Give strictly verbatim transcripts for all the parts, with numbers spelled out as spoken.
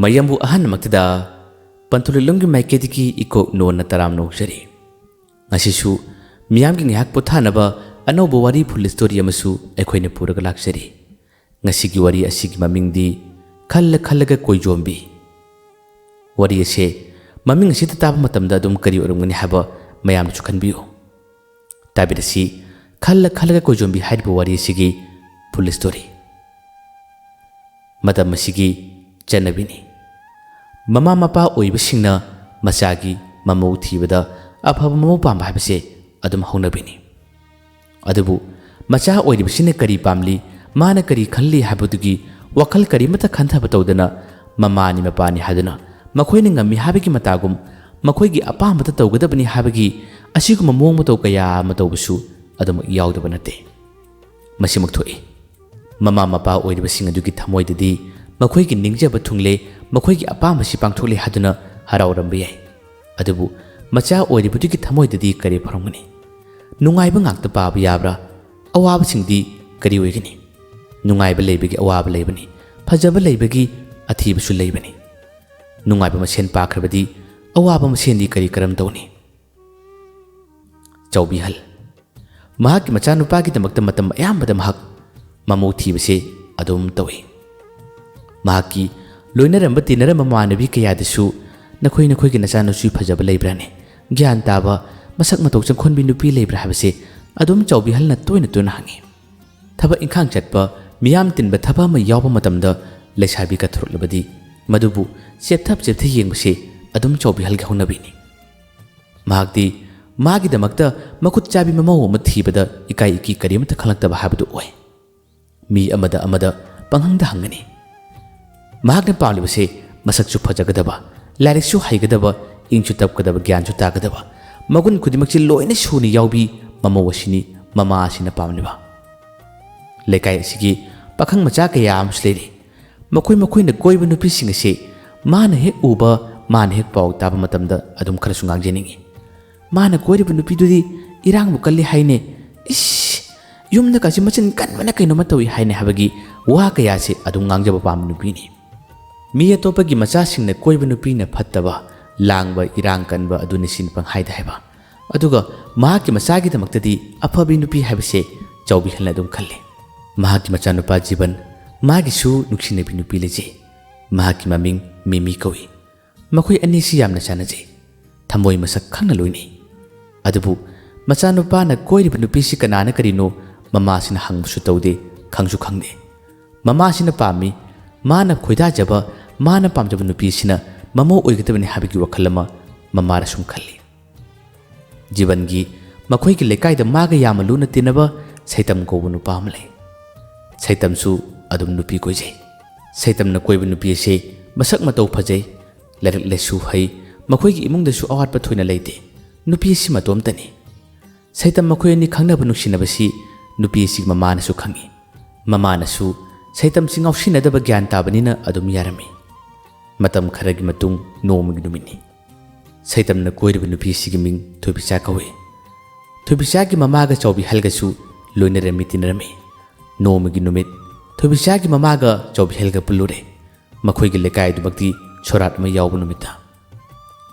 ꯃꯌꯥꯝꯕꯨ ꯑꯍꯥꯟꯕꯃꯛꯇꯗ ꯄꯟꯊꯨꯡꯂꯣꯏꯂꯣꯝꯒꯤ ꯃꯥꯏꯀꯩꯗꯒꯤ ꯏꯀꯣꯛ ꯅꯣꯟꯅ ꯇꯔꯥꯝꯅ ꯑꯣꯛꯆꯔꯤ꯫ ꯉꯁꯤꯁꯨ ꯃꯤꯌꯥꯝꯒꯤ ꯉꯥꯏꯍꯥꯛ ꯄꯣꯊꯥꯅꯕ ꯑꯅꯧꯕ ꯋꯥꯔꯤ full story ꯑꯃꯁꯨ ꯑꯩꯈꯣꯏꯅ ꯄꯨꯔꯒ ꯂꯥꯛꯆꯔꯤ꯫ ꯉꯁꯤꯒꯤ ꯋꯥꯔꯤ ꯑꯁꯤꯒꯤ ꯃꯃꯤꯡꯗꯤ ꯈꯜꯂ ꯈꯜꯂꯒ ꯀꯣꯏꯖꯣꯝꯕꯤ꯫ ꯋꯥꯔꯤ ꯑꯁꯦ ꯃꯃꯤꯡ ꯑꯁꯤꯗ ꯇꯥꯕ ꯃꯇꯝꯗ ꯑꯗꯨꯝ ꯀꯔꯤ ꯑꯣꯏꯔꯝꯒꯅꯤ ꯍꯥꯏꯕ ꯃꯌꯥꯝꯅꯁꯨ ꯈꯟꯕꯤꯌꯨ꯫ ꯇꯥꯕꯤꯔꯁꯤ ꯈꯜꯂ ꯈꯜꯂꯒ ꯀꯣꯏꯖꯣꯝꯕꯤ ꯍꯥꯏꯔꯤꯕ ꯋꯥꯔꯤ ꯑꯁꯤꯒꯤ full story꯫ ꯃꯇꯝ ꯑꯁꯤꯒꯤ ꯆꯠꯅꯕꯤꯅꯤ꯫ ꯃꯃꯥ ꯃꯄꯥ ꯑꯣꯏꯕꯁꯤꯡꯅ ꯃꯆꯥꯒꯤ ꯃꯃꯧ ꯊꯤꯕꯗ ꯑꯐꯕ ꯃꯃꯧ ꯄꯥꯝꯕ ꯍꯥꯏꯕꯁꯦ ꯑꯗꯨꯝ ꯍꯧꯅꯕꯤꯅꯤ꯫ ꯑꯗꯨꯕꯨ ꯃꯆꯥ ꯑꯣꯏꯔꯤꯕꯁꯤꯅ ꯀꯔꯤ ꯄꯥꯝꯂꯤ, ꯃꯥꯅ ꯀꯔꯤ ꯈꯜꯂꯤ ꯍꯥꯏꯕꯗꯨꯒꯤ ꯋꯥꯈꯜ ꯀꯔꯤꯃꯠꯇ ꯈꯟꯊꯕ ꯇꯧꯗꯅ ꯃꯃꯥꯅꯤ ꯃꯄꯥꯅꯤ ꯍꯥꯏꯗꯨꯅ ꯃꯈꯣꯏꯅ ꯉꯝꯃꯤ ꯍꯥꯏꯕꯒꯤ ꯃꯇꯥꯒꯨꯝ ꯃꯈꯣꯏꯒꯤ ꯑꯄꯥꯝꯕꯇ ꯇꯧꯒꯗꯕꯅꯤ ꯍꯥꯏꯕꯒꯤ ꯑꯁꯤꯒꯨꯝꯕ ꯃꯑꯣꯡ ꯃꯇꯧ ꯀꯌꯥ ꯑꯃ ꯇꯧꯕꯁꯨ ꯑꯗꯨꯃꯛ ꯌꯥꯎꯗꯕ ꯅꯠꯇꯦ꯫ ꯃꯁꯤꯃꯛ ꯊꯣꯛꯏ꯫ ꯃꯃꯥ ꯃꯄꯥ ꯑꯣꯏꯔꯤꯕꯁꯤꯡ ꯑꯗꯨꯒꯤ ꯊꯃꯣꯏꯗꯗꯤ ꯃꯈꯣꯏꯒꯤ ꯅꯤꯡꯖꯕ ꯊꯨꯡꯂꯦ, ꯃꯈꯣꯏꯒꯤ ꯑꯄꯥꯝꯕꯁꯤ ꯄꯥꯡꯊꯣꯛꯂꯦ ꯍꯥꯏꯗꯨꯅ ꯍꯔꯥꯎꯔꯝꯕ ꯌꯥꯏ꯫ ꯑꯗꯨꯕꯨ ꯃꯆꯥ ꯑꯣꯏꯔꯤꯕꯗꯨꯒꯤ ꯊꯃꯣꯏꯗꯗꯤ ꯀꯔꯤ ꯐꯥꯎꯔꯝꯒꯅꯤ? ꯅꯨꯡꯉꯥꯏꯕ ꯉꯥꯛꯇ ꯄꯥꯕ ꯌꯥꯕ꯭ꯔꯥ? ꯑꯋꯥꯕꯁꯤꯡꯗꯤ ꯀꯔꯤ ꯑꯣꯏꯒꯅꯤ? ꯅꯨꯡꯉꯥꯏꯕ ꯂꯩꯕꯒꯤ ꯑꯋꯥꯕ ꯂꯩꯕꯅꯤ, ꯐꯖꯕ ꯂꯩꯕꯒꯤ ꯑꯊꯤꯕꯁꯨ ꯂꯩꯕꯅꯤ꯫ ꯅꯨꯡꯉꯥꯏꯕ ꯃꯁꯦꯟ ꯄꯥꯈ꯭ꯔꯕꯗꯤ ꯑꯋꯥꯕ ꯃꯁꯦꯟꯗꯤ ꯀꯔꯤ ꯀꯔꯝ ꯇꯧꯅꯤ? ꯆꯥꯎꯕꯤꯍꯜ꯫ ꯃꯍꯥꯛꯀꯤ ꯃꯆꯥꯅꯨꯄꯥꯒꯤꯗꯃꯛꯇ ꯃꯇꯝ ꯑꯌꯥꯝꯕꯗ ꯃꯍꯥꯛ ꯃꯃꯧ ꯊꯤꯕꯁꯦ ꯑꯗꯨꯝ ꯇꯧꯏ꯫ ꯃꯍꯥꯛꯀꯤ ꯂꯣꯏꯅꯔꯝꯕ ꯇꯤꯟꯅꯔꯝꯕ ꯃꯃꯥꯟꯅꯕꯤ ꯀꯌꯥꯗꯁꯨ "ꯅꯈꯣꯏ ꯅꯈꯣꯏꯒꯤ ꯅꯆꯥꯅꯁꯨ ꯐꯖꯕ ꯂꯩꯕ꯭ꯔꯥꯅꯦ? ꯒ꯭ꯌꯥꯟ ꯇꯥꯕ, ꯃꯁꯛ ꯃꯇꯧ ꯆꯪꯈꯣꯟꯕꯤ ꯅꯨꯄꯤ ꯂꯩꯕ꯭ꯔꯥ?" ꯍꯥꯏꯕꯁꯦ ꯑꯗꯨꯝ ꯆꯥꯎꯕꯤꯍꯜꯅ ꯇꯣꯏꯅ ꯇꯣꯏꯅ ꯍꯪꯉꯤ꯫ ꯊꯕꯛ ꯏꯪꯈꯥꯡ ꯆꯠꯄ, ꯃꯤꯌꯥꯝ ꯇꯤꯟꯕ ꯊꯕꯛ ꯑꯃ ꯌꯥꯎꯕ ꯃꯇꯝꯗ ꯂꯩꯁꯥꯕꯤ ꯀꯠꯊꯣꯔꯛꯂꯕꯗꯤ ꯃꯗꯨꯕꯨ ꯆꯦꯞꯊ ꯆꯦꯞꯊ ꯌꯦꯡꯕꯁꯦ ꯑꯗꯨꯝ ꯆꯥꯎꯕꯤꯍꯜꯒꯤ ꯍꯧꯅꯕꯤꯅꯤ꯫ ꯃꯍꯥꯛꯇꯤ ꯃꯥꯒꯤꯗꯃꯛꯇ ꯃꯈꯨꯠ ꯆꯥꯕꯤ ꯃꯃꯧ ꯑꯃ ꯊꯤꯕꯗ ꯏꯀꯥꯏ ꯏꯀꯤ ꯀꯔꯤꯃꯠꯇ ꯈꯪꯂꯛꯇꯕ ꯍꯥꯏꯕꯗꯨ ꯑꯣꯏ꯫ ꯃꯤ ꯑꯃꯗ ꯑꯃꯗ ꯄꯪꯍꯪꯗ ꯍꯪꯒꯅꯤ꯫ ꯃꯍꯥꯛꯅ ꯄꯥꯝꯂꯤꯕꯁꯦ ꯃꯁꯛꯁꯨ ꯐꯖꯒꯗꯕ, ꯂꯥꯏꯔꯤꯛꯁꯨ ꯍꯩꯒꯗꯕ, ꯏꯪꯁꯨ ꯇꯞꯀꯗꯕ, ꯒ꯭ꯌꯥꯟꯁꯨ ꯇꯥꯒꯗꯕ, ꯃꯒꯨꯟ ꯈꯨꯗꯤꯡꯃꯛꯁꯤ ꯂꯣꯏꯅ ꯁꯨꯅ ꯌꯥꯎꯕꯤ ꯃꯃꯧ ꯑꯁꯤꯅꯤ ꯃꯃꯥ ꯑꯁꯤꯅ ꯄꯥꯝꯂꯤꯕ꯫ ꯂꯩꯀꯥꯏ ꯑꯁꯤꯒꯤ ꯄꯥꯈꯪ ꯃꯆꯥ ꯀꯌꯥ ꯑꯃꯁꯨ ꯂꯩꯔꯤ꯫ ꯃꯈꯣꯏ ꯃꯈꯣꯏꯅ ꯀꯣꯏꯕ ꯅꯨꯄꯤꯁꯤꯡ ꯑꯁꯤ ꯃꯥꯅ ꯍꯦꯛ ꯎꯕ, ꯃꯥꯅ ꯍꯦꯛ ꯄꯥꯎ ꯇꯥꯕ ꯃꯇꯝꯗ ꯑꯗꯨꯝ ꯈꯔꯁꯨ ꯉꯥꯡꯖꯅꯤꯡꯏ꯫ "ꯃꯥꯅ ꯀꯣꯏꯔꯤꯕ ꯅꯨꯄꯤꯗꯨꯗꯤ ꯏꯔꯥꯡꯕꯨ ꯀꯜꯂꯤ ꯍꯥꯏꯅꯦ꯫ ꯏꯁ, ꯌꯨꯝꯗ ꯀꯥꯁꯤ ꯃꯆꯤꯟ ꯀꯟꯕꯅ ꯀꯩꯅꯣꯝꯃ ꯇꯧꯏ ꯍꯥꯏꯅꯦ" ꯍꯥꯏꯕꯒꯤ ꯋꯥ ꯀꯌꯥꯁꯤ ꯑꯗꯨꯝ ꯉꯥꯡꯖꯕ ꯄꯥꯝꯕ ꯅꯨꯄꯤꯅꯤ꯫ ꯃꯤ ꯑꯇꯣꯞꯄꯒꯤ ꯃꯆꯥꯁꯤꯡꯅ ꯀꯣꯏꯕ ꯅꯨꯄꯤꯅ ꯐꯠꯇꯕ, ꯂꯥꯡꯕ, ꯏꯔꯥꯡ ꯀꯟꯕ ꯑꯗꯨꯅꯤ ꯁꯤꯅꯤ ꯄꯪꯍꯥꯏꯗ ꯍꯥꯏꯕ꯫ ꯑꯗꯨꯒ ꯃꯍꯥꯛꯀꯤ ꯃꯆꯥꯒꯤꯗꯃꯛꯇꯗꯤ ꯑꯐꯕꯤ ꯅꯨꯄꯤ ꯍꯥꯏꯕꯁꯦ ꯆꯥꯎꯕꯤꯍꯜꯅ ꯑꯗꯨꯝ ꯈꯜꯂꯤ꯫ ꯃꯍꯥꯛꯀꯤ ꯃꯆꯥꯅꯨꯄꯥ ꯖꯤꯕꯟ, ꯃꯥꯒꯤꯁꯨ ꯅꯨꯡꯁꯤꯅꯕꯤ ꯅꯨꯄꯤ ꯂꯩꯖꯩ꯫ ꯃꯍꯥꯛꯀꯤ ꯃꯃꯤꯡ ꯃꯤꯃꯤ ꯀꯧꯏ꯫ ꯃꯈꯣꯏ ꯑꯅꯤꯁꯤ ꯌꯥꯝꯅ ꯆꯥꯟꯅꯖꯩ꯫ ꯊꯃꯣꯏ ꯃꯁꯛ ꯈꯪꯅ ꯂꯣꯏꯅꯩ꯫ ꯑꯗꯨꯕꯨ ꯃꯆꯥꯅꯨꯄꯥꯅ ꯀꯣꯏꯔꯤꯕ ꯅꯨꯄꯤꯁꯤ ꯀꯅꯥꯅ ꯀꯔꯤꯅꯣ ꯃꯃꯥꯁꯤꯅ ꯍꯪꯕꯁꯨ ꯇꯧꯗꯦ, ꯈꯪꯁꯨ ꯈꯪꯗꯦ꯫ ꯃꯃꯥꯁꯤꯅ ꯄꯥꯝꯃꯤ, ꯃꯥꯅ ꯈꯣꯏꯗꯥꯖꯕ, ꯃꯥꯅ ꯄꯥꯝꯖꯕ ꯅꯨꯄꯤꯁꯤꯅ ꯃꯃꯧ ꯑꯣꯏꯒꯗꯕꯅꯤ ꯍꯥꯏꯕꯒꯤ ꯋꯥꯈꯜ ꯑꯃ ꯃꯃꯥꯗ ꯁꯨꯝ ꯈꯜꯂꯤ꯫ ꯖꯤꯕꯟꯒꯤ ꯃꯈꯣꯏꯒꯤ ꯂꯩꯀꯥꯏꯗ ꯃꯥꯒ ꯌꯥꯝꯅ ꯂꯨꯅ ꯇꯤꯟꯅꯕ ꯁꯩꯇꯝ ꯀꯧꯕ ꯅꯨꯄꯥ ꯑꯃ ꯂꯩ꯫ ꯁꯩꯇꯝꯁꯨ ꯑꯗꯨꯝ ꯅꯨꯄꯤ ꯀꯣꯏꯖꯩ꯫ ꯁꯩꯇꯝꯅ ꯀꯣꯏꯕ ꯅꯨꯄꯤ ꯑꯁꯤ ꯃꯁꯛ ꯃꯇꯧ ꯐꯖꯩ, ꯂꯥꯏꯔꯤꯛ ꯂꯥꯏꯁꯨ ꯍꯩ, ꯃꯈꯣꯏꯒꯤ ꯏꯃꯨꯡꯗꯁꯨ ꯑꯋꯥꯠꯄ ꯊꯣꯏꯅ ꯂꯩꯇꯦ꯫ ꯅꯨꯄꯤ ꯑꯁꯤ ꯃꯇꯣꯝꯇꯅꯤ꯫ ꯁꯩꯇꯝ ꯃꯈꯣꯏ ꯑꯅꯤ ꯈꯪꯅꯕ ꯅꯨꯡꯁꯤꯅꯕꯁꯤ ꯅꯨꯄꯤ ꯑꯁꯤꯒꯤ ꯃꯃꯥꯅꯁꯨ ꯈꯪꯏ꯫ ꯃꯃꯥꯅꯁꯨ ꯁꯩꯇꯝꯁꯤ ꯉꯥꯎꯁꯤꯟꯅꯗꯕ ꯒ꯭ꯌꯥꯟ ꯇꯥꯕꯅꯤꯅ ꯑꯗꯨꯝ ꯌꯥꯔꯝꯃꯤ꯫ ꯃꯇꯝ ꯈꯔꯒꯤ ꯃꯇꯨꯡ ꯅꯣꯡꯃꯒꯤ ꯅꯨꯃꯤꯠꯅꯤ꯫ ꯁꯩꯇꯝꯅ ꯀꯣꯏꯔꯤꯕ ꯅꯨꯄꯤ ꯑꯁꯤꯒꯤ ꯃꯤꯡ ꯊꯣꯏꯕꯤꯆꯥ ꯀꯧꯏ꯫ ꯊꯣꯏꯕꯤꯆꯥꯒꯤ ꯃꯃꯥꯒ ꯆꯥꯎꯕꯤꯍꯜꯒꯁꯨ ꯂꯣꯏꯅꯔꯝꯃꯤ ꯇꯤꯟꯅꯔꯝꯃꯤ꯫ ꯅꯣꯡꯃꯒꯤ ꯅꯨꯃꯤꯠ ꯊꯣꯏꯕꯤꯆꯥꯒꯤ ꯃꯃꯥꯒ ꯆꯥꯎꯕꯤꯍꯜꯒ ꯄꯨꯜꯂꯨꯔꯦ꯫ ꯃꯈꯣꯏꯒꯤ ꯂꯩꯀꯥꯏ ꯑꯗꯨꯃꯛꯇꯤ ꯁꯣꯔꯥꯠ ꯑꯃ ꯌꯥꯎꯕ ꯅꯨꯃꯤꯠꯇ꯫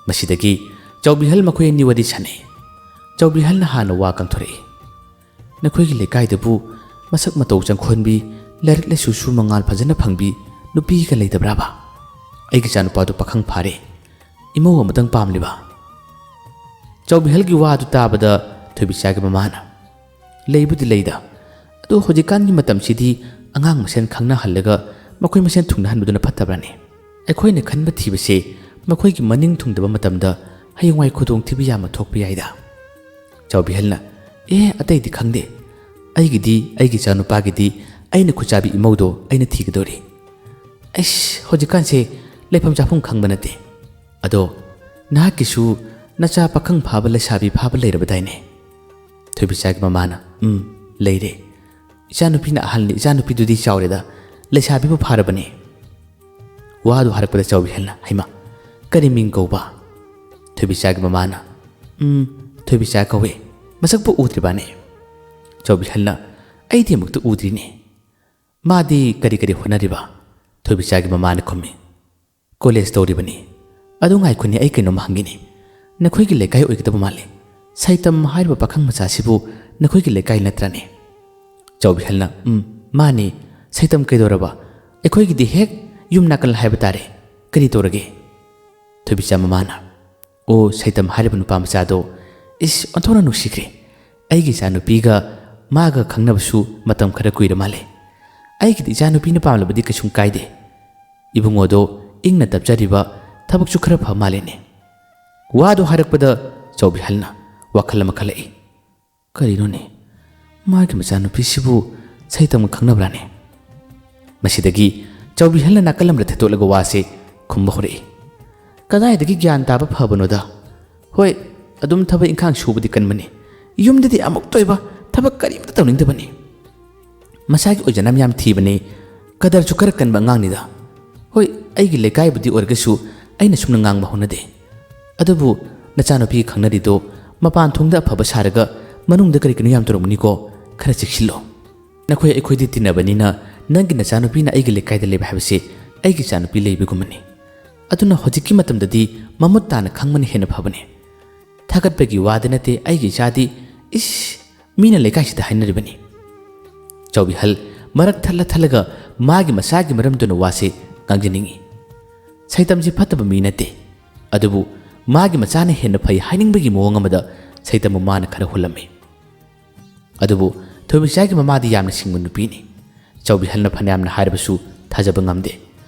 ꯃꯁꯤꯗꯒꯤ ꯆꯥꯎꯕꯤꯍꯜ ꯃꯈꯣꯏ ꯑꯅꯤ ꯋꯥꯔꯤ ꯁꯥꯟꯅꯩ꯫ ꯆꯥꯎꯕꯤꯍꯜꯅ ꯍꯥꯟꯅ ꯋꯥ ꯀꯪꯊꯣꯔꯛꯏ꯫ "ꯅꯈꯣꯏꯒꯤ ꯂꯩꯀꯥꯏꯗꯕꯨ ꯃꯁꯛ ꯃꯇꯧ ꯆꯪꯈꯣꯟꯕꯤ, ꯂꯥꯏꯔꯤꯛ ꯂꯥꯏꯁꯨꯁꯨ ꯃꯉꯥꯜ ꯐꯖꯅ ꯐꯪꯕꯤ ꯅꯨꯄꯤꯒ ꯂꯩꯇꯕ꯭ꯔꯥꯕ? ꯑꯩꯒꯤ ꯏꯆꯥꯅꯨꯄꯥꯗꯨ ꯄꯥꯈꯪ ꯐꯥꯔꯦ, ꯏꯃꯧ ꯑꯃꯇꯪ ꯄꯥꯝꯂꯤꯕ?" ꯆꯥꯎꯕꯤꯍꯜꯒꯤ ꯋꯥꯗꯨ ꯇꯥꯕꯗ ꯊꯣꯏꯕꯤꯆꯥꯒꯤ ꯃꯃꯥꯅ, "ꯂꯩꯕꯨꯗꯤ ꯂꯩꯗ, ꯑꯗꯣ ꯍꯧꯖꯤꯛꯀꯥꯟꯒꯤ ꯃꯇꯝꯁꯤꯗꯤ ꯑꯉꯥꯡ ꯃꯁꯦꯟ ꯈꯪꯅꯍꯜꯂꯒ ꯃꯈꯣꯏ ꯃꯁꯦꯟ ꯊꯨꯡꯅꯍꯟꯕꯗꯨꯅ ꯐꯠꯇꯕ꯭ꯔꯥꯅꯦ? ꯑꯩꯈꯣꯏꯅ ꯈꯟꯕ ꯊꯤꯕꯁꯦ ꯃꯈꯣꯏꯒꯤ ꯃꯅꯤꯡ ꯊꯨꯡꯗꯕ ꯃꯇꯝꯗ ꯍꯌꯦꯡꯋꯥꯏ ꯈꯨꯗꯣꯡꯊꯤꯕ ꯌꯥꯝꯅ ꯊꯣꯛꯄ ꯌꯥꯏꯗ꯫" ꯆꯥꯎꯕꯤꯍꯜꯅ, "ꯑꯦ, ꯑꯇꯩꯗꯤ ꯈꯪꯗꯦ, ꯑꯩꯒꯤꯗꯤ, ꯑꯩꯒꯤ ꯏꯆꯥꯅꯨꯄꯥꯒꯤꯗꯤ ꯑꯩꯅ ꯈꯨꯠꯆꯥꯕꯤ ꯏꯃꯧꯗꯣ ꯑꯩꯅ ꯊꯤꯒꯗꯧꯔꯤ꯫ ꯑꯩꯁ, ꯍꯧꯖꯤꯛꯀꯥꯟꯁꯦ ꯂꯩꯐꯝ ꯆꯥꯐꯝ ꯈꯪꯕ ꯅꯠꯇꯦ꯫ ꯑꯗꯣ ꯅꯍꯥꯛꯀꯤꯁꯨ ꯅꯆꯥ ꯄꯥꯈꯪ ꯐꯥꯕ ꯂꯩꯁꯥꯕꯤ ꯐꯥꯕ ꯂꯩꯔꯕꯗꯥꯏꯅꯦ?" ꯊꯣꯏꯕꯤꯆꯥꯒꯤ ꯃꯃꯥꯅ, "ꯎꯝ, ꯂꯩꯔꯦ꯫ ꯏꯆꯥꯅꯨꯄꯤꯅ ꯑꯍꯜꯅꯤ, ꯏꯆꯥꯅꯨꯄꯤꯗꯨꯗꯤ ꯆꯥꯎꯔꯦꯗ, ꯂꯩꯁꯥꯕꯤꯕꯨ ꯐꯥꯔꯕꯅꯦ꯫" ꯋꯥꯗꯨ ꯍꯥꯏꯔꯛꯄꯗ ꯆꯥꯎꯕꯤꯍꯜꯅ, "ꯍꯩꯃꯥ, ꯀꯔꯤ ꯃꯤꯡ ꯀꯧꯕ?" ꯊꯣꯏꯕꯤꯆꯥꯒꯤ ꯃꯃꯥꯅ, "ꯎꯝ, ꯊꯣꯏꯕꯤꯆꯥ ꯀꯧꯋꯦ꯫ ꯃꯁꯛꯄꯨ ꯎꯗ꯭ꯔꯤꯕꯅꯦ?" ꯆꯥꯎꯕꯤꯍꯜꯅ, "ꯑꯩꯗꯤ ꯑꯃꯨꯛꯇ ꯎꯗ꯭ꯔꯤꯅꯦ꯫ ꯃꯥꯗꯤ ꯀꯔꯤ ꯀꯔꯤ ꯍꯣꯠꯅꯔꯤꯕ?" ꯊꯣꯏꯕꯤꯆꯥꯒꯤ ꯃꯃꯥꯅ ꯈꯨꯝꯃꯤ, "ꯀꯣꯂꯦꯖ ꯇꯧꯔꯤꯕꯅꯤ꯫ ꯑꯗꯨ ꯉꯥꯏꯈꯣꯅꯦ, ꯑꯩ ꯀꯩꯅꯣꯝ ꯍꯪꯒꯦꯅꯦ꯫ ꯅꯈꯣꯏꯒꯤ ꯂꯩꯀꯥꯏ ꯑꯣꯏꯒꯗꯕ ꯃꯥꯜꯂꯦ꯫ ꯁꯩꯇꯝ ꯍꯥꯏꯔꯤꯕ ꯄꯥꯈꯪ ꯃꯆꯥꯁꯤꯕꯨ ꯅꯈꯣꯏꯒꯤ ꯂꯩꯀꯥꯏ ꯅꯠꯇ꯭ꯔꯅꯦ?" ꯆꯥꯎꯕꯤꯍꯜꯅ, "ꯎꯝ, ꯃꯥꯅꯤ꯫ ꯁꯩꯇꯝ ꯀꯩꯗꯧꯔꯕ? ꯑꯩꯈꯣꯏꯒꯤꯗꯤ ꯍꯦꯛ ꯌꯨꯝ ꯅꯥꯀꯜ ꯍꯥꯏꯕ ꯇꯥꯔꯦ꯫ ꯀꯔꯤ ꯇꯧꯔꯒꯦ?" ꯊꯣꯏꯕꯤꯆꯥ ꯃꯃꯥꯅ, "ꯑꯣ, ꯁꯩꯇꯝ ꯍꯥꯏꯔꯤꯕ ꯅꯨꯄꯥ ꯃꯆꯥꯗꯣ, ꯏꯁ, ꯑꯣꯟꯊꯣꯛꯅ ꯅꯨꯡꯁꯤꯈ꯭ꯔꯦ꯫ ꯑꯩꯒꯤ ꯏꯆꯥꯅꯨꯄꯤꯒ ꯃꯥꯒ ꯈꯪꯅꯕꯁꯨ ꯃꯇꯝ ꯈꯔ ꯀꯨꯏꯔ ꯃꯥꯜꯂꯦ꯫ ꯑꯩꯒꯤꯗꯤ ꯏꯆꯥꯅꯨꯄꯤꯅ ꯄꯥꯝꯂꯕꯗꯤ ꯀꯩꯁꯨꯝ ꯀꯥꯏꯗꯦ꯫" ꯏꯕꯨꯡꯉꯣꯗꯣ ꯏꯪꯅ ꯇꯞꯆꯔꯤꯕ, ꯊꯕꯛꯁꯨ ꯈꯔ ꯐ ꯃꯥꯜꯂꯦꯅꯦ꯫ ꯋꯥꯗꯣ ꯍꯥꯏꯔꯛꯄꯗ ꯆꯥꯎꯕꯤꯍꯜꯅ ꯋꯥꯈꯜ ꯑꯃ ꯈꯜꯂꯛꯏ꯫ "ꯀꯔꯤꯅꯣꯅꯦ? ꯃꯥꯒꯤ ꯃꯆꯥꯅꯨꯄꯤꯁꯤꯕꯨ ꯁꯩꯇꯝꯒ ꯈꯪꯅꯕ꯭ꯔꯥꯅꯦ?" ꯃꯁꯤꯗꯒꯤ ꯆꯥꯎꯕꯤꯍꯜꯅ ꯅꯥꯀꯜ ꯑꯃꯗ ꯊꯦꯠꯇꯣꯛꯂꯒ ꯋꯥꯁꯦ ꯈꯨꯝꯕ ꯍꯧꯔꯛꯏ꯫ "ꯀꯗꯥꯏꯗꯒꯤ ꯒ꯭ꯌꯥꯟ ꯇꯥꯕ ꯐꯕꯅꯣꯗ? ꯍꯣꯏ, ꯑꯗꯨꯝ ꯊꯕꯛ ꯏꯪꯈꯥꯡ ꯁꯨꯕꯗꯤ ꯀꯟꯕꯅꯤ꯫ ꯌꯨꯝꯗꯗꯤ ꯑꯃꯨꯛꯇ ꯑꯣꯏꯕ ꯊꯕꯛ ꯀꯔꯤꯝꯇ ꯇꯧꯅꯤꯡꯗꯕꯅꯤ꯫ ꯃꯁꯥꯒꯤ ꯑꯣꯏꯖꯅꯕ ꯌꯥꯝ ꯊꯤꯕꯅꯤ꯫ ꯀꯗꯔꯁꯨ ꯈꯔ ꯀꯟꯕ ꯑꯉꯥꯡꯅꯤꯗ꯫ ꯍꯣꯏ, ꯑꯩꯒꯤ ꯂꯩꯀꯥꯏꯕꯨꯗꯤ ꯑꯣꯏꯔꯒꯁꯨ ꯑꯩꯅ ꯁꯨꯝꯅ ꯉꯥꯡꯕ ꯍꯧꯅꯗꯦ꯫ ꯑꯗꯨꯕꯨ ꯅꯆꯥꯅꯨꯄꯤ ꯈꯪꯅꯔꯤꯗꯣ ꯃꯄꯥꯟ ꯊꯣꯡꯗ ꯑꯐꯕ ꯁꯥꯔꯒ ꯃꯅꯨꯡꯗ ꯀꯔꯤ ꯀꯔꯤꯅꯣ ꯌꯥꯝ ꯇꯧꯔꯝꯒꯅꯤꯀꯣ, ꯈꯔ ꯆꯦꯛꯁꯤꯜꯂꯣ꯫ ꯅꯈꯣꯏ ꯑꯩꯈꯣꯏꯗꯤ ꯇꯤꯟꯅꯕꯅꯤꯅ ꯅꯪꯒꯤ ꯅꯆꯥꯅꯨꯄꯤꯅ ꯑꯩꯒꯤ ꯂꯩꯀꯥꯏꯗ ꯂꯩꯕ ꯍꯥꯏꯕꯁꯦ ꯑꯩꯒꯤ ꯏꯆꯥꯅꯨꯄꯤ ꯂꯩꯕꯒꯨꯝꯕꯅꯤ꯫ ꯑꯗꯨꯅ ꯍꯧꯖꯤꯛꯀꯤ ꯃꯇꯝꯗꯗꯤ ꯃꯃꯨꯠ ꯇꯥꯅ ꯈꯪꯕꯅ ꯍꯦꯟꯅ ꯐꯕꯅꯤ꯫ ꯊꯥꯒꯠꯄꯒꯤ ꯋꯥꯗ ꯅꯠꯇꯦ ꯑꯩꯒꯤ ꯏꯆꯥꯗꯤ, ꯏꯁ, ꯃꯤꯅ ꯂꯩꯀꯥꯏꯁꯤꯗ ꯍꯥꯏꯅꯔꯤꯕꯅꯤ꯫" ꯆꯥꯎꯕꯤꯍꯜ ꯃꯔꯛ ꯊꯠꯂ ꯊꯠꯂꯒ ꯃꯥꯒꯤ ꯃꯆꯥꯒꯤ ꯃꯔꯝꯗꯨꯅ ꯋꯥꯁꯦ ꯉꯥꯡꯖꯅꯤꯡꯏ꯫ ꯁꯩꯇꯝꯁꯤ ꯐꯠꯇꯕ ꯃꯤ ꯅꯠꯇꯦ, ꯑꯗꯨꯕꯨ ꯃꯥꯒꯤ ꯃꯆꯥꯅ ꯍꯦꯟꯅ ꯐꯩ ꯍꯥꯏꯅꯤꯡꯕꯒꯤ ꯃꯑꯣꯡ ꯑꯃꯗ ꯁꯩꯇꯝꯕꯨ ꯃꯥꯅ ꯈꯔ ꯍꯨꯜꯂꯝꯃꯤ꯫ ꯑꯗꯨꯕꯨ ꯊꯣꯏꯕꯤꯆꯥꯒꯤ ꯃꯃꯥꯗꯤ ꯌꯥꯝꯅ ꯁꯤꯡꯕ ꯅꯨꯄꯤꯅꯤ꯫ ꯆꯥꯎꯕꯤꯍꯜꯅ ꯐꯅꯌꯥꯝꯅ ꯍꯥꯏꯔꯕꯁꯨ ꯊꯥꯖꯕ ꯉꯝꯗꯦ꯫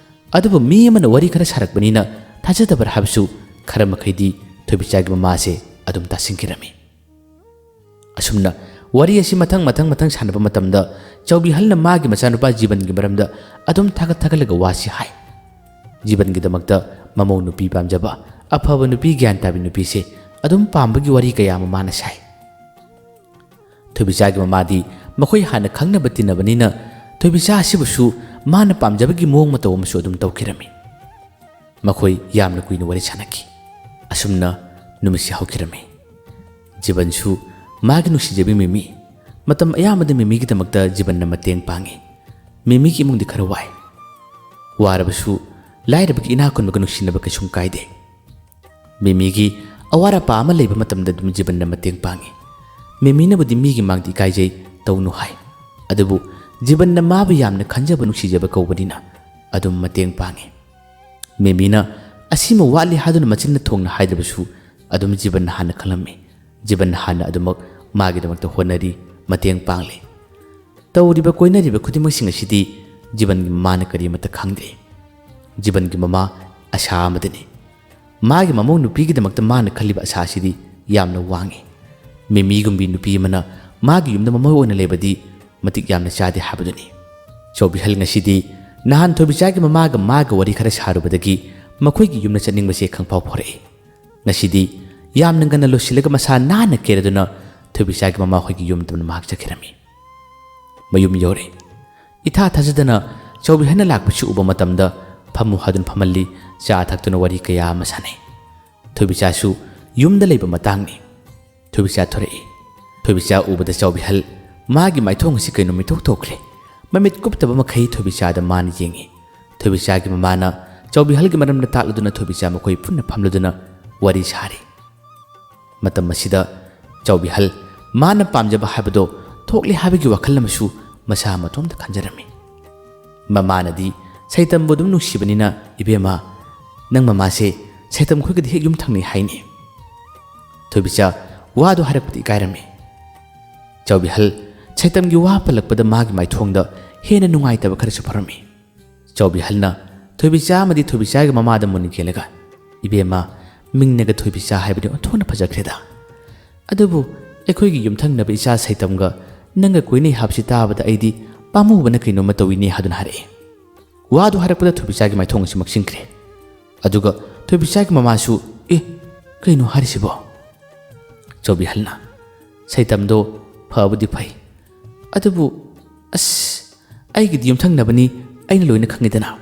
ꯑꯗꯨꯕꯨ ꯃꯤ ꯑꯃꯅ ꯋꯥꯔꯤ ꯈꯔ ꯁꯥꯔꯛꯄꯅꯤꯅ ꯊꯥꯖꯗꯕ꯭ꯔꯥ ꯍꯥꯏꯕꯁꯨ ꯈꯔ ꯃꯈꯩꯗꯤ ꯊꯣꯏꯕꯤꯆꯥꯒꯤ ꯃꯃꯥꯁꯦ ꯑꯗꯨꯝ ꯇꯥꯁꯤꯟꯈꯤꯔꯝꯃꯤ꯫ ꯑꯁꯨꯝꯅ ꯋꯥꯔꯤ ꯑꯁꯤ ꯃꯊꯪ ꯃꯊꯪ ꯃꯊꯪ ꯁꯥꯟꯅꯕ ꯃꯇꯝꯗ ꯆꯥꯎꯕꯤꯍꯜꯅ ꯃꯥꯒꯤ ꯃꯆꯥꯅꯨꯄꯥ ꯖꯤꯕꯟꯒꯤ ꯃꯔꯝꯗ ꯑꯗꯨꯝ ꯊꯥꯒꯠ ꯊꯥꯒꯠꯂꯒ ꯋꯥꯁꯤ ꯍꯥꯏ꯫ ꯖꯤꯕꯟꯒꯤꯗꯃꯛꯇ ꯃꯃꯧ ꯅꯨꯄꯤ ꯄꯥꯝꯖꯕ, ꯑꯐꯕ ꯅꯨꯄꯤ, ꯒ꯭ꯌꯥꯟ ꯇꯥꯕꯤ ꯅꯨꯄꯤꯁꯦ ꯑꯗꯨꯝ ꯄꯥꯝꯕꯒꯤ ꯋꯥꯔꯤ ꯀꯌꯥ ꯑꯃ ꯃꯥꯅ ꯁꯥꯏ꯫ ꯊꯣꯏꯕꯤꯆꯥꯒꯤ ꯃꯃꯥꯗꯤ ꯃꯈꯣꯏ ꯍꯥꯟꯅ ꯈꯪꯅꯕ ꯇꯤꯟꯅꯕꯅꯤꯅ ꯊꯣꯏꯕꯤꯆꯥ ꯑꯁꯤꯕꯨꯁꯨ ꯃꯥꯅ ꯄꯥꯝꯖꯕꯒꯤ ꯃꯑꯣꯡ ꯃꯇꯧ ꯑꯃꯁꯨ ꯑꯗꯨꯝ ꯇꯧꯈꯤꯔꯝꯃꯤ꯫ ꯃꯈꯣꯏ ꯌꯥꯝꯅ ꯀꯨꯏꯅ ꯋꯥꯔꯤ ꯁꯥꯟꯅꯈꯤ꯫ ꯑꯁꯨꯝꯅ ꯅꯨꯃꯤꯠꯁꯤ ꯍꯧꯈꯤꯔꯝꯃꯤ꯫ ꯖꯤꯕꯟꯁꯨ ꯃꯥꯒꯤ ꯅꯨꯡꯁꯤꯖꯕꯤ ꯃꯤꯃꯤ, ꯃꯇꯝ ꯑꯌꯥꯝꯕꯗ ꯃꯤꯃꯤꯒꯤꯗꯃꯛꯇ ꯖꯤꯕꯟꯅ ꯃꯇꯦꯡ ꯄꯥꯡꯉꯤ꯫ ꯃꯤꯃꯤꯒꯤ ꯏꯃꯨꯡꯗꯤ ꯈꯔ ꯋꯥꯏ꯫ ꯋꯥꯔꯕꯁꯨ ꯂꯥꯏꯔꯕꯒꯤ ꯏꯅꯥꯛ ꯈꯨꯟꯕꯒ ꯅꯨꯡꯁꯤꯅꯕ ꯀꯩꯁꯨꯝ ꯀꯥꯏꯗꯦ꯫ ꯃꯦꯃꯤꯒꯤ ꯑꯋꯥꯠ ꯑꯄꯥ ꯑꯃ ꯂꯩꯕ ꯃꯇꯝꯗ ꯑꯗꯨꯝ ꯖꯤꯕꯟꯅ ꯃꯇꯦꯡ ꯄꯥꯡꯏ꯫ ꯃꯦꯃꯤꯅꯕꯨꯗꯤ ꯃꯤꯒꯤ ꯃꯥꯡꯗ ꯏꯀꯥꯏꯖꯩ, ꯇꯧꯅꯨ ꯍꯥꯏ꯫ ꯑꯗꯨꯕꯨ ꯖꯤꯕꯟꯅ ꯃꯥꯕꯨ ꯌꯥꯝꯅ ꯈꯟꯖꯕ ꯅꯨꯡꯁꯤꯖꯕ ꯀꯧꯕꯅꯤꯅ ꯑꯗꯨꯝ ꯃꯇꯦꯡ ꯄꯥꯡꯏ꯫ ꯃꯦꯃꯤꯅ ꯑꯁꯤꯃ ꯋꯥꯠꯂꯤ ꯍꯥꯏꯗꯨꯅ ꯃꯆꯤꯟꯅ ꯊꯣꯡꯅ ꯍꯥꯏꯗ꯭ꯔꯕꯁꯨ ꯑꯗꯨꯝ ꯖꯤꯕꯟꯅ ꯍꯥꯟꯅ ꯈꯪꯂꯝꯃꯤ꯫ ꯖꯤꯕꯟꯅ ꯍꯥꯟꯅ ꯑꯗꯨꯃꯛ ꯃꯥꯒꯤꯗꯃꯛꯇ ꯍꯣꯠꯅꯔꯤ, ꯃꯇꯦꯡ ꯄꯥꯡꯂꯤ꯫ ꯇꯧꯔꯤꯕ ꯀꯣꯏꯅꯔꯤꯕ ꯈꯨꯗꯤꯡꯃꯛꯁꯤꯡ ꯑꯁꯤꯗꯤ ꯖꯤꯕꯟꯒꯤ ꯃꯃꯥꯅ ꯀꯔꯤꯃꯠꯇ ꯈꯪꯗ꯭ꯔꯤ꯫ ꯖꯤꯕꯟꯒꯤ ꯃꯃꯥ ꯑꯁꯥ ꯑꯃꯗꯅꯤ꯫ ꯃꯥꯒꯤ ꯃꯃꯧ ꯅꯨꯄꯤꯒꯤꯗꯃꯛꯇ ꯃꯥꯅ ꯈꯜꯂꯤꯕ ꯑꯁꯥ ꯑꯁꯤꯗꯤ ꯌꯥꯝꯅ ꯋꯥꯡꯏ꯫ ꯃꯦꯃꯤꯒꯨꯝꯕꯤ ꯅꯨꯄꯤ ꯑꯃꯅ ꯃꯥꯒꯤ ꯌꯨꯝꯗ ꯃꯃꯧ ꯑꯣꯏꯅ ꯂꯩꯕꯗꯤ ꯃꯇꯤꯛ ꯌꯥꯝꯅ ꯆꯥꯗꯦ ꯍꯥꯏꯕꯗꯨꯅꯤ꯫ ꯆꯧꯕꯤꯍꯜ ꯉꯁꯤꯗꯤ ꯅꯍꯥꯟ ꯊꯣꯏꯕꯤꯆꯥꯒꯤ ꯃꯃꯥꯒ ꯃꯥꯒ ꯋꯥꯔꯤ ꯈꯔ ꯁꯥꯔꯨꯕꯗꯒꯤ ꯃꯈꯣꯏꯒꯤ ꯌꯨꯝꯗ ꯆꯠꯅꯤꯡꯕꯁꯦ ꯈꯪꯐꯥꯎ ꯐꯥꯎꯔꯛꯏ꯫ ꯉꯁꯤꯗꯤ ꯌꯥꯝꯅ ꯉꯟꯅ ꯂꯣꯏꯁꯤꯜꯂꯒ ꯃꯁꯥ ꯅꯥꯟꯅ ꯀꯦꯔꯗꯨꯅ ꯊꯣꯏꯕꯤꯆꯥꯒꯤ ꯃꯃꯥ ꯍꯣꯏꯒꯤ ꯌꯨꯝꯗ ꯃꯍꯥꯛ ꯆꯠꯈꯤꯔꯝꯃꯤ꯫ ꯃꯌꯨꯝ ꯌꯧꯔꯦ꯫ ꯏꯊꯥ ꯊꯥꯖꯗꯅ ꯆꯧꯕꯤꯍꯜꯅ ꯂꯥꯛꯄꯁꯤ ꯎꯕ ꯃꯇꯝꯗ ꯐꯝꯃꯨ ꯍꯥꯏꯗꯨꯅ ꯐꯝꯍꯜꯂꯤ, ꯆꯥ ꯊꯛꯇꯨꯅ ꯋꯥꯔꯤ ꯀꯌꯥ ꯑꯃ ꯁꯥꯟꯅꯩ꯫ ꯊꯣꯏꯕꯤꯆꯥꯁꯨ ꯌꯨꯝꯗ ꯂꯩꯕ ꯃꯇꯥꯡꯅꯤ꯫ ꯊꯣꯏꯕꯤꯆꯥ ꯊꯣꯔꯛꯏ꯫ ꯊꯣꯏꯕꯤꯆꯥ ꯎꯕꯗ ꯆꯧꯕꯤꯍꯜ ꯃꯥꯒꯤ ꯃꯥꯏꯊꯣꯡ ꯑꯁꯤ ꯀꯩꯅꯣ ꯃꯤꯊꯣꯛ ꯊꯣꯛꯈ꯭ꯔꯦ꯫ ꯃꯃꯤꯠ ꯀꯨꯞꯇꯕ ꯃꯈꯩ ꯊꯣꯏꯕꯤꯆꯥꯗ ꯃꯥꯅ ꯌꯦꯡꯏ꯫ ꯊꯣꯏꯕꯤꯆꯥꯒꯤ ꯃꯃꯥꯅ ꯆꯧꯕꯤꯍꯜꯒꯤ ꯃꯔꯝꯗ ꯇꯥꯛꯂꯗꯨꯅ ꯊꯣꯏꯕꯤꯆꯥ ꯃꯈꯣꯏ ꯄꯨꯟꯅ ꯐꯝꯂꯗꯨꯅ ꯋꯥꯔꯤ ꯁꯥꯔꯤ꯫ ꯃꯇꯝ ꯑꯁꯤꯗ ꯆꯧꯕꯤꯍꯜ ꯃꯥꯅ ꯄꯥꯝꯖꯕ ꯍꯥꯏꯕꯗꯣ ꯊꯣꯛꯂꯦ ꯍꯥꯏꯕꯒꯤ ꯋꯥꯈꯜ ꯑꯃꯁꯨ ꯃꯁꯥ ꯃꯇꯣꯝꯇ ꯈꯟꯖꯔꯝꯃꯤ꯫ ꯃꯃꯥꯅꯗꯤ ꯁꯩꯇꯝꯕꯨ ꯑꯗꯨꯝ ꯅꯨꯡꯁꯤꯕꯅꯤꯅ, "ꯏꯕꯦꯝꯃ, ꯅꯪ ꯃꯃꯥꯁꯦ ꯁꯩꯇꯝ ꯈꯣꯏꯒꯗꯤ ꯍꯦꯛ ꯌꯨꯝ ꯊꯪꯅꯩ ꯍꯥꯏꯅꯤ?" ꯊꯣꯏꯕꯤꯆꯥ ꯋꯥꯗꯨ ꯍꯥꯏꯔꯛꯄꯗ ꯏꯀꯥꯏꯔꯝꯃꯤ꯫ ꯆꯧꯕꯤꯍꯜ ꯁꯩꯇꯝꯒꯤ ꯋꯥ ꯄꯜꯂꯛꯄꯗ ꯃꯥꯒꯤ ꯃꯥꯏꯊꯣꯡꯗ ꯍꯦꯟꯅ ꯅꯨꯡꯉꯥꯏꯇꯕ ꯈꯔꯁꯨ ꯐꯥꯎꯔꯝꯃꯤ꯫ ꯆꯧꯕꯤꯍꯜꯅ ꯊꯣꯏꯕꯤꯆꯥ ꯑꯃꯗꯤ ꯊꯣꯏꯕꯤꯆꯥꯒꯤ ꯃꯃꯥꯗ ꯃꯨꯟꯅ ꯀꯦꯜꯂꯒ, "ꯏꯕꯦꯝꯃ, ꯃꯤꯡꯅꯒ ꯊꯣꯏꯕꯤꯆꯥ ꯍꯥꯏꯕꯗꯤ ꯑꯣꯟꯊꯣꯛꯅ ꯐꯖꯈ꯭ꯔꯦꯗ꯫ ꯑꯗꯨꯕꯨ ꯑꯩꯈꯣꯏꯒꯤ ꯌꯨꯝꯊꯪꯅꯕ ꯏꯆꯥ ꯁꯩꯇꯝꯒ ꯅꯪꯒ ꯀꯣꯏꯅꯩ ꯍꯥꯏꯕꯁꯤ ꯇꯥꯕꯗ ꯑꯩꯗꯤ ꯄꯥꯝꯃꯨꯕꯅ ꯀꯩꯅꯣꯝꯃ ꯇꯧꯏꯅꯦ" ꯍꯥꯏꯗꯨꯅ ꯍꯥꯏꯔꯛꯏ꯫ ꯋꯥꯗꯨ ꯍꯥꯏꯔꯛꯄꯗ ꯊꯣꯏꯕꯤꯆꯥꯒꯤ ꯃꯥꯏꯊꯣꯡ ꯑꯁꯤ ꯃꯛꯁꯤꯟꯈ꯭ꯔꯦ꯫ ꯑꯗꯨꯒ ꯊꯣꯏꯕꯤꯆꯥꯒꯤ ꯃꯃꯥꯁꯨ, "ꯑꯦ, ꯀꯩꯅꯣ ꯍꯥꯏꯔꯤꯁꯤꯕꯣ?" ꯆꯧꯕꯤꯍꯜꯅ, "ꯁꯩꯇꯝꯗꯣ ꯐꯕꯨꯗꯤ ꯐꯩ, ꯑꯗꯨꯕꯨ ꯑꯁ, ꯑꯩꯒꯤꯗꯤ ꯌꯨꯝꯊꯪꯅꯕꯅꯤ, ꯑꯩꯅ ꯂꯣꯏꯅ ꯈꯪꯉꯤꯗꯅ꯫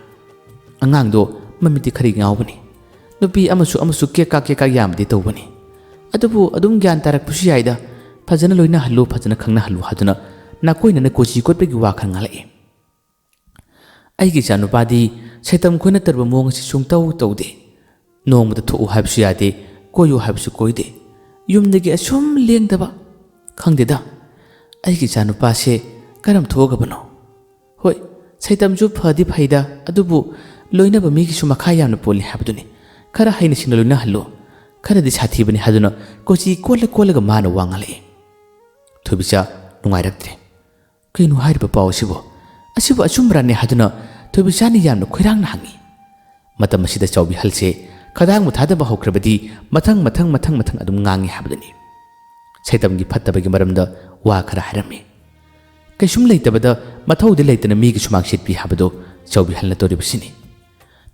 ꯑꯉꯥꯡꯗꯣ ꯃꯃꯤꯠꯇꯤ ꯈꯔ ꯉꯥꯎꯕꯅꯤ, ꯅꯨꯄꯤ ꯑꯃꯁꯨ ꯑꯃꯁꯨ ꯀꯦꯛꯀꯥ ꯀꯦꯛꯀꯥ ꯌꯥꯝꯕꯗꯤ ꯇꯧꯕꯅꯤ, ꯑꯗꯨꯕꯨ ꯑꯗꯨꯝ ꯒ꯭ꯌꯥꯟ ꯇꯥꯔꯛꯄꯁꯨ ꯌꯥꯏꯗ꯫ ꯐꯖꯅ ꯂꯣꯏꯅꯍꯜꯂꯨ, ꯐꯖꯅ ꯈꯪꯅꯍꯜꯂꯨ" ꯍꯥꯏꯗꯨꯅ ꯅꯥꯀꯣꯏꯅꯅ ꯀꯣꯆꯤ ꯀꯣꯠꯄꯒꯤ ꯋꯥ ꯈꯔ ꯉꯥꯡꯂꯛꯏ꯫ "ꯑꯩꯒꯤ ꯏꯆꯥꯅꯨꯄꯥꯗꯤ ꯁꯩꯇꯝ ꯈꯣꯏꯅ ꯇꯧꯔꯨꯕ ꯃꯑꯣꯡ ꯑꯁꯤ ꯁꯨꯡꯇꯧ ꯇꯧꯗꯦ꯫ ꯅꯣꯡꯃꯗ ꯊꯣꯛꯎ ꯍꯥꯏꯕꯁꯨ ꯌꯥꯗꯦ, ꯀꯣꯏꯌꯨ ꯍꯥꯏꯕꯁꯨ ꯀꯣꯏꯗꯦ꯫ ꯌꯨꯝꯗꯒꯤ ꯑꯁꯨꯝ ꯂꯦꯡꯗꯕ꯫ ꯈꯪꯗꯦꯗ, ꯑꯩꯒꯤ ꯏꯆꯥꯅꯨꯄꯥꯁꯦ ꯀꯔꯝ ꯊꯣꯛꯑꯒꯕꯅꯣ? ꯍꯣꯏ, ꯁꯩꯇꯝꯁꯨ ꯐꯗꯤ ꯐꯩꯗ, ꯑꯗꯨꯕꯨ ꯂꯣꯏꯅꯕ ꯃꯤꯒꯤꯁꯨ ꯃꯈꯥ ꯌꯥꯝꯅ ꯄꯣꯜꯂꯤ ꯍꯥꯏꯕꯗꯨꯅꯤ꯫ ꯈꯔ ꯍꯩꯅ ꯁꯤꯡꯅ ꯂꯣꯏꯅꯍꯜꯂꯨ, ꯈꯔꯗꯤ ꯁꯥꯊꯤꯕꯅꯤ ꯍꯥꯏꯗꯨꯅ ꯀꯣꯆꯤ ꯀꯣꯜꯂ ꯀꯣꯜꯂꯒ ꯃꯥꯅ ꯋꯥ ꯉꯥꯡꯂꯛꯏ꯫ ꯊꯣꯏꯕꯤꯆꯥ ꯅꯨꯡꯉꯥꯏꯔꯛꯇ꯭ꯔꯦ꯫ ꯀꯩꯅꯣ ꯍꯥꯏꯔꯤꯕ ꯄꯥꯎ ꯑꯁꯤꯕꯣ? ꯑꯁꯤꯕꯨ ꯑꯆꯨꯝꯕꯔꯥꯅꯦ ꯍꯥꯏꯗꯨꯅ ꯊꯣꯏꯕꯤꯆꯥꯅ ꯌꯥꯝꯅ ꯈꯣꯏꯔꯥꯡꯅ ꯍꯪꯉꯤ꯫ ꯃꯇꯝ ꯑꯁꯤꯗ ꯆꯥꯎꯕꯤꯍꯜꯁꯦ ꯈꯗꯥꯡꯕꯨ ꯊꯥꯗꯕ ꯍꯧꯈ꯭ꯔꯕꯗꯤ ꯃꯊꯪ ꯃꯊꯪ ꯃꯊꯪ ꯃꯊꯪ ꯑꯗꯨꯝ ꯉꯥꯡꯉꯤ ꯍꯥꯏꯕꯗꯨꯅꯤ꯫ ꯁꯩꯇꯝꯒꯤ ꯐꯠꯇꯕꯒꯤ ꯃꯔꯝꯗ ꯋꯥ ꯈꯔ ꯍꯥꯏꯔꯝꯃꯤ꯫ ꯀꯩꯁꯨꯝ ꯂꯩꯇꯕꯗ ꯃꯊꯧꯗꯤ ꯂꯩꯇꯅ ꯃꯤꯒꯤ ꯁꯨꯃꯥꯡ ꯁꯤꯠꯄꯤ ꯍꯥꯏꯕꯗꯨ ꯆꯥꯎꯕꯤꯍꯜꯅ ꯇꯧꯔꯤꯕꯁꯤꯅꯤ꯫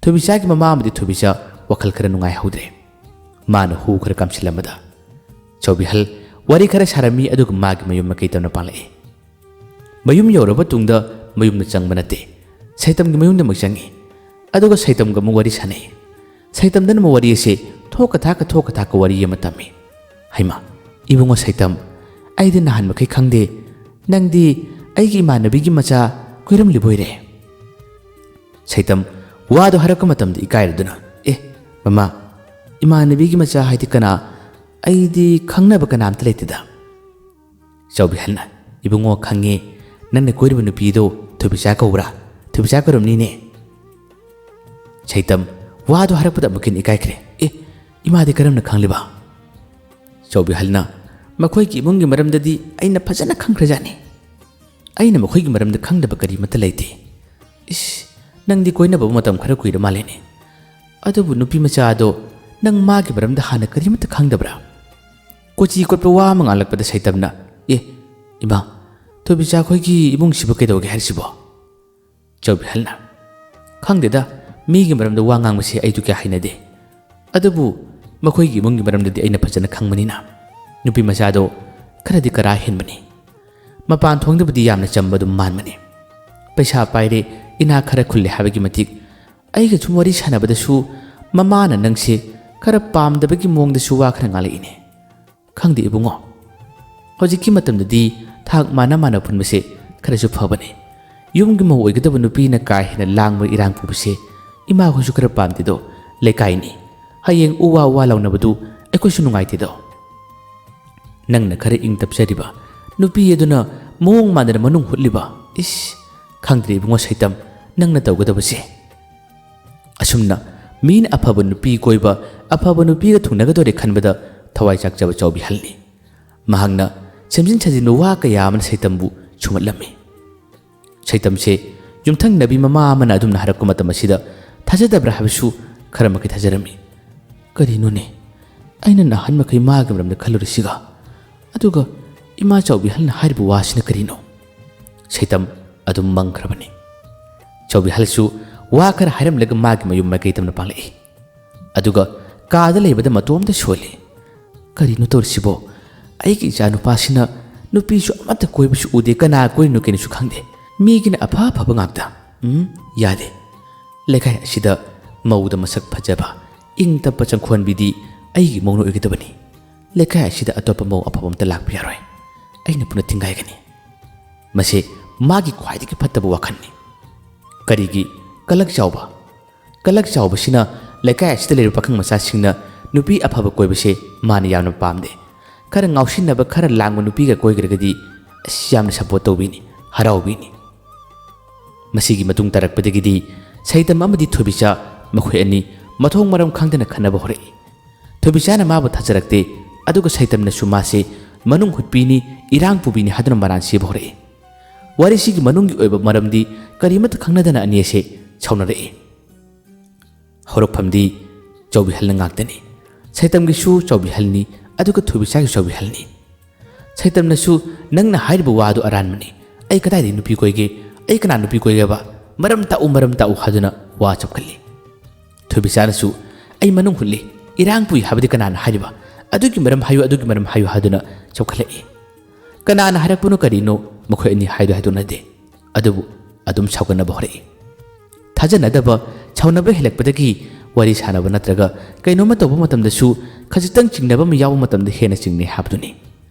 ꯊꯣꯏꯕꯤꯆꯥꯒꯤ ꯃꯃꯥ ꯑꯃꯗꯤ ꯊꯣꯏꯕꯤꯆꯥ ꯋꯥꯈꯜ ꯈꯔ ꯅꯨꯡꯉꯥꯏꯍꯧꯗ꯭ꯔꯦ꯫ ꯃꯥꯅ ꯍꯨ ꯈꯔ ꯀꯥꯝꯁꯤꯜꯂꯝꯕꯗ ꯆꯥꯎꯕꯤꯍꯜ ꯋꯥꯔꯤ ꯈꯔ ꯁꯥꯔꯝꯃꯤ, ꯑꯗꯨꯒ ꯃꯥꯒꯤ ꯃꯌꯨꯝ ꯃꯥꯏꯀꯩ ꯇꯝꯅ ꯄꯥꯡꯂꯛꯏ꯫ ꯃꯌꯨꯝ ꯌꯧꯔꯕ ꯇꯨꯡꯗ ꯃꯌꯨꯝꯗ ꯆꯪꯕ ꯅꯠꯇꯦ, ꯁꯩꯇꯝꯒꯤ ꯃꯌꯨꯝꯗꯃꯛ ꯆꯪꯉꯤ꯫ ꯑꯗꯨꯒ ꯁꯩꯇꯝꯒ ꯑꯃꯨꯛ ꯋꯥꯔꯤ ꯁꯥꯟꯅꯩ꯫ ꯁꯩꯇꯝꯗꯅ ꯑꯃꯨꯛ ꯋꯥꯔꯤ ꯑꯁꯤ ꯊꯣꯛꯀ ꯊꯥꯛꯀ ꯊꯣꯛꯀ ꯊꯥꯛꯀ ꯋꯥꯔꯤ ꯑꯃ ꯇꯝꯃꯤ꯫ "ꯍꯩꯃꯥ, ꯏꯕꯨꯡꯉꯣ ꯁꯩꯇꯝ, ꯑꯩꯗꯤ ꯅꯍꯥꯟ ꯃꯈꯩ ꯈꯪꯗꯦ, ꯅꯪꯗꯤ ꯑꯩꯒꯤ ꯏꯃꯥꯟꯅꯕꯤꯒꯤ ꯃꯆꯥ ꯀꯣꯏꯔꯝꯂꯤꯕꯣꯏꯔꯦ?" ꯁꯩꯇꯝ ꯋꯥꯗꯣ ꯍꯥꯏꯔꯛꯄ ꯃꯇꯝꯗ ꯏꯀꯥꯏꯔꯗꯨꯅ, "ꯑꯦ, ꯃꯃꯥ, ꯏꯃꯥꯟꯅꯕꯤꯒꯤ ꯃꯆꯥ ꯍꯥꯏꯗꯤ ꯀꯅꯥ? ꯑꯩꯗꯤ ꯈꯪꯅꯕ ꯀꯅꯥꯝꯇ ꯂꯩꯇꯦꯗ꯫" ꯆꯥꯎꯕꯤꯍꯜꯅ, "ꯏꯕꯨꯡꯉꯣ, ꯈꯪꯉꯦ, ꯅꯪꯅ ꯀꯣꯏꯔꯤꯕ ꯅꯨꯄꯤꯗꯣ ꯊꯣꯏꯕꯤꯆꯥ ꯀꯧꯕ꯭ꯔꯥ? ꯊꯣꯏꯕꯤꯆꯥ ꯀꯧꯔꯝꯅꯤꯅꯦ꯫" ꯁꯩꯇꯝ ꯋꯥꯗꯣ ꯍꯥꯏꯔꯛꯄꯗ ꯑꯃꯨꯛꯀ ꯍꯦꯟꯅ ꯏꯀꯥꯏꯈ꯭ꯔꯦ꯫ "ꯑꯦ, ꯏꯃꯥꯗꯤ ꯀꯔꯝꯅ ꯈꯪꯂꯤꯕ?" ꯆꯥꯎꯕꯤꯍꯜꯅ, "ꯃꯈꯣꯏꯒꯤ ꯏꯃꯨꯡꯒꯤ ꯃꯔꯝꯗꯗꯤ ꯑꯩꯅ ꯐꯖꯅ ꯈꯪꯈ꯭ꯔꯖꯥꯠꯅꯤ꯫ ꯑꯩꯅ ꯃꯈꯣꯏꯒꯤ ꯃꯔꯝꯗ ꯈꯪꯗꯕ ꯀꯔꯤꯃꯠꯇ ꯂꯩꯇꯦ꯫" "ꯏꯁ, ꯅꯪꯗꯤ ꯀꯣꯏꯅꯕ ꯃꯇꯝ ꯈꯔ ꯀꯨꯏꯔ ꯃꯥꯜꯂꯦꯅꯦ꯫ ꯑꯗꯨꯕꯨ ꯅꯨꯄꯤ ꯃꯆꯥ ꯑꯗꯣ ꯅꯪ ꯃꯥꯒꯤ ꯃꯔꯝꯗ ꯍꯥꯟꯅ ꯀꯔꯤꯃꯠꯇ ꯈꯪꯗꯕ꯭ꯔꯥ?" ꯀꯣꯆꯤ ꯀꯣꯠꯄ ꯋꯥ ꯑꯃ ꯉꯥꯡꯂꯛꯄꯗ ꯁꯩꯇꯝꯅ, "ꯑꯦ, ꯏꯃꯥ, ꯊꯣꯏꯕꯤꯆꯥ ꯈꯣꯏꯒꯤ ꯏꯃꯨꯡꯁꯤꯕꯨ ꯀꯩꯗꯧꯒꯦ ꯍꯥꯏꯔꯤꯁꯤꯕꯣ?" ꯆꯥꯎꯕꯤꯍꯜꯅ, "ꯈꯪꯗꯦꯗ, ꯃꯤꯒꯤ ꯃꯔꯝꯗ ꯋꯥ ꯉꯥꯡꯕꯁꯦ ꯑꯩꯗꯨ ꯀꯌꯥ ꯍꯩꯅꯗꯦ꯫ ꯑꯗꯨꯕꯨ ꯃꯈꯣꯏꯒꯤ ꯏꯃꯨꯡꯒꯤ ꯃꯔꯝꯗꯗꯤ ꯑꯩꯅ ꯐꯖꯅ ꯈꯪꯕꯅꯤꯅ꯫ ꯅꯨꯄꯤ ꯃꯆꯥꯗꯣ ꯈꯔꯗꯤ ꯀꯔꯥ ꯍꯦꯟꯕꯅꯤ꯫ ꯃꯄꯥꯟ ꯊꯣꯡꯗꯕꯨꯗꯤ ꯌꯥꯝꯅ ꯆꯝꯕ ꯑꯗꯨꯝ ꯃꯥꯟꯕꯅꯤ꯫ ꯄꯩꯁꯥ ꯄꯥꯏꯔꯦ, ꯏꯅꯥꯛ ꯈꯔ ꯈꯨꯜꯂꯦ ꯍꯥꯏꯕꯒꯤ ꯃꯇꯤꯛ꯫ ꯑꯩꯒ ꯁꯨꯝ ꯋꯥꯔꯤ ꯁꯥꯟꯅꯕꯗꯁꯨ ꯃꯃꯥꯅ ꯅꯪꯁꯦ ꯈꯔ ꯄꯥꯝꯗꯕꯒꯤ ꯃꯑꯣꯡꯗꯁꯨ ꯋꯥ ꯈꯔ ꯉꯥꯡꯂꯛꯏꯅꯦ꯫ ꯈꯪꯗꯦ ꯏꯕꯨꯡꯉꯣ, ꯍꯧꯖꯤꯛꯀꯤ ꯃꯇꯝꯗꯗꯤ ꯊꯥꯛ ꯃꯥꯟꯅ ꯃꯥꯟꯅ ꯄꯨꯟꯕꯁꯦ ꯈꯔꯁꯨ ꯐꯕꯅꯦ꯫ ꯌꯨꯝꯒꯤ ꯃꯧ ꯑꯣꯏꯒꯗꯕ ꯅꯨꯄꯤꯅ ꯀꯥ ꯍꯦꯟꯅ ꯂꯥꯡꯕ ꯏꯔꯥꯡ ꯄꯨꯕꯁꯦ ꯏꯃꯥꯈꯣꯏꯁꯨ ꯈꯔ ꯄꯥꯝꯗꯦꯗꯣ꯫ ꯂꯩꯀꯥꯏꯅꯤ, ꯍꯌꯦꯡ ꯎ ꯋꯥ ꯎ ꯋꯥ ꯂꯥꯎꯅꯕꯗꯨ ꯑꯩꯈꯣꯏꯁꯨ ꯅꯨꯡꯉꯥꯏꯇꯦꯗꯣ꯫ ꯅꯪꯅ ꯈꯔ ꯏꯪ ꯇꯞꯆꯔꯤꯕ ꯅꯨꯄꯤ ꯑꯗꯨꯅ ꯃꯑꯣꯡ ꯃꯥꯟꯗꯅ ꯃꯅꯨꯡ ꯍꯨꯠꯂꯤꯕ꯫ ꯏꯁ, ꯈꯪꯗ꯭ꯔꯦ ꯏꯕꯨꯡꯉꯣ ꯁꯩꯇꯝ, ꯅꯪꯅ ꯇꯧꯒꯗꯕꯁꯦ꯫ ꯑꯁꯨꯝꯅ ꯃꯤꯅ ꯑꯐꯕ ꯅꯨꯄꯤ ꯀꯣꯏꯕ, ꯑꯐꯕ ꯅꯨꯄꯤꯒ ꯊꯨꯡꯅꯒꯗꯧꯔꯦ ꯈꯟꯕꯗ ꯊꯋꯥꯏ ꯆꯥꯛꯆꯕ ꯆꯥꯎꯕꯤꯍꯜꯂꯤ꯫ ꯃꯍꯥꯛꯅ ꯁꯦꯝꯖꯤꯟ ꯁꯥꯖꯤꯟꯕ ꯋꯥ ꯀꯌꯥ ꯑꯃꯅ ꯁꯩꯇꯝꯕꯨ ꯁꯨꯝꯍꯠꯂꯝꯃꯤ꯫ ꯁꯩꯇꯝꯁꯦ ꯌꯨꯝꯊꯪꯅꯕꯤ ꯃꯃꯥ ꯑꯃꯅ ꯑꯗꯨꯝꯅ ꯍꯥꯏꯔꯛꯄ ꯃꯇꯝ ꯑꯁꯤꯗ ꯊꯥꯖꯗꯕ꯭ꯔꯥ ꯍꯥꯏꯕꯁꯨ ꯈꯔ ꯃꯈꯩ ꯊꯥꯖꯔꯝꯃꯤ꯫ ꯀꯔꯤꯅꯣꯅꯦ, ꯑꯩꯅ ꯅꯍꯥꯟ ꯃꯈꯩ ꯃꯥꯒꯤ ꯃꯔꯝꯗ ꯈꯜꯂꯨꯔꯤꯁꯤꯒ? ꯑꯗꯨꯒ ꯏꯃꯥ ꯆꯥꯎꯕꯤꯍꯜꯅ ꯍꯥꯏꯔꯤꯕ ꯋꯥꯁꯤꯅ ꯀꯔꯤꯅꯣ? ꯁꯩꯇꯝ ꯑꯗꯨꯝ ꯃꯪꯈ꯭ꯔꯕꯅꯤ꯫ ꯆꯥꯎꯕꯤꯍꯜꯁꯨ ꯋꯥ ꯈꯔ ꯍꯥꯏꯔꯝꯂꯒ ꯃꯥꯒꯤ ꯃꯌꯨꯝ ꯃꯥꯏꯀꯩ ꯇꯝꯅ ꯄꯥꯡꯂꯛꯏ꯫ ꯑꯗꯨꯒ ꯀꯥꯗ ꯂꯩꯕꯗ ꯃꯇꯣꯝꯇ ꯁꯣꯜꯂꯤ꯫ ꯀꯔꯤꯅꯣ ꯇꯧꯔꯤꯁꯤꯕꯣ? ꯑꯩꯒꯤ ꯏꯆꯥ ꯅꯨꯄꯥꯁꯤꯅ ꯅꯨꯄꯤꯁꯨ ꯑꯃꯠꯇ ꯀꯣꯏꯕꯁꯨ ꯎꯗꯦ, ꯀꯅꯥ ꯀꯣꯏꯔꯤꯅꯣ ꯀꯩꯅꯣꯁꯨ ꯈꯪꯗꯦ꯫ ꯃꯤꯒꯤꯅ ꯑꯐ ꯑꯐꯕ ꯉꯥꯛꯇ꯫ ꯎꯝ, ꯌꯥꯗꯦ꯫ ꯂꯩꯀꯥꯏ ꯑꯁꯤꯗ ꯃꯧꯗ ꯃꯁꯛ ꯐꯖꯕ, ꯏꯪ ꯇꯞꯄ ꯆꯪꯈꯣꯟꯕꯤꯗꯤ ꯑꯩꯒꯤ ꯃꯧꯅ ꯑꯣꯏꯒꯗꯕꯅꯤ꯫ ꯂꯩꯀꯥꯏ ꯑꯁꯤꯗ ꯑꯇꯣꯞꯄ ꯃꯧ ꯑꯐꯕ ꯑꯝꯇ ꯂꯥꯛꯄ ꯌꯥꯔꯣꯏ꯫ ꯑꯩꯅ ꯄꯨꯟꯅ ꯊꯤꯡꯒꯥꯏꯒꯅꯤ꯫ ꯃꯁꯤ ꯃꯥꯒꯤ ꯈ꯭ꯋꯥꯏꯗꯒꯤ ꯐꯠꯇꯕ ꯋꯥꯈꯜꯅꯤ꯫ ꯀꯔꯤꯒꯤ? ꯀꯂꯛ ꯆꯥꯎꯕ꯫ ꯀꯂꯛ ꯆꯥꯎꯕꯁꯤꯅ ꯂꯩꯀꯥꯏ ꯑꯁꯤꯗ ꯂꯩꯔꯤꯕ ꯄꯥꯈꯪ ꯃꯆꯥꯁꯤꯡꯅ ꯅꯨꯄꯤ ꯑꯐꯕ ꯀꯣꯏꯕꯁꯦ ꯃꯥꯅ ꯌꯥꯝꯅ ꯄꯥꯝꯗꯦ꯫ ꯈꯔ ꯉꯥꯎꯁꯤꯟꯅꯕ, ꯈꯔ ꯂꯥꯡꯕ ꯅꯨꯄꯤꯒ ꯀꯣꯏꯈ꯭ꯔꯒꯗꯤ ꯑꯁ, ꯌꯥꯝꯅ ꯁꯞꯄꯣꯔꯠ ꯇꯧꯕꯤꯅꯤ, ꯍꯔꯥꯎꯕꯤꯅꯤ꯫ ꯃꯁꯤꯒꯤ ꯃꯇꯨꯡ ꯇꯥꯔꯛꯄꯗꯒꯤꯗꯤ ꯁꯩꯇꯝ ꯑꯃꯗꯤ ꯊꯣꯏꯕꯤꯆꯥ ꯃꯈꯣꯏ ꯑꯅꯤ ꯃꯊꯣꯡ ꯃꯔꯝ ꯈꯪꯗꯅ ꯈꯠꯅꯕ ꯍꯧꯔꯛꯏ꯫ ꯊꯣꯏꯕꯤꯆꯥꯅ ꯃꯥꯕꯨ ꯊꯥꯖꯔꯛꯇꯦ, ꯑꯗꯨꯒ ꯁꯩꯇꯝꯅꯁꯨ ꯃꯥꯁꯦ ꯃꯅꯨꯡ ꯍꯨꯠꯄꯤꯅꯤ, ꯏꯔꯥꯡ ꯄꯨꯕꯤꯅꯤ ꯍꯥꯏꯗꯨꯅ ꯃꯔꯥꯟ ꯁꯤꯕ ꯍꯧꯔꯛꯏ꯫ ꯋꯥꯔꯤꯁꯤꯒꯤ ꯃꯅꯨꯡꯒꯤ ꯑꯣꯏꯕ ꯃꯔꯝꯗꯤ ꯀꯔꯤꯃꯠꯇ ꯈꯪꯅꯗꯅ ꯑꯅꯤ ꯑꯁꯦ ꯁꯥꯎꯅꯔꯛꯏ꯫ ꯍꯧꯔꯛꯐꯝꯗꯤ ꯆꯥꯎꯕꯤꯍꯜꯅ ꯉꯥꯛꯇꯅꯤ꯫ ꯁꯩꯇꯝꯒꯤꯁꯨ ꯆꯥꯎꯕꯤꯍꯜꯅꯤ, ꯑꯗꯨꯒ ꯊꯣꯏꯕꯤꯆꯥꯒꯤ ꯆꯥꯎꯕꯤꯍꯜꯅꯤ꯫ ꯁꯩꯇꯝꯅꯁꯨ, "ꯅꯪꯅ ꯍꯥꯏꯔꯤꯕ ꯋꯥꯗꯨ ꯑꯔꯥꯟꯕꯅꯤ꯫ ꯑꯩ ꯀꯗꯥꯏꯗꯒꯤ ꯅꯨꯄꯤ ꯀꯣꯏꯒꯦ? ꯑꯩ ꯀꯅꯥ ꯅꯨꯄꯤ ꯀꯣꯏꯒꯦꯕ? ꯃꯔꯝ ꯇꯥꯛꯎ, ꯃꯔꯝ ꯇꯥꯛꯎ" ꯍꯥꯏꯗꯨꯅ ꯋꯥ ꯆꯞꯈꯠꯂꯤ꯫ ꯊꯣꯏꯕꯤꯆꯥꯅꯁꯨ, "ꯑꯩ ꯃꯅꯨꯡ ꯍꯨꯠꯂꯤ, ꯏꯔꯥꯡ ꯄꯨꯏ ꯍꯥꯏꯕꯗꯤ ꯀꯅꯥꯅ ꯍꯥꯏꯔꯤꯕ? ꯑꯗꯨꯒꯤ ꯃꯔꯝ ꯍꯥꯏꯌꯨ, ꯑꯗꯨꯒꯤ ꯃꯔꯝ ꯍꯥꯏꯌꯨ" ꯍꯥꯏꯗꯨꯅ ꯆꯞꯈꯠꯂꯛꯏ꯫ ꯀꯅꯥꯅ ꯍꯥꯏꯔꯛꯄꯅꯣ ꯀꯔꯤꯅꯣ ꯃꯈꯣꯏ ꯑꯅꯤ ꯍꯥꯏꯗꯣ ꯍꯥꯏꯗꯣꯛꯅꯗꯦ꯫ ꯑꯗꯨꯕꯨ ꯑꯗꯨꯝ ꯁꯥꯎꯒꯠꯅꯕ ꯍꯧꯔꯛꯏ꯫ ꯊꯥꯖꯅꯗꯕ, ꯁꯥꯎꯅꯕ ꯍꯦꯜꯂꯛꯄꯗꯒꯤ ꯋꯥꯔꯤ ꯁꯥꯟꯅꯕ ꯅꯠꯇ꯭ꯔꯒ ꯀꯩꯅꯣꯝꯃ ꯇꯧꯕ ꯃꯇꯝꯗꯁꯨ ꯈꯖꯤꯛꯇꯪ ꯆꯤꯡꯅꯕ ꯑꯃ ꯌꯥꯎꯕ ꯃꯇꯝꯗ ꯍꯦꯟꯅ ꯆꯤꯡꯅꯩ ꯍꯥꯏꯕꯗꯨꯅꯤ꯫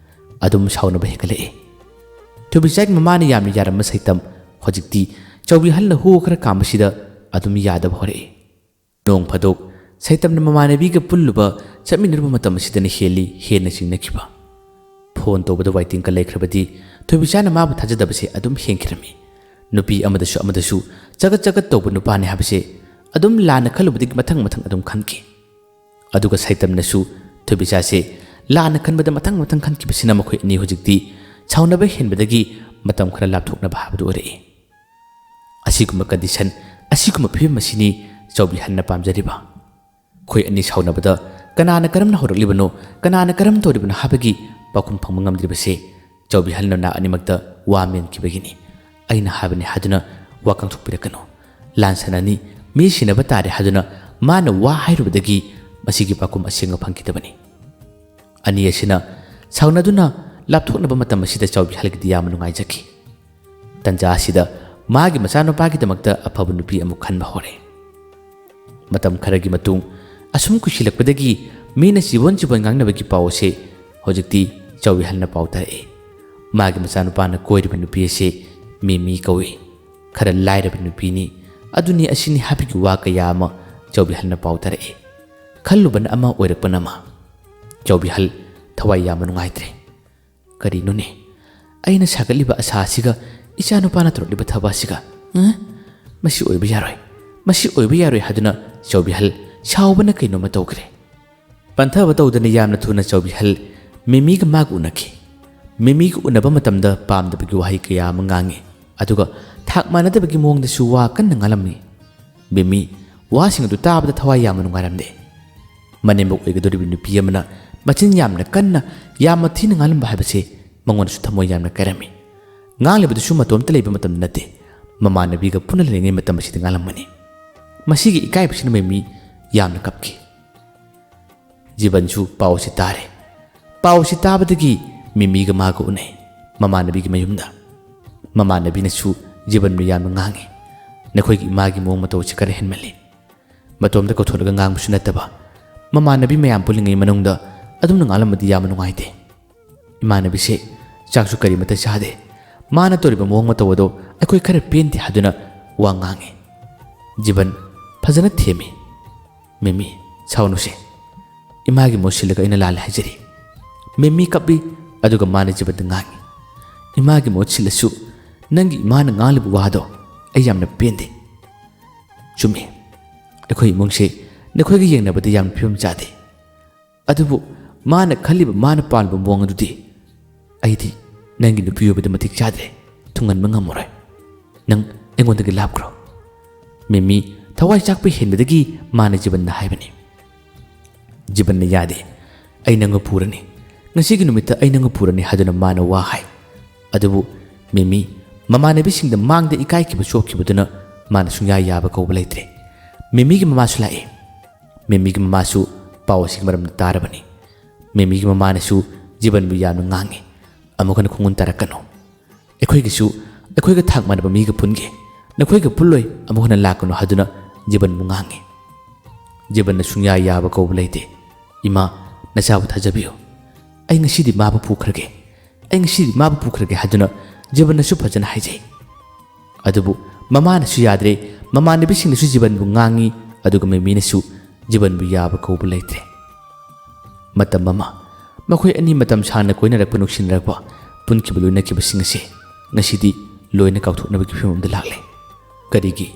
ꯑꯗꯨꯝ ꯁꯥꯎꯅꯕ ꯍꯦꯟꯒꯠꯂꯛꯏ꯫ ꯊꯣꯏꯕꯤꯆꯥꯒꯤ ꯃꯃꯥꯅ ꯌꯥꯝꯅ ꯌꯥꯔꯝꯕ ꯁꯩꯇꯝ ꯍꯧꯖꯤꯛꯇꯤ ꯆꯧꯕꯤꯍꯜꯅ ꯍꯨ ꯈꯔ ꯀꯥꯝꯕꯁꯤꯗ ꯑꯗꯨꯝ ꯌꯥꯗꯕ ꯍꯧꯔꯛꯏ꯫ ꯅꯣꯡ ꯐꯥꯗꯣꯛ ꯁꯩꯇꯝꯅ ꯃꯃꯥꯟꯅꯕꯤꯒ ꯄꯨꯜꯂꯨꯕ, ꯆꯠꯃꯤꯟꯅꯔꯨꯕ ꯃꯇꯝ ꯑꯁꯤꯗꯅ ꯍꯦꯜꯂꯤ ꯍꯦꯟꯅ ꯆꯤꯡꯅꯈꯤꯕ꯫ ꯐꯣꯟ ꯇꯧꯕꯗ ꯋꯥꯏꯇꯤꯡꯒ ꯂꯩꯈ꯭ꯔꯕꯗꯤ ꯊꯣꯏꯕꯤꯆꯥꯅ ꯃꯥꯕꯨ ꯊꯥꯖꯗꯕꯁꯦ ꯑꯗꯨꯝ ꯍꯦꯟꯈꯤꯔꯝꯃꯤ꯫ ꯅꯨꯄꯤ ꯑꯃꯗꯁꯨ ꯑꯃꯗꯁꯨ ꯆꯒꯠ ꯆꯒꯠ ꯇꯧꯕ ꯅꯨꯄꯥꯅꯤ ꯍꯥꯏꯕꯁꯦ ꯑꯗꯨꯝ ꯂꯥꯟꯅ ꯈꯜꯂꯨꯕꯗꯒꯤ ꯃꯊꯪ ꯃꯊꯪ ꯑꯗꯨꯝ ꯈꯟꯈꯤ꯫ ꯑꯗꯨꯒ ꯁꯩꯇꯝꯅꯁꯨ ꯊꯣꯏꯕꯤꯆꯥꯁꯦ ꯂꯥꯟꯅ ꯈꯟꯕꯗ ꯃꯊꯪ ꯃꯊꯪ ꯈꯟꯈꯤꯕꯁꯤꯅ ꯃꯈꯣꯏ ꯑꯅꯤ ꯍꯧꯖꯤꯛꯇꯤ ꯁꯥꯎꯅꯕ ꯍꯦꯟꯕꯗꯒꯤ ꯃꯇꯝ ꯈꯔ ꯂꯥꯞꯊꯣꯛꯅꯕ ꯍꯥꯏꯕꯗꯨ ꯑꯣꯏꯔꯛꯏ꯫ ꯑꯁꯤꯒꯨꯝꯕ ꯀꯟꯗꯤꯁꯟ, ꯑꯁꯤꯒꯨꯝꯕ ꯐꯤꯕꯝ ꯑꯁꯤꯅꯤ ꯆꯧꯕꯤꯍꯜꯅ ꯄꯥꯝꯖꯔꯤꯕ꯫ ꯑꯩꯈꯣꯏ ꯑꯅꯤ ꯁꯥꯎꯅꯕꯗ ꯀꯅꯥꯅ ꯀꯔꯝꯅ ꯍꯧꯔꯛꯂꯤꯕꯅꯣ, ꯀꯅꯥꯅ ꯀꯔꯝ ꯇꯧꯔꯤꯕꯅꯣ ꯍꯥꯏꯕꯒꯤ ꯄꯥꯎꯈꯨꯝ ꯐꯪꯕ ꯉꯝꯗ꯭ꯔꯤꯕꯁꯦ ꯆꯧꯕꯤꯍꯜ ꯅꯅꯥ ꯑꯅꯤꯃꯛꯇ ꯋꯥ ꯃꯦꯟꯈꯤꯕꯒꯤꯅꯤ꯫ ꯑꯩꯅ ꯍꯥꯏꯕꯅꯤ ꯍꯥꯏꯗꯨꯅ ꯋꯥ ꯀꯥꯡꯊꯣꯛꯄꯤꯔꯛꯀꯅꯨ꯫ ꯂꯥꯟꯁꯟꯅꯅꯤ, ꯃꯤ ꯁꯤꯅꯕ ꯇꯥꯔꯦ ꯍꯥꯏꯗꯨꯅ ꯃꯥꯅ ꯋꯥ ꯍꯥꯏꯔꯨꯕꯗꯒꯤ ꯃꯁꯤꯒꯤ ꯄꯥꯎꯈꯨꯝ ꯑꯁꯦꯡꯕ ꯐꯪꯈꯤꯗꯕꯅꯤ꯫ ꯑꯅꯤ ꯑꯁꯤꯅ ꯁꯥꯎꯅꯗꯨꯅ ꯂꯥꯞꯊꯣꯛꯅꯕ ꯃꯇꯝ ꯑꯁꯤꯗ ꯆꯥꯎꯕꯤꯍꯜꯒꯤꯗꯤ ꯌꯥꯝꯅ ꯅꯨꯡꯉꯥꯏꯖꯈꯤ꯫ ꯇꯟꯖꯥ ꯑꯁꯤꯗ ꯃꯥꯒꯤ ꯃꯆꯥꯅꯨꯄꯥꯒꯤꯗꯃꯛꯇ ꯑꯐꯕ ꯅꯨꯄꯤ ꯑꯃꯨꯛ ꯈꯟꯕ ꯍꯧꯔꯦ꯫ ꯃꯇꯝ ꯈꯔꯒꯤ ꯃꯇꯨꯡ, ꯑꯁꯨꯝ ꯀꯨꯏꯁꯤꯜꯂꯛꯄꯗꯒꯤ ꯃꯤꯅ ꯆꯤꯕꯣꯟ ꯆꯤꯕꯣꯟ ꯉꯥꯡꯅꯕꯒꯤ ꯄꯥꯎ ꯑꯁꯤ ꯍꯧꯖꯤꯛꯇꯤ ꯆꯥꯎꯕꯤꯍꯜꯅ ꯄꯥꯎ ꯇꯥꯔꯛꯏ꯫ ꯃꯥꯒꯤ ꯃꯆꯥꯅꯨꯄꯥꯅ ꯀꯣꯏꯔꯤꯕ ꯅꯨꯄꯤ ꯑꯁꯤ ꯃꯤꯃꯤ ꯀꯧꯏ꯫ ꯈꯔ ꯂꯥꯏꯔꯕ ꯅꯨꯄꯤꯅꯤ, ꯑꯗꯨꯅꯤ ꯑꯁꯤꯅꯤ ꯍꯥꯏꯕꯒꯤ ꯋꯥ ꯀꯌꯥ ꯑꯃ ꯆꯥꯎꯕꯤꯍꯜꯅ ꯄꯥꯎ ꯇꯥꯔꯛꯏ꯫ ꯈꯜꯂꯨꯕꯅ ꯑꯃ, ꯑꯣꯏꯔꯛꯄꯅ ꯑꯃ꯫ ꯆꯥꯎꯕꯤꯍꯜ ꯊꯋꯥꯏ ꯌꯥꯝꯅ ꯅꯨꯡꯉꯥꯏꯇ꯭ꯔꯦ꯫ ꯀꯔꯤꯅꯣꯅꯦ? ꯑꯩꯅ ꯁꯥꯒꯠꯂꯤꯕ ꯑꯁꯥ ꯑꯁꯤꯒ ꯏꯆꯥꯅꯨꯄꯥꯅ ꯇꯧꯔꯛꯂꯤꯕ ꯊꯕꯛ ꯑꯁꯤꯒ, ꯑ? ꯃꯁꯤ ꯑꯣꯏꯕ ꯌꯥꯔꯣꯏ, ꯃꯁꯤ ꯑꯣꯏꯕ ꯌꯥꯔꯣꯏ ꯍꯥꯏꯗꯨꯅ ꯆꯥꯎꯕꯤꯍꯜ ꯁꯥꯎꯕꯅ ꯀꯩꯅꯣꯝꯃ ꯇꯧꯈ꯭ꯔꯦ꯫ ꯄꯟꯊꯕ ꯇꯧꯗꯅ ꯌꯥꯝꯅ ꯊꯨꯅ ꯆꯥꯎꯕꯤꯍꯜ ꯃꯤꯃꯤꯒ ꯃꯥꯒ ꯎꯅꯈꯤ꯫ ꯃꯤꯃꯤꯒ ꯎꯅꯕ ꯃꯇꯝꯗ ꯄꯥꯝꯗꯕꯒꯤ ꯋꯥꯍꯩ ꯀꯌꯥ ꯑꯃ ꯉꯥꯡꯉꯤ, ꯑꯗꯨꯒ ꯊꯥꯛ ꯃꯥꯟꯅꯗꯕꯒꯤ ꯃꯑꯣꯡꯗꯁꯨ ꯋꯥ ꯀꯟꯅ ꯉꯥꯡꯂꯝꯃꯤ꯫ ꯃꯤꯃꯤ ꯋꯥꯁꯤꯡ ꯑꯗꯨ ꯇꯥꯕꯗ ꯊꯋꯥꯏ ꯌꯥꯝꯅ ꯅꯨꯡꯉꯥꯏꯔꯝꯗꯦ꯫ ꯃꯅꯦꯝꯕꯣꯛ ꯑꯣꯏꯒꯗꯧꯔꯤꯕ ꯅꯨꯄꯤ ꯑꯃꯅ ꯃꯆꯤꯟ ꯌꯥꯝꯅ ꯀꯟꯅ, ꯌꯥꯝꯅ ꯊꯤꯅ ꯉꯥꯡꯂꯝꯕ ꯍꯥꯏꯕꯁꯦ ꯃꯉꯣꯟꯗꯁꯨ ꯊꯃꯣꯏ ꯌꯥꯝꯅ ꯀꯥꯏꯔꯝꯃꯤ꯫ ꯉꯥꯡꯂꯤꯕꯗꯨꯁꯨ ꯃꯇꯣꯝꯇ ꯂꯩꯕ ꯃꯇꯝꯗ ꯅꯠꯇꯦ, ꯃꯃꯥꯟꯅꯕꯤꯒ ꯄꯨꯟꯅ ꯂꯩꯔꯤꯉꯩ ꯃꯇꯝ ꯑꯁꯤꯗ ꯉꯥꯡꯂꯝꯕꯅꯤ꯫ ꯃꯁꯤꯒꯤ ꯏꯀꯥꯏꯕꯁꯤꯅ ꯃꯤꯃꯤ ꯌꯥꯝꯅ ꯀꯞꯈꯤ꯫ ꯖꯤꯕꯟꯁꯨ ꯄꯥꯎ ꯑꯁꯤ ꯇꯥꯔꯦ꯫ ꯄꯥꯎ ꯑꯁꯤ ꯇꯥꯕꯗꯒꯤ ꯃꯤꯃꯤꯒ ꯃꯥꯒ ꯎꯅꯩ, ꯃꯃꯥꯟꯅꯕꯤꯒꯤ ꯃꯌꯨꯝꯗ꯫ ꯃꯃꯥꯟꯅꯕꯤꯅꯁꯨ ꯖꯤꯕꯟꯕꯨ ꯌꯥꯝꯅ ꯉꯥꯡꯉꯤ, "ꯅꯈꯣꯏꯒꯤ ꯏꯃꯥꯒꯤ ꯃꯑꯣꯡ ꯃꯇꯧ ꯑꯁꯤ ꯈꯔ ꯍꯦꯟꯃꯜꯂꯤ꯫ ꯃꯇꯣꯝꯇ ꯀꯧꯊꯣꯛꯂꯒ ꯉꯥꯡꯕꯁꯨ ꯅꯠꯇꯕ, ꯃꯃꯥꯟꯅꯕꯤ ꯃꯌꯥꯝ ꯄꯨꯜꯂꯤꯉꯩ ꯃꯅꯨꯡꯗ ꯑꯗꯨꯝꯅ ꯉꯥꯡꯂꯝꯕꯗꯤ ꯌꯥꯝꯅ ꯅꯨꯡꯉꯥꯏꯇꯦ꯫ ꯏꯃꯥꯟꯅꯕꯤꯁꯦ ꯆꯥꯛꯁꯨ ꯀꯔꯤꯃꯠꯇ ꯆꯥꯗꯦ, ꯃꯥꯅ ꯇꯧꯔꯤꯕ ꯃꯑꯣꯡ ꯃꯇꯧ ꯑꯗꯣ ꯑꯩꯈꯣꯏ ꯈꯔ ꯄꯦꯟꯗꯦ ꯍꯥꯏꯗꯨꯅ ꯋꯥ ꯉꯥꯡꯉꯤ꯫ ꯖꯤꯕꯟ ꯐꯖꯅ ꯊꯦꯝꯃꯤ꯫ "ꯃꯦꯃꯤ, ꯁꯥꯎꯅꯨꯁꯦ꯫ ꯏꯃꯥꯒꯤ ꯃꯍꯨꯠ ꯁꯤꯜꯂꯒ ꯑꯩꯅ ꯂꯥꯜꯂꯦ ꯍꯥꯏꯖꯔꯤ꯫" ꯃꯦꯃꯤ ꯀꯞꯄꯤ, ꯑꯗꯨꯒ ꯃꯥꯅ ꯖꯤꯕꯟꯗ ꯉꯥꯡꯉꯤ꯫ "ꯏꯃꯥꯒꯤ ꯃꯍꯨꯠ ꯁꯤꯜꯂꯁꯨ ꯅꯪꯒꯤ ꯏꯃꯥꯅ ꯉꯥꯡꯂꯤꯕ ꯋꯥꯗꯣ ꯑꯩ ꯌꯥꯝꯅ ꯄꯦꯟꯗꯦ꯫ ꯆꯨꯝꯃꯤ, ꯑꯩꯈꯣꯏ ꯏꯃꯨꯡꯁꯦ ꯅꯈꯣꯏꯒ ꯌꯦꯡꯅꯕꯗ ꯌꯥꯝꯅ ꯐꯤꯕꯝ ꯆꯥꯗꯦ꯫ ꯑꯗꯨꯕꯨ ꯃꯥꯅ ꯈꯜꯂꯤꯕ, ꯃꯥꯅ ꯄꯥꯝꯂꯤꯕ ꯃꯑꯣꯡ ꯑꯗꯨꯗꯤ ꯑꯩꯗꯤ ꯅꯪꯒꯤ ꯅꯨꯄꯤ ꯑꯣꯏꯕꯗ ꯃꯇꯤꯛ ꯆꯥꯗ꯭ꯔꯦ, ꯊꯨꯡꯍꯟꯕ ꯉꯝꯃꯔꯣꯏ꯫ ꯅꯪ ꯑꯩꯉꯣꯟꯗꯒꯤ ꯂꯥꯞꯈ꯭ꯔꯣ꯫" ꯃꯦꯃꯤ ꯊꯋꯥꯏ ꯆꯥꯛꯄ ꯍꯦꯟꯕꯗꯒꯤ ꯃꯥꯅ ꯖꯤꯕꯟꯗ ꯍꯥꯏꯕꯅꯤ꯫ ꯖꯤꯕꯟꯅ ꯌꯥꯗꯦ꯫ "ꯑꯩ ꯅꯪꯕꯨ ꯄꯨꯔꯅꯤ꯫ ꯉꯁꯤꯒꯤ ꯅꯨꯃꯤꯠꯇ ꯑꯩ ꯅꯪꯕꯨ ꯄꯨꯔꯅꯤ" ꯍꯥꯏꯗꯨꯅ ꯃꯥꯅ ꯋꯥ ꯍꯥꯏ꯫ ꯑꯗꯨꯕꯨ ꯃꯦꯃꯤ ꯃꯃꯥꯟꯅꯕꯤꯁꯤꯡꯗ ꯃꯥꯡꯗ ꯏꯀꯥꯏꯈꯤꯕ ꯆꯣꯛꯈꯤꯕꯗꯨꯅ ꯃꯥꯅ ꯁꯨꯡꯌꯥ ꯌꯥꯕ ꯀꯧꯕ ꯂꯩꯇ꯭ꯔꯦ꯫ ꯃꯦꯃꯤꯒꯤ ꯃꯃꯥꯁꯨ ꯂꯥꯛꯏ꯫ ꯃꯦꯃꯤꯒꯤ ꯃꯃꯥꯁꯨ ꯄꯥꯎ ꯑꯁꯤꯒꯤ ꯃꯔꯝꯗ ꯇꯥꯔꯕꯅꯤ꯫ ꯃꯦꯃꯤꯒꯤ ꯃꯃꯥꯅꯁꯨ ꯖꯤꯕꯟꯕꯨ ꯌꯥꯝꯅ ꯉꯥꯡꯉꯤ꯫ "ꯑꯃꯨꯛ ꯍꯟꯅ ꯈꯣꯡꯒꯨꯟ ꯇꯥꯔꯛꯀꯅꯨ꯫ ꯑꯩꯈꯣꯏꯒꯤꯁꯨ ꯑꯩꯈꯣꯏꯒ ꯊꯥꯛ ꯃꯥꯟꯅꯕ ꯃꯤꯒ ꯄꯨꯟꯒꯦ꯫ ꯅꯈꯣꯏꯒ ꯄꯨꯜꯂꯣꯏ, ꯑꯃꯨꯛ ꯍꯟꯅ ꯂꯥꯛꯀꯅꯨ" ꯍꯥꯏꯗꯨꯅ ꯖꯤꯕꯟꯕꯨ ꯉꯥꯡꯉꯤ꯫ ꯖꯤꯕꯟꯅ ꯁꯨꯡꯌꯥ ꯌꯥꯕ ꯀꯧꯕ ꯂꯩꯇꯦ꯫ "ꯏꯃꯥ, ꯅꯆꯥꯕꯨ ꯊꯥꯖꯕꯤꯌꯨ꯫ ꯑꯩ ꯉꯁꯤꯗꯤ ꯃꯥꯕꯨ ꯄꯨꯈ꯭ꯔꯒꯦ꯫ ꯑꯩ ꯉꯁꯤꯗꯤ ꯃꯥꯕꯨ ꯄꯨꯈ꯭ꯔꯒꯦ" ꯍꯥꯏꯗꯨꯅ ꯖꯤꯕꯟꯅꯁꯨ ꯐꯖꯅ ꯍꯥꯏꯖꯩ꯫ ꯑꯗꯨꯕꯨ ꯃꯃꯥꯅꯁꯨ ꯌꯥꯗ꯭ꯔꯦ, ꯃꯃꯥꯟꯅꯕꯤꯁꯤꯡꯅꯁꯨ ꯖꯤꯕꯟꯕꯨ ꯉꯥꯡꯉꯤ, ꯑꯗꯨꯒ ꯃꯦꯃꯤꯅꯁꯨ ꯖꯤꯕꯟꯕꯨ ꯌꯥꯕ ꯀꯧꯕ ꯂꯩꯇ꯭ꯔꯦ꯫ ꯃꯇꯝ ꯑꯃ ꯃꯈꯣꯏ ꯑꯅꯤ ꯃꯇꯝ ꯁꯥꯡꯅ ꯀꯣꯏꯅꯔꯛꯄ, ꯅꯨꯡꯁꯤꯅꯔꯛꯄ, ꯄꯨꯟꯈꯤꯕ ꯂꯣꯏꯅꯈꯤꯕꯁꯤꯡ ꯑꯁꯤ ꯉꯁꯤꯗꯤ ꯂꯣꯏꯅ ꯀꯥꯎꯊꯣꯛꯅꯕꯒꯤ ꯐꯤꯕꯝꯗ ꯂꯥꯛꯂꯦ꯫ ꯀꯔꯤꯒꯤ?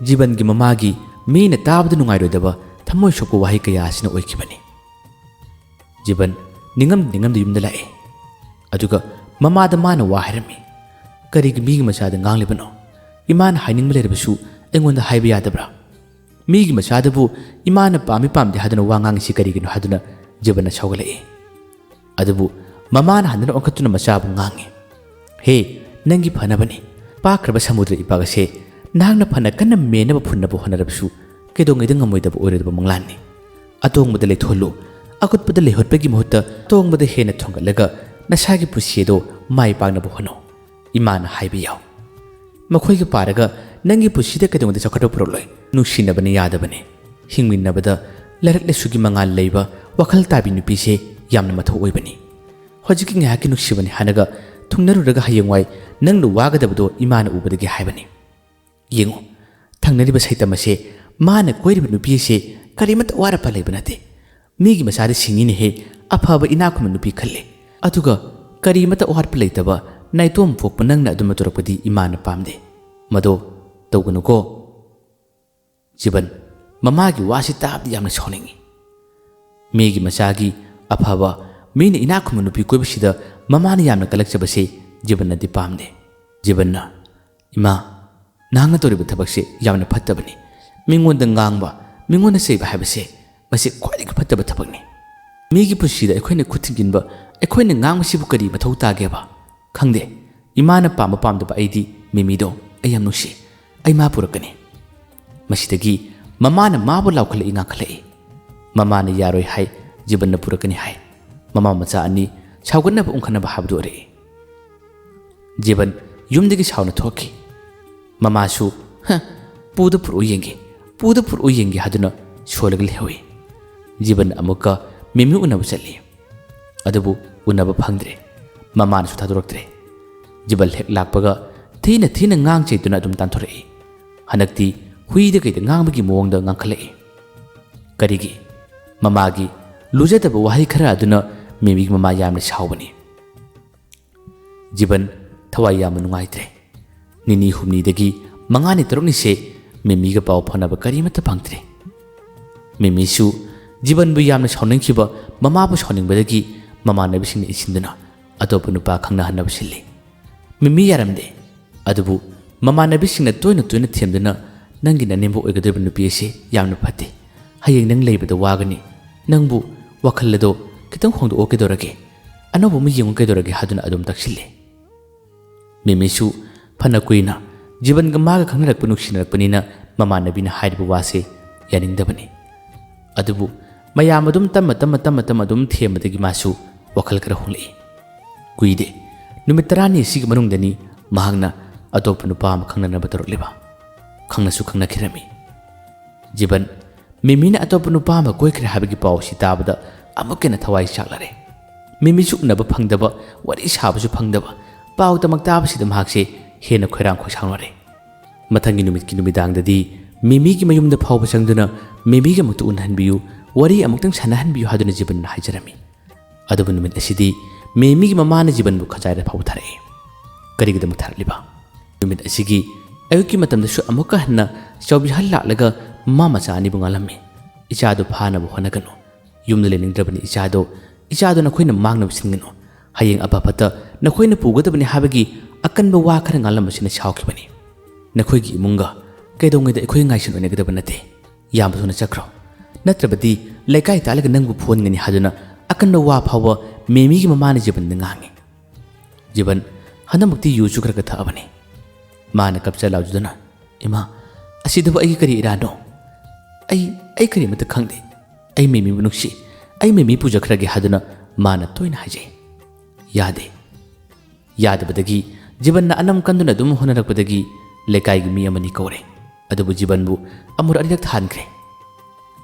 ꯖꯤꯕꯟꯒꯤ ꯃꯃꯥꯒꯤ ꯃꯤꯅ ꯇꯥꯕꯗ ꯅꯨꯡꯉꯥꯏꯔꯣꯏꯗꯕ, ꯊꯃꯣꯏ ꯁꯣꯛꯄ ꯋꯥꯍꯩ ꯀꯌꯥ ꯑꯁꯤꯅ ꯑꯣꯏꯈꯤꯕꯅꯤ꯫ ꯖꯤꯕꯟ ꯅꯤꯡꯉꯝ ꯅꯤꯡꯉꯝꯗ ꯌꯨꯝꯗ ꯂꯥꯛꯑꯦ꯫ ꯑꯗꯨꯒ ꯃꯃꯥꯗ ꯃꯥꯅ ꯋꯥ ꯍꯥꯏꯔꯝꯃꯤ꯫ "ꯀꯔꯤꯒꯤ ꯃꯤꯒꯤ ꯃꯆꯥꯗ ꯉꯥꯡꯂꯤꯕꯅꯣ? ꯏꯃꯥꯅ ꯍꯥꯏꯅꯤꯡꯕ ꯂꯩꯔꯕꯁꯨ ꯑꯩꯉꯣꯟꯗ ꯍꯥꯏꯕ ꯌꯥꯗꯕ꯭ꯔꯥ? ꯃꯤꯒꯤ ꯃꯆꯥꯗꯕꯨ ꯏꯃꯥꯅ ꯄꯥꯝꯃꯤ ꯄꯥꯝꯗꯦ ꯍꯥꯏꯗꯨꯅ ꯋꯥ ꯉꯥꯡꯉꯤꯁꯤ ꯀꯔꯤꯒꯤꯅꯣ?" ꯍꯥꯏꯗꯨꯅ ꯖꯤꯕꯟꯅ ꯁꯥꯎꯒꯠꯂꯛꯏ꯫ ꯑꯗꯨꯕꯨ ꯃꯃꯥꯅ ꯍꯟꯗꯨꯅ ꯑꯣꯟꯈꯠꯇꯨꯅ ꯃꯆꯥꯕꯨ ꯉꯥꯡꯉꯤ꯫ "ꯍꯦ, ꯅꯪꯒꯤ ꯐꯅꯕꯅꯤ꯫ ꯄꯥꯛꯈ꯭ꯔꯕ ꯁꯃꯨꯗ꯭ꯔ ꯏꯄꯥꯛ ꯑꯁꯦ ꯅꯍꯥꯛꯅ ꯐꯅ ꯀꯟꯅ ꯃꯦꯟꯅꯕ ꯐꯨꯟꯅꯕ ꯍꯣꯠꯅꯔꯕꯁꯨ ꯀꯩꯗꯧꯉꯩꯗ ꯉꯝꯃꯣꯏꯗꯕ ꯑꯣꯏꯔꯣꯏꯗꯕ ꯃꯪꯂꯥꯟꯅꯤ꯫ ꯑꯇꯣꯡꯕꯗ ꯂꯩꯊꯣꯛꯍꯜꯂꯨ, ꯑꯀꯨꯠꯄꯗ ꯂꯩꯍꯣꯠꯄꯒꯤ ꯃꯍꯨꯠꯇ ꯇꯣꯡꯕꯗ ꯍꯦꯟꯅ ꯊꯣꯡꯒꯠꯂꯒ ꯅꯁꯥꯒꯤ ꯄꯨꯟꯁꯤ ꯑꯗꯣ ꯃꯥꯏ ꯄꯥꯛꯅꯕ ꯍꯣꯠꯅꯧ꯫ ꯏꯃꯥꯅ ꯍꯥꯏꯕ ꯌꯥꯎ꯫ ꯃꯈꯣꯏꯒ ꯄꯥꯔꯒ ꯅꯪꯒꯤ ꯄꯨꯟꯁꯤꯗ ꯀꯩꯗꯧꯉꯩꯗ ꯆꯥꯎꯈꯠꯄ ꯄꯨꯔꯛꯂꯣꯏ꯫ ꯅꯨꯡꯁꯤꯅꯕꯅ ꯌꯥꯗꯕꯅꯤ꯫ ꯍꯤꯡꯃꯤꯟꯅꯕꯗ ꯂꯥꯏꯔꯤꯛ ꯂꯥꯏꯁꯨꯒꯤ ꯃꯉꯥꯜ ꯂꯩꯕ ꯋꯥꯈꯜ ꯇꯥꯕꯤ ꯅꯨꯄꯤꯁꯦ ꯌꯥꯝꯅ ꯃꯊꯧ ꯑꯣꯏꯕꯅꯤ꯫ ꯍꯧꯖꯤꯛꯀꯤ ꯉꯥꯏꯍꯥꯛꯀꯤ ꯅꯨꯡꯁꯤꯕꯅꯤ ꯍꯥꯏꯅꯒ ꯊꯨꯡꯅꯔꯨꯔꯒ ꯍꯌꯦꯡꯋꯥꯏ ꯅꯪꯅ ꯋꯥꯒꯗꯕꯗꯣ ꯏꯃꯥꯅ ꯎꯕꯗꯒꯤ ꯍꯥꯏꯕꯅꯤ꯫ ꯌꯦꯡꯉꯨ, ꯊꯪꯅꯔꯤꯕ ꯁꯩꯇꯝ ꯑꯁꯦ, ꯃꯥꯅ ꯀꯣꯏꯔꯤꯕ ꯅꯨꯄꯤ ꯑꯁꯦ ꯀꯔꯤꯃꯠꯇ ꯋꯥꯔꯛꯄ ꯂꯩꯕ ꯅꯠꯇꯦ꯫ ꯃꯤꯒꯤ ꯃꯆꯥꯗꯤ ꯁꯤꯡꯉꯤꯅꯦꯍꯦ, ꯑꯐꯕ ꯏꯅꯥꯛ ꯈꯨꯟꯕ ꯅꯨꯄꯤ ꯈꯜꯂꯦ꯫ ꯑꯗꯨꯒ ꯀꯔꯤꯃꯠꯇ ꯑꯋꯥꯠꯄ ꯂꯩꯇꯕ ꯅꯥꯏꯇꯣꯝ ꯄꯣꯛꯄ ꯅꯪꯅ ꯑꯗꯨꯝ ꯇꯧꯔꯛꯄꯗꯤ ꯏꯃꯥꯅ ꯄꯥꯝꯗꯦ꯫ ꯃꯗꯣ ꯇꯧꯒꯅꯨꯀꯣ꯫ ꯖꯤꯕꯟ ꯃꯃꯥꯒꯤ ꯋꯥꯁꯤ ꯇꯥꯕꯗ ꯌꯥꯝꯅ ꯁꯥꯎꯅꯤꯡꯏ꯫ ꯃꯤꯒꯤ ꯃꯆꯥꯒꯤ ꯑꯐꯕ, ꯃꯤꯅ ꯏꯅꯥꯛ ꯈꯨꯟꯕ ꯅꯨꯄꯤ ꯀꯣꯏꯕꯁꯤꯗ ꯃꯃꯥꯅ ꯌꯥꯝꯅ ꯀꯜꯂꯛꯆꯕꯁꯤ ꯖꯤꯕꯟꯅꯗꯤ ꯄꯥꯝꯗꯦ꯫ ꯖꯤꯕꯟꯅ, "ꯏꯃꯥ, ꯅꯍꯥꯛꯅ ꯇꯧꯔꯤꯕ ꯊꯕꯛꯁꯦ ꯌꯥꯝꯅ ꯐꯠꯇꯕꯅꯤ꯫ ꯃꯤꯉꯣꯟꯗ ꯉꯥꯡꯕ, ꯃꯤꯉꯣꯟꯗ ꯆꯩꯕ ꯍꯥꯏꯕꯁꯦ, ꯃꯁꯤ ꯈ꯭ꯋꯥꯏꯗꯒꯤ ꯐꯠꯇꯕ ꯊꯕꯛꯅꯤ꯫ ꯃꯤꯒꯤ ꯄꯨꯟꯁꯤꯗ ꯑꯩꯈꯣꯏꯅ ꯈꯨꯠ ꯊꯤꯡꯖꯤꯟꯕ, ꯑꯩꯈꯣꯏꯅ ꯉꯥꯡꯕꯁꯤꯕꯨ ꯀꯔꯤ ꯃꯊꯧ ꯇꯥꯒꯦꯕ? ꯈꯪꯗꯦ꯫ ꯏꯃꯥꯅ ꯄꯥꯝꯕ ꯄꯥꯝꯗꯕ ꯑꯩꯗꯤ ꯃꯤꯃꯤꯗꯣ ꯑꯩ ꯌꯥꯝ ꯅꯨꯡꯁꯤ꯫ ꯑꯩ ꯃꯥ ꯄꯨꯔꯛꯀꯅꯤ꯫" ꯃꯁꯤꯗꯒꯤ ꯃꯃꯥꯅ ꯃꯥꯕꯨ ꯂꯥꯎꯈꯠꯂꯛꯏ, ꯉꯥꯡꯈꯠꯂꯛꯏ꯫ ꯃꯃꯥꯅ ꯌꯥꯔꯣꯏ ꯍꯥꯏ, ꯖꯤꯕꯟꯅ ꯄꯨꯔꯛꯀꯅꯤ ꯍꯥꯏ꯫ ꯃꯃꯥ ꯃꯆꯥ ꯑꯅꯤ ꯁꯥꯎꯒꯠꯅꯕ ꯎꯪꯈꯠꯅꯕ ꯍꯥꯏꯕꯗꯨ ꯑꯣꯏꯔꯛꯏ꯫ ꯖꯤꯕꯟ ꯌꯨꯝꯗꯒꯤ ꯁꯥꯎꯅ ꯊꯣꯛꯈꯤ꯫ ꯃꯃꯥꯁꯨ, "ꯍ, ꯄꯨꯗ ꯄꯨꯔꯛꯎ ꯌꯦꯡꯒꯦ, ꯄꯨꯗ ꯄꯨꯔꯛꯎ ꯌꯦꯡꯒꯦ" ꯍꯥꯏꯗꯨꯅ ꯁꯣꯜꯂꯒ ꯂꯩꯍꯧꯏ꯫ ꯖꯤꯕꯟ ꯑꯃꯨꯛꯀ ꯃꯤꯃꯤ ꯎꯅꯕ ꯆꯠꯂꯤ꯫ ꯑꯗꯨꯕꯨ ꯎꯅꯕ ꯐꯪꯗ꯭ꯔꯦ꯫ ꯃꯃꯥꯅꯁꯨ ꯊꯥꯗꯣꯔꯛꯇ꯭ꯔꯦ꯫ ꯖꯤꯕꯟ ꯍꯦꯛ ꯂꯥꯛꯄꯒ ꯊꯤꯅ ꯊꯤꯅ ꯉꯥꯡ ꯆꯩꯗꯨꯅ ꯑꯗꯨꯝ ꯇꯥꯟꯊꯣꯔꯛꯏ꯫ ꯍꯟꯗꯛꯇꯤ ꯍꯨꯏꯗ ꯀꯩꯗ ꯉꯥꯡꯕꯒꯤ ꯃꯑꯣꯡꯗ ꯉꯥꯡꯈꯠꯂꯛꯏ꯫ ꯀꯔꯤꯒꯤ? ꯃꯃꯥꯒꯤ ꯂꯨꯖꯗꯕ ꯋꯥꯍꯩ ꯈꯔ ꯑꯗꯨꯅ ꯃꯤꯃꯤꯒꯤ ꯃꯃꯥ ꯌꯥꯝꯅ ꯁꯥꯎꯕꯅꯤ꯫ ꯖꯤꯕꯟ ꯊꯋꯥꯏ ꯌꯥꯝꯅ ꯅꯨꯡꯉꯥꯏꯇ꯭ꯔꯦ꯫ ꯅꯤꯅꯤ ꯍꯨꯝꯅꯤꯗꯒꯤ ꯃꯉꯥꯅꯤ ꯇꯔꯨꯛꯅꯤꯁꯦ ꯃꯤꯃꯤꯒ ꯄꯥꯎ ꯐꯥꯎꯅꯕ ꯀꯔꯤꯃꯠꯇ ꯐꯪꯗ꯭ꯔꯦ꯫ ꯃꯤꯃꯤꯁꯨ ꯖꯤꯕꯟꯕꯨ ꯌꯥꯝꯅ ꯁꯥꯎꯅꯤꯡꯈꯤꯕ, ꯃꯃꯥꯕꯨ ꯁꯥꯎꯅꯤꯡꯕꯗꯒꯤ ꯃꯃꯥꯟꯅꯕꯤꯁꯤꯡꯅ ꯏꯟꯁꯤꯟꯗꯨꯅ ꯑꯇꯣꯞꯄ ꯅꯨꯄꯥ ꯈꯪꯅꯍꯟꯅꯕ ꯁꯤꯜꯂꯤ꯫ ꯃꯤꯃꯤ ꯌꯥꯔꯝꯗꯦ꯫ ꯑꯗꯨꯕꯨ ꯃꯃꯥꯟꯅꯕꯤꯁꯤꯡꯅ ꯇꯣꯏꯅ ꯇꯣꯏꯅ ꯊꯦꯝꯗꯨꯅ, "ꯅꯪꯒꯤ ꯅꯅꯦꯝꯕꯣꯛ ꯑꯣꯏꯒꯗꯧꯔꯤꯕ ꯅꯨꯄꯤ ꯑꯁꯤ ꯌꯥꯝꯅ ꯐꯠꯇꯦ꯫ ꯍꯌꯦꯡ ꯅꯪ ꯂꯩꯕꯗ ꯋꯥꯒꯅꯤ꯫ ꯅꯪꯕꯨ ꯋꯥꯈꯜ ꯑꯗꯣ ꯈꯤꯇꯪ ꯍꯣꯡꯗꯣꯛꯑꯣ ꯀꯩꯗꯧꯔꯒꯦ? ꯑꯅꯧꯕ ꯑꯃ ꯌꯦꯡꯉꯨ ꯀꯩꯗꯧꯔꯒꯦ?" ꯍꯥꯏꯗꯨꯅ ꯑꯗꯨꯝ ꯇꯛꯁꯤꯜꯂꯤ꯫ ꯃꯤꯃꯤꯁꯨ ꯐꯅ ꯀꯨꯏꯅ ꯖꯤꯕꯟꯒ ꯃꯥꯒ ꯈꯪꯅꯔꯛꯄ, ꯅꯨꯡꯁꯤꯅꯔꯛꯄꯅꯤꯅ ꯃꯃꯥꯟꯅꯕꯤꯅ ꯍꯥꯏꯔꯤꯕ ꯋꯥꯁꯦ ꯌꯥꯅꯤꯡꯗꯕꯅꯤ꯫ ꯑꯗꯨꯕꯨ ꯃꯌꯥꯝ ꯑꯗꯨꯝ ꯇꯞꯅ, ꯇꯞꯅ, ꯇꯞꯅ, ꯇꯞꯅ ꯑꯗꯨꯝ ꯊꯦꯝꯕꯗꯒꯤ ꯃꯥꯁꯨ ꯋꯥꯈꯜ ꯈꯔ ꯍꯣꯡꯂꯛꯏ꯫ ꯀꯨꯏꯗꯦ, ꯅꯨꯃꯤꯠ ꯇꯔꯥꯅꯤ ꯑꯁꯤꯒꯤ ꯃꯅꯨꯡꯗꯅꯤ ꯃꯍꯥꯛꯅ ꯑꯇꯣꯞꯄ ꯅꯨꯄꯥ ꯑꯃ ꯈꯪꯅꯅꯕ ꯇꯧꯔꯛꯂꯤꯕ꯫ ꯈꯪꯅꯁꯨ ꯈꯪꯅꯈꯤꯔꯝꯃꯤ꯫ ꯖꯤꯕꯟ ꯃꯤꯃꯤꯅ ꯑꯇꯣꯞꯄ ꯅꯨꯄꯥ ꯑꯃ ꯀꯣꯏꯈ꯭ꯔꯦ ꯍꯥꯏꯕꯒꯤ ꯄꯥꯎ ꯑꯁꯤ ꯇꯥꯕꯗ ꯑꯃꯨꯛꯀ ꯍꯦꯟꯅ ꯊꯋꯥꯏ ꯆꯥꯛꯂꯔꯦ꯫ ꯃꯤꯃꯤꯁꯨ ꯎꯅꯕ ꯐꯪꯗꯕ, ꯋꯥꯔꯤ ꯁꯥꯕꯁꯨ ꯐꯪꯗꯕ, ꯄꯥꯎ ꯇꯃꯛ ꯇꯥꯕꯁꯤꯗ ꯃꯍꯥꯛꯁꯦ ꯍꯦꯟꯅ ꯈꯣꯏꯔꯥꯡ ꯈꯣꯏꯁꯥꯎꯅꯔꯦ꯫ ꯃꯊꯪꯒꯤ ꯅꯨꯃꯤꯠꯀꯤ ꯅꯨꯃꯤꯗꯥꯡꯗꯗꯤ ꯃꯤꯃꯤꯒꯤ ꯃꯌꯨꯝꯗ ꯐꯥꯎꯕ ꯆꯪꯗꯨꯅ ꯃꯤꯃꯤꯒ ꯑꯃꯨꯛꯇ ꯎꯅꯍꯟꯕꯤꯌꯨ, ꯋꯥꯔꯤ ꯑꯃꯨꯛꯇꯪ ꯁꯥꯟꯅꯍꯟꯕꯤꯌꯨ ꯍꯥꯏꯗꯨꯅ ꯖꯤꯕꯟꯅ ꯍꯥꯏꯖꯔꯝꯃꯤ꯫ ꯑꯗꯨꯕꯨ ꯅꯨꯃꯤꯠ ꯑꯁꯤꯗꯤ ꯃꯤꯃꯤꯒꯤ ꯃꯃꯥꯅ ꯖꯤꯕꯟꯕꯨ ꯈꯖꯥꯏꯔ ꯐꯥꯎꯕ ꯊꯥꯔꯛꯏ꯫ ꯀꯔꯤꯒꯤꯗꯃꯛ ꯊꯥꯔꯛꯂꯤꯕ? ꯅꯨꯃꯤꯠ ꯑꯁꯤꯒꯤ ꯑꯌꯨꯛꯀꯤ ꯃꯇꯝꯗꯁꯨ ꯑꯃꯨꯛꯀ ꯍꯟꯅ ꯆꯥꯎꯕꯤꯍꯜ ꯂꯥꯛꯂꯒ ꯃꯃꯥ ꯃꯆꯥ ꯑꯅꯤꯕꯨ ꯉꯥꯡꯂꯝꯃꯤ꯫ "ꯏꯆꯥꯗꯨ ꯐꯥꯅꯕ ꯍꯣꯠꯅꯒꯅꯨ꯫ ꯌꯨꯝꯗ ꯂꯩꯅꯤꯡꯗ꯭ꯔꯕꯅꯤ ꯏꯆꯥꯗꯣ꯫ ꯏꯆꯥꯗꯣ ꯅꯈꯣꯏꯅ ꯃꯥꯡꯅꯕ ꯁꯤꯟꯒꯅꯨ꯫ ꯍꯌꯦꯡ ꯑꯐ ꯐꯠꯇ ꯅꯈꯣꯏꯅ ꯄꯨꯒꯗꯕꯅꯤ ꯍꯥꯏꯕꯒꯤ ꯑꯀꯟꯕ ꯋꯥ ꯈꯔ ꯉꯥꯡꯂꯝꯕꯁꯤꯅ ꯁꯥꯎꯈꯤꯕꯅꯤ꯫ ꯅꯈꯣꯏꯒꯤ ꯏꯃꯨꯡꯒ ꯀꯩꯗꯧꯉꯩꯗ ꯑꯩꯈꯣꯏ ꯉꯥꯏꯁꯤꯟ ꯑꯣꯏꯅꯒꯗꯕ ꯅꯠꯇꯦ꯫ ꯌꯥꯝꯕ ꯊꯨꯅ ꯆꯠꯈ꯭ꯔꯣ꯫ ꯅꯠꯇ꯭ꯔꯕꯗꯤ ꯂꯩꯀꯥꯏ ꯇꯥꯜꯂꯒ ꯅꯪꯕꯨ ꯐꯨꯍꯟꯒꯅꯤ" ꯍꯥꯏꯗꯨꯅ ꯑꯀꯟꯕ ꯋꯥ ꯐꯥꯎꯕ ꯃꯦꯃꯤꯒꯤ ꯃꯃꯥꯅ ꯖꯤꯕꯟꯗ ꯉꯥꯡꯉꯤ꯫ ꯖꯤꯕꯟ ꯍꯟꯗꯛꯃꯛꯇꯤ ꯌꯨꯁꯨ ꯈꯔ ꯈꯔ ꯊꯛꯑꯕꯅꯤ꯫ ꯃꯥꯅ ꯀꯞꯆ ꯂꯥꯎꯖꯗꯨꯅ, "ꯏꯃꯥ, ꯑꯁꯤꯗꯕꯨ ꯑꯩꯒꯤ ꯀꯔꯤ ꯏꯔꯥꯟꯅꯣ? ꯑꯩ, ꯑꯩ ꯀꯔꯤꯃꯠꯇ ꯈꯪꯗꯦ꯫ ꯑꯩ ꯃꯦꯃꯤꯕꯨ ꯅꯨꯡꯁꯤ꯫ ꯑꯩ ꯃꯦꯃꯤ ꯄꯨꯖꯈ꯭ꯔꯒꯦ" ꯍꯥꯏꯗꯨꯅ ꯃꯥꯅ ꯇꯣꯏꯅ ꯍꯥꯏꯖꯩ꯫ ꯌꯥꯗꯦ꯫ ꯌꯥꯗꯕꯗꯒꯤ ꯖꯤꯕꯟꯅ ꯑꯅꯝ ꯀꯟꯗꯨꯅ ꯑꯗꯨꯝ ꯍꯣꯠꯅꯔꯛꯄꯗꯒꯤ ꯂꯩꯀꯥꯏꯒꯤ ꯃꯤ ꯑꯃꯅꯤ ꯀꯧꯔꯦ꯫ ꯑꯗꯨꯕꯨ ꯖꯤꯕꯟꯕꯨ ꯑꯃꯨꯔꯛ ꯑꯅꯤꯔꯛ ꯊꯥꯍꯟꯈ꯭ꯔꯦ꯫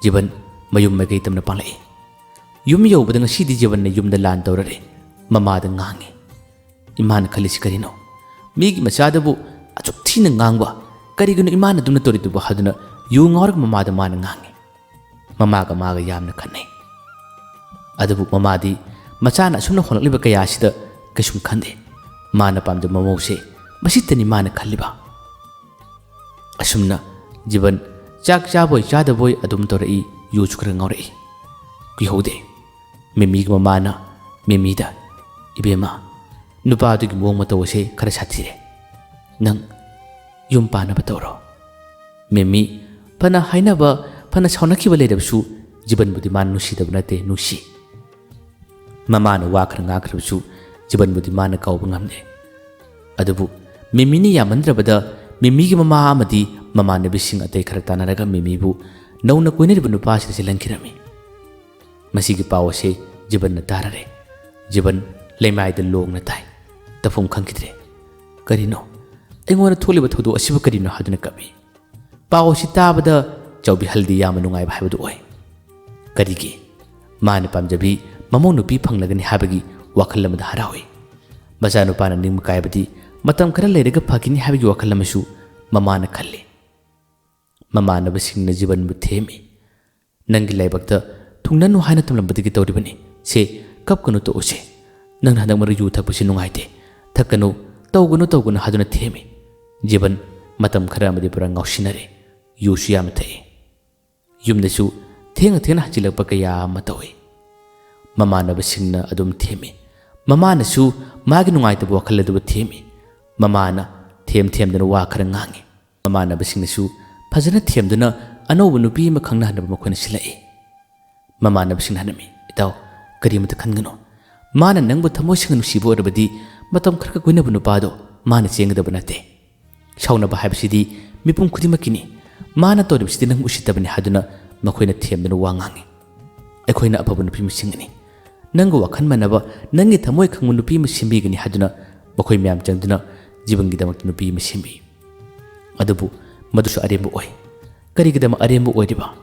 ꯖꯤꯕꯟ ꯃꯌꯨꯝ ꯃꯥꯏꯀꯩ ꯇꯝꯅ ꯄꯥꯡꯂꯛꯏ꯫ ꯌꯨꯝ ꯌꯧꯕꯗ ꯉꯁꯤꯗꯤ ꯖꯤꯕꯟꯅ ꯌꯨꯝꯗ ꯂꯥꯟ ꯇꯧꯔꯔꯦ꯫ ꯃꯃꯥꯗ ꯉꯥꯡꯉꯤ꯫ ꯏꯃꯥꯅ ꯈꯜꯂꯤꯁꯤ ꯀꯔꯤꯅꯣ? ꯃꯤꯒꯤ ꯃꯆꯥꯗꯕꯨ ꯑꯁꯨꯛ ꯊꯤꯅ ꯉꯥꯡꯕ, ꯀꯔꯤꯒꯤꯅꯣ ꯏꯃꯥꯅ ꯑꯗꯨꯝꯅ ꯇꯧꯔꯤꯗꯨꯕꯨ ꯍꯥꯏꯗꯨꯅ ꯌꯨ ꯉꯥꯎꯔꯒ ꯃꯃꯥꯗ ꯃꯥꯅ ꯉꯥꯡꯉꯤ꯫ ꯃꯃꯥꯒ ꯃꯥꯒ ꯌꯥꯝꯅ ꯈꯠꯅꯩ꯫ ꯑꯗꯨꯕꯨ ꯃꯃꯥꯗꯤ ꯃꯆꯥꯅ ꯑꯁꯨꯝꯅ ꯍꯣꯠꯅꯂꯛꯂꯤꯕ ꯀꯌꯥ ꯑꯁꯤꯗ ꯀꯩꯁꯨꯝ ꯈꯟꯗꯦ꯫ ꯃꯥꯅ ꯄꯥꯝꯖꯕ ꯃꯃꯧꯁꯦ ꯃꯁꯤꯇꯅꯤ ꯃꯥꯅ ꯈꯜꯂꯤꯕ꯫ ꯑꯁꯨꯝꯅ ꯖꯤꯕꯟ ꯆꯥꯛ ꯆꯥꯕꯣꯏ ꯆꯥꯗꯕꯣꯏ ꯑꯗꯨꯝ ꯇꯧꯔꯛꯏ, ꯌꯨꯁꯨ ꯈꯔ ꯉꯥꯎꯔꯛꯏ꯫ ꯀꯨꯏꯍꯧꯗꯦ꯫ ꯃꯦꯃꯤꯒꯤ ꯃꯃꯥꯅ ꯃꯦꯃꯤꯗ, "ꯏꯕꯦꯝꯃ, ꯅꯨꯄꯥꯗꯨꯒꯤ ꯃꯑꯣꯡ ꯃꯇꯧ ꯑꯁꯦ ꯈꯔ ꯁꯥꯊꯤꯔꯦ꯫ ꯅꯪ ꯌꯨꯝ ꯄꯥꯟꯅꯕ ꯇꯧꯔꯣ꯫" ꯃꯦꯃꯤ ꯐꯅ ꯍꯥꯏꯅꯕ, ꯐꯅ ꯁꯥꯎꯅꯈꯤꯕ ꯂꯩꯔꯕꯁꯨ ꯖꯤꯕꯟꯕꯨꯗꯤ ꯃꯥꯅ ꯅꯨꯡꯁꯤꯗꯕ ꯅꯠꯇꯦ, ꯅꯨꯡꯁꯤ꯫ ꯃꯃꯥꯅ ꯋꯥ ꯈꯔ ꯉꯥꯡꯈ꯭ꯔꯕꯁꯨ ꯖꯤꯕꯟꯕꯨꯗꯤ ꯃꯥꯅ ꯀꯥꯎꯕ ꯉꯝꯗꯦ꯫ ꯑꯗꯨꯕꯨ ꯃꯦꯃꯤꯅ ꯌꯥꯝꯃꯟꯗ꯭ꯔꯕꯗ ꯃꯦꯃꯤꯒꯤ ꯃꯃꯥ ꯑꯃꯗꯤ ꯃꯃꯥꯟꯅꯕꯤꯁꯤꯡ ꯑꯇꯩ ꯈꯔ ꯇꯥꯟꯅꯔꯒ ꯃꯦꯃꯤꯕꯨ ꯅꯧꯅ ꯀꯣꯏꯅꯔꯤꯕ ꯅꯨꯄꯥꯁꯤꯗ ꯆꯦꯜꯍꯟꯈꯤꯔꯝꯃꯤ꯫ ꯃꯁꯤꯒꯤ ꯄꯥꯎ ꯑꯁꯤ ꯖꯤꯕꯟꯅ ꯇꯥꯔꯔꯦ꯫ ꯖꯤꯕꯟ ꯂꯩꯃꯥꯏꯗ ꯂꯣꯡꯅ ꯇꯥꯏ꯫ ꯇꯧꯐꯝ ꯈꯪꯈꯤꯗ꯭ꯔꯦ꯫ "ꯀꯔꯤꯅꯣ? ꯑꯩꯉꯣꯟꯗ ꯊꯣꯛꯂꯤꯕ ꯊꯧꯗꯣꯛ ꯑꯁꯤꯕꯨ ꯀꯔꯤꯅꯣ?" ꯍꯥꯏꯗꯨꯅ ꯀꯞꯏ꯫ ꯄꯥꯎ ꯑꯁꯤ ꯇꯥꯕꯗ ꯆꯥꯎꯕꯤꯍꯜꯗꯤ ꯌꯥꯝꯅ ꯅꯨꯡꯉꯥꯏꯕ ꯍꯥꯏꯕꯗꯨ ꯑꯣꯏ꯫ ꯀꯔꯤꯒꯤ? ꯃꯥꯅ ꯄꯥꯝꯖꯕꯤ ꯃꯃꯧ ꯅꯨꯄꯤ ꯐꯪꯂꯒꯅꯤ ꯍꯥꯏꯕꯒꯤ ꯋꯥꯈꯜ ꯑꯃꯗ ꯍꯔꯥꯎꯏ꯫ ꯃꯆꯥꯅꯨꯄꯥꯅ ꯅꯤꯡꯕ ꯀꯥꯏꯕꯗꯤ ꯃꯇꯝ ꯈꯔ ꯂꯩꯔꯒ ꯐꯈꯤꯅꯤ ꯍꯥꯏꯕꯒꯤ ꯋꯥꯈꯜ ꯑꯃꯁꯨ ꯃꯃꯥꯅ ꯈꯜꯂꯤ꯫ ꯃꯃꯥꯟꯅꯕꯁꯤꯡꯅ ꯖꯤꯕꯟꯕꯨ ꯊꯦꯝꯃꯤ꯫ "ꯅꯪꯒꯤ ꯂꯥꯏꯕꯛꯇ ꯊꯨꯡꯅꯅꯨ ꯍꯥꯏꯅ ꯇꯝꯂꯝꯕꯗꯒꯤ ꯇꯧꯔꯤꯕꯅꯤ꯫ ꯁꯦ, ꯀꯞꯀꯅꯨ, ꯇꯣꯛꯎꯁꯦ꯫ ꯅꯪꯅ ꯍꯟꯗꯛ ꯃꯔꯛ ꯌꯨ ꯊꯛꯄꯁꯤ ꯅꯨꯡꯉꯥꯏꯇꯦ꯫ ꯊꯛꯀꯅꯨ, ꯇꯧꯒꯅꯨ, ꯇꯧꯒꯅꯨ" ꯍꯥꯏꯗꯨꯅ ꯊꯦꯝꯃꯤ꯫ ꯖꯤꯕꯟ ꯃꯇꯝ ꯈꯔ ꯑꯃꯗꯤ ꯄꯨꯔꯥ ꯉꯥꯎꯁꯤꯟꯅꯔꯦ꯫ ꯌꯨꯁꯨ ꯌꯥꯝꯅ ꯊꯛꯏ꯫ ꯌꯨꯝꯗꯁꯨ ꯊꯦꯡꯅ ꯊꯦꯡꯅ ꯍꯟꯖꯤꯜꯂꯛꯄ ꯀꯌꯥ ꯑꯃ ꯇꯧꯏ꯫ ꯃꯃꯥꯟꯅꯕꯁꯤꯡꯅ ꯑꯗꯨꯝ ꯊꯦꯝꯃꯤ꯫ ꯃꯃꯥꯅꯁꯨ ꯃꯥꯒꯤ ꯅꯨꯡꯉꯥꯏꯇꯕ ꯋꯥꯈꯜ ꯑꯗꯨꯕꯨ ꯊꯦꯝꯃꯤ꯫ ꯃꯃꯥꯅ ꯊꯦꯝ ꯊꯦꯝꯗꯨꯅ ꯋꯥ ꯈꯔ ꯉꯥꯡꯉꯤ꯫ ꯃꯃꯥꯟꯅꯕꯁꯤꯡꯅꯁꯨ ꯐꯖꯅ ꯊꯦꯝꯗꯨꯅ ꯑꯅꯧꯕ ꯅꯨꯄꯤ ꯑꯃ ꯈꯪꯅꯍꯟꯅꯕ ꯃꯈꯣꯏꯅ ꯁꯤꯜꯂꯛꯏ꯫ ꯃꯃꯥꯟꯅꯕꯁꯤꯡꯅ ꯍꯥꯏꯔꯝꯃꯤ, "ꯏꯇꯥꯎ, ꯀꯔꯤꯃꯇ ꯈꯟꯒꯅꯨ꯫ ꯃꯥꯅ ꯅꯪꯕꯨ ꯊꯃꯣꯏ ꯁꯦꯡꯅ ꯅꯨꯡꯁꯤꯕ ꯑꯣꯏꯔꯕꯗꯤ ꯃꯇꯝ ꯈꯔꯒ ꯀꯣꯏꯅꯕ ꯅꯨꯄꯥꯗꯣ ꯃꯥꯅ ꯆꯦꯟꯒꯗꯕ ꯅꯠꯇꯦ꯫ ꯁꯥꯎꯅꯕ ꯍꯥꯏꯕꯁꯤꯗꯤ ꯃꯤꯄꯨꯝ ꯈꯨꯗꯤꯡꯃꯛꯀꯤꯅꯤ꯫ ꯃꯥꯅ ꯇꯧꯔꯤꯕꯁꯤꯗꯤ ꯅꯪ ꯎꯁꯤꯠꯇꯕꯅꯤ" ꯍꯥꯏꯗꯨꯅ ꯃꯈꯣꯏꯅ ꯊꯦꯝꯗꯨꯅ ꯋꯥ ꯉꯥꯡꯉꯤ꯫ "ꯑꯩꯈꯣꯏꯅ ꯑꯐꯕ ꯅꯨꯄꯤ ꯑꯃ ꯁꯤꯟꯒꯅꯤ꯫ ꯅꯪꯒ ꯋꯥꯈꯜ ꯃꯥꯟꯅꯕ, ꯅꯪꯒꯤ ꯊꯃꯣꯏ ꯈꯪꯕ ꯅꯨꯄꯤ ꯑꯃ ꯁꯤꯟꯕꯤꯒꯅꯤ" ꯍꯥꯏꯗꯨꯅ ꯃꯈꯣꯏ ꯃꯌꯥꯝ ꯆꯪꯗꯨꯅ ꯖꯤꯕꯟꯒꯤꯗꯃꯛꯇ ꯅꯨꯄꯤ ꯑꯃ ꯁꯤꯟꯕꯤ꯫ ꯑꯗꯨꯕꯨ ꯃꯗꯨꯁꯨ ꯑꯔꯦꯝꯕ ꯑꯣꯏ꯫ ꯀꯔꯤꯒꯤꯗꯃꯛ ꯑꯔꯦꯝꯕ ꯑꯣꯏꯔꯤꯕ?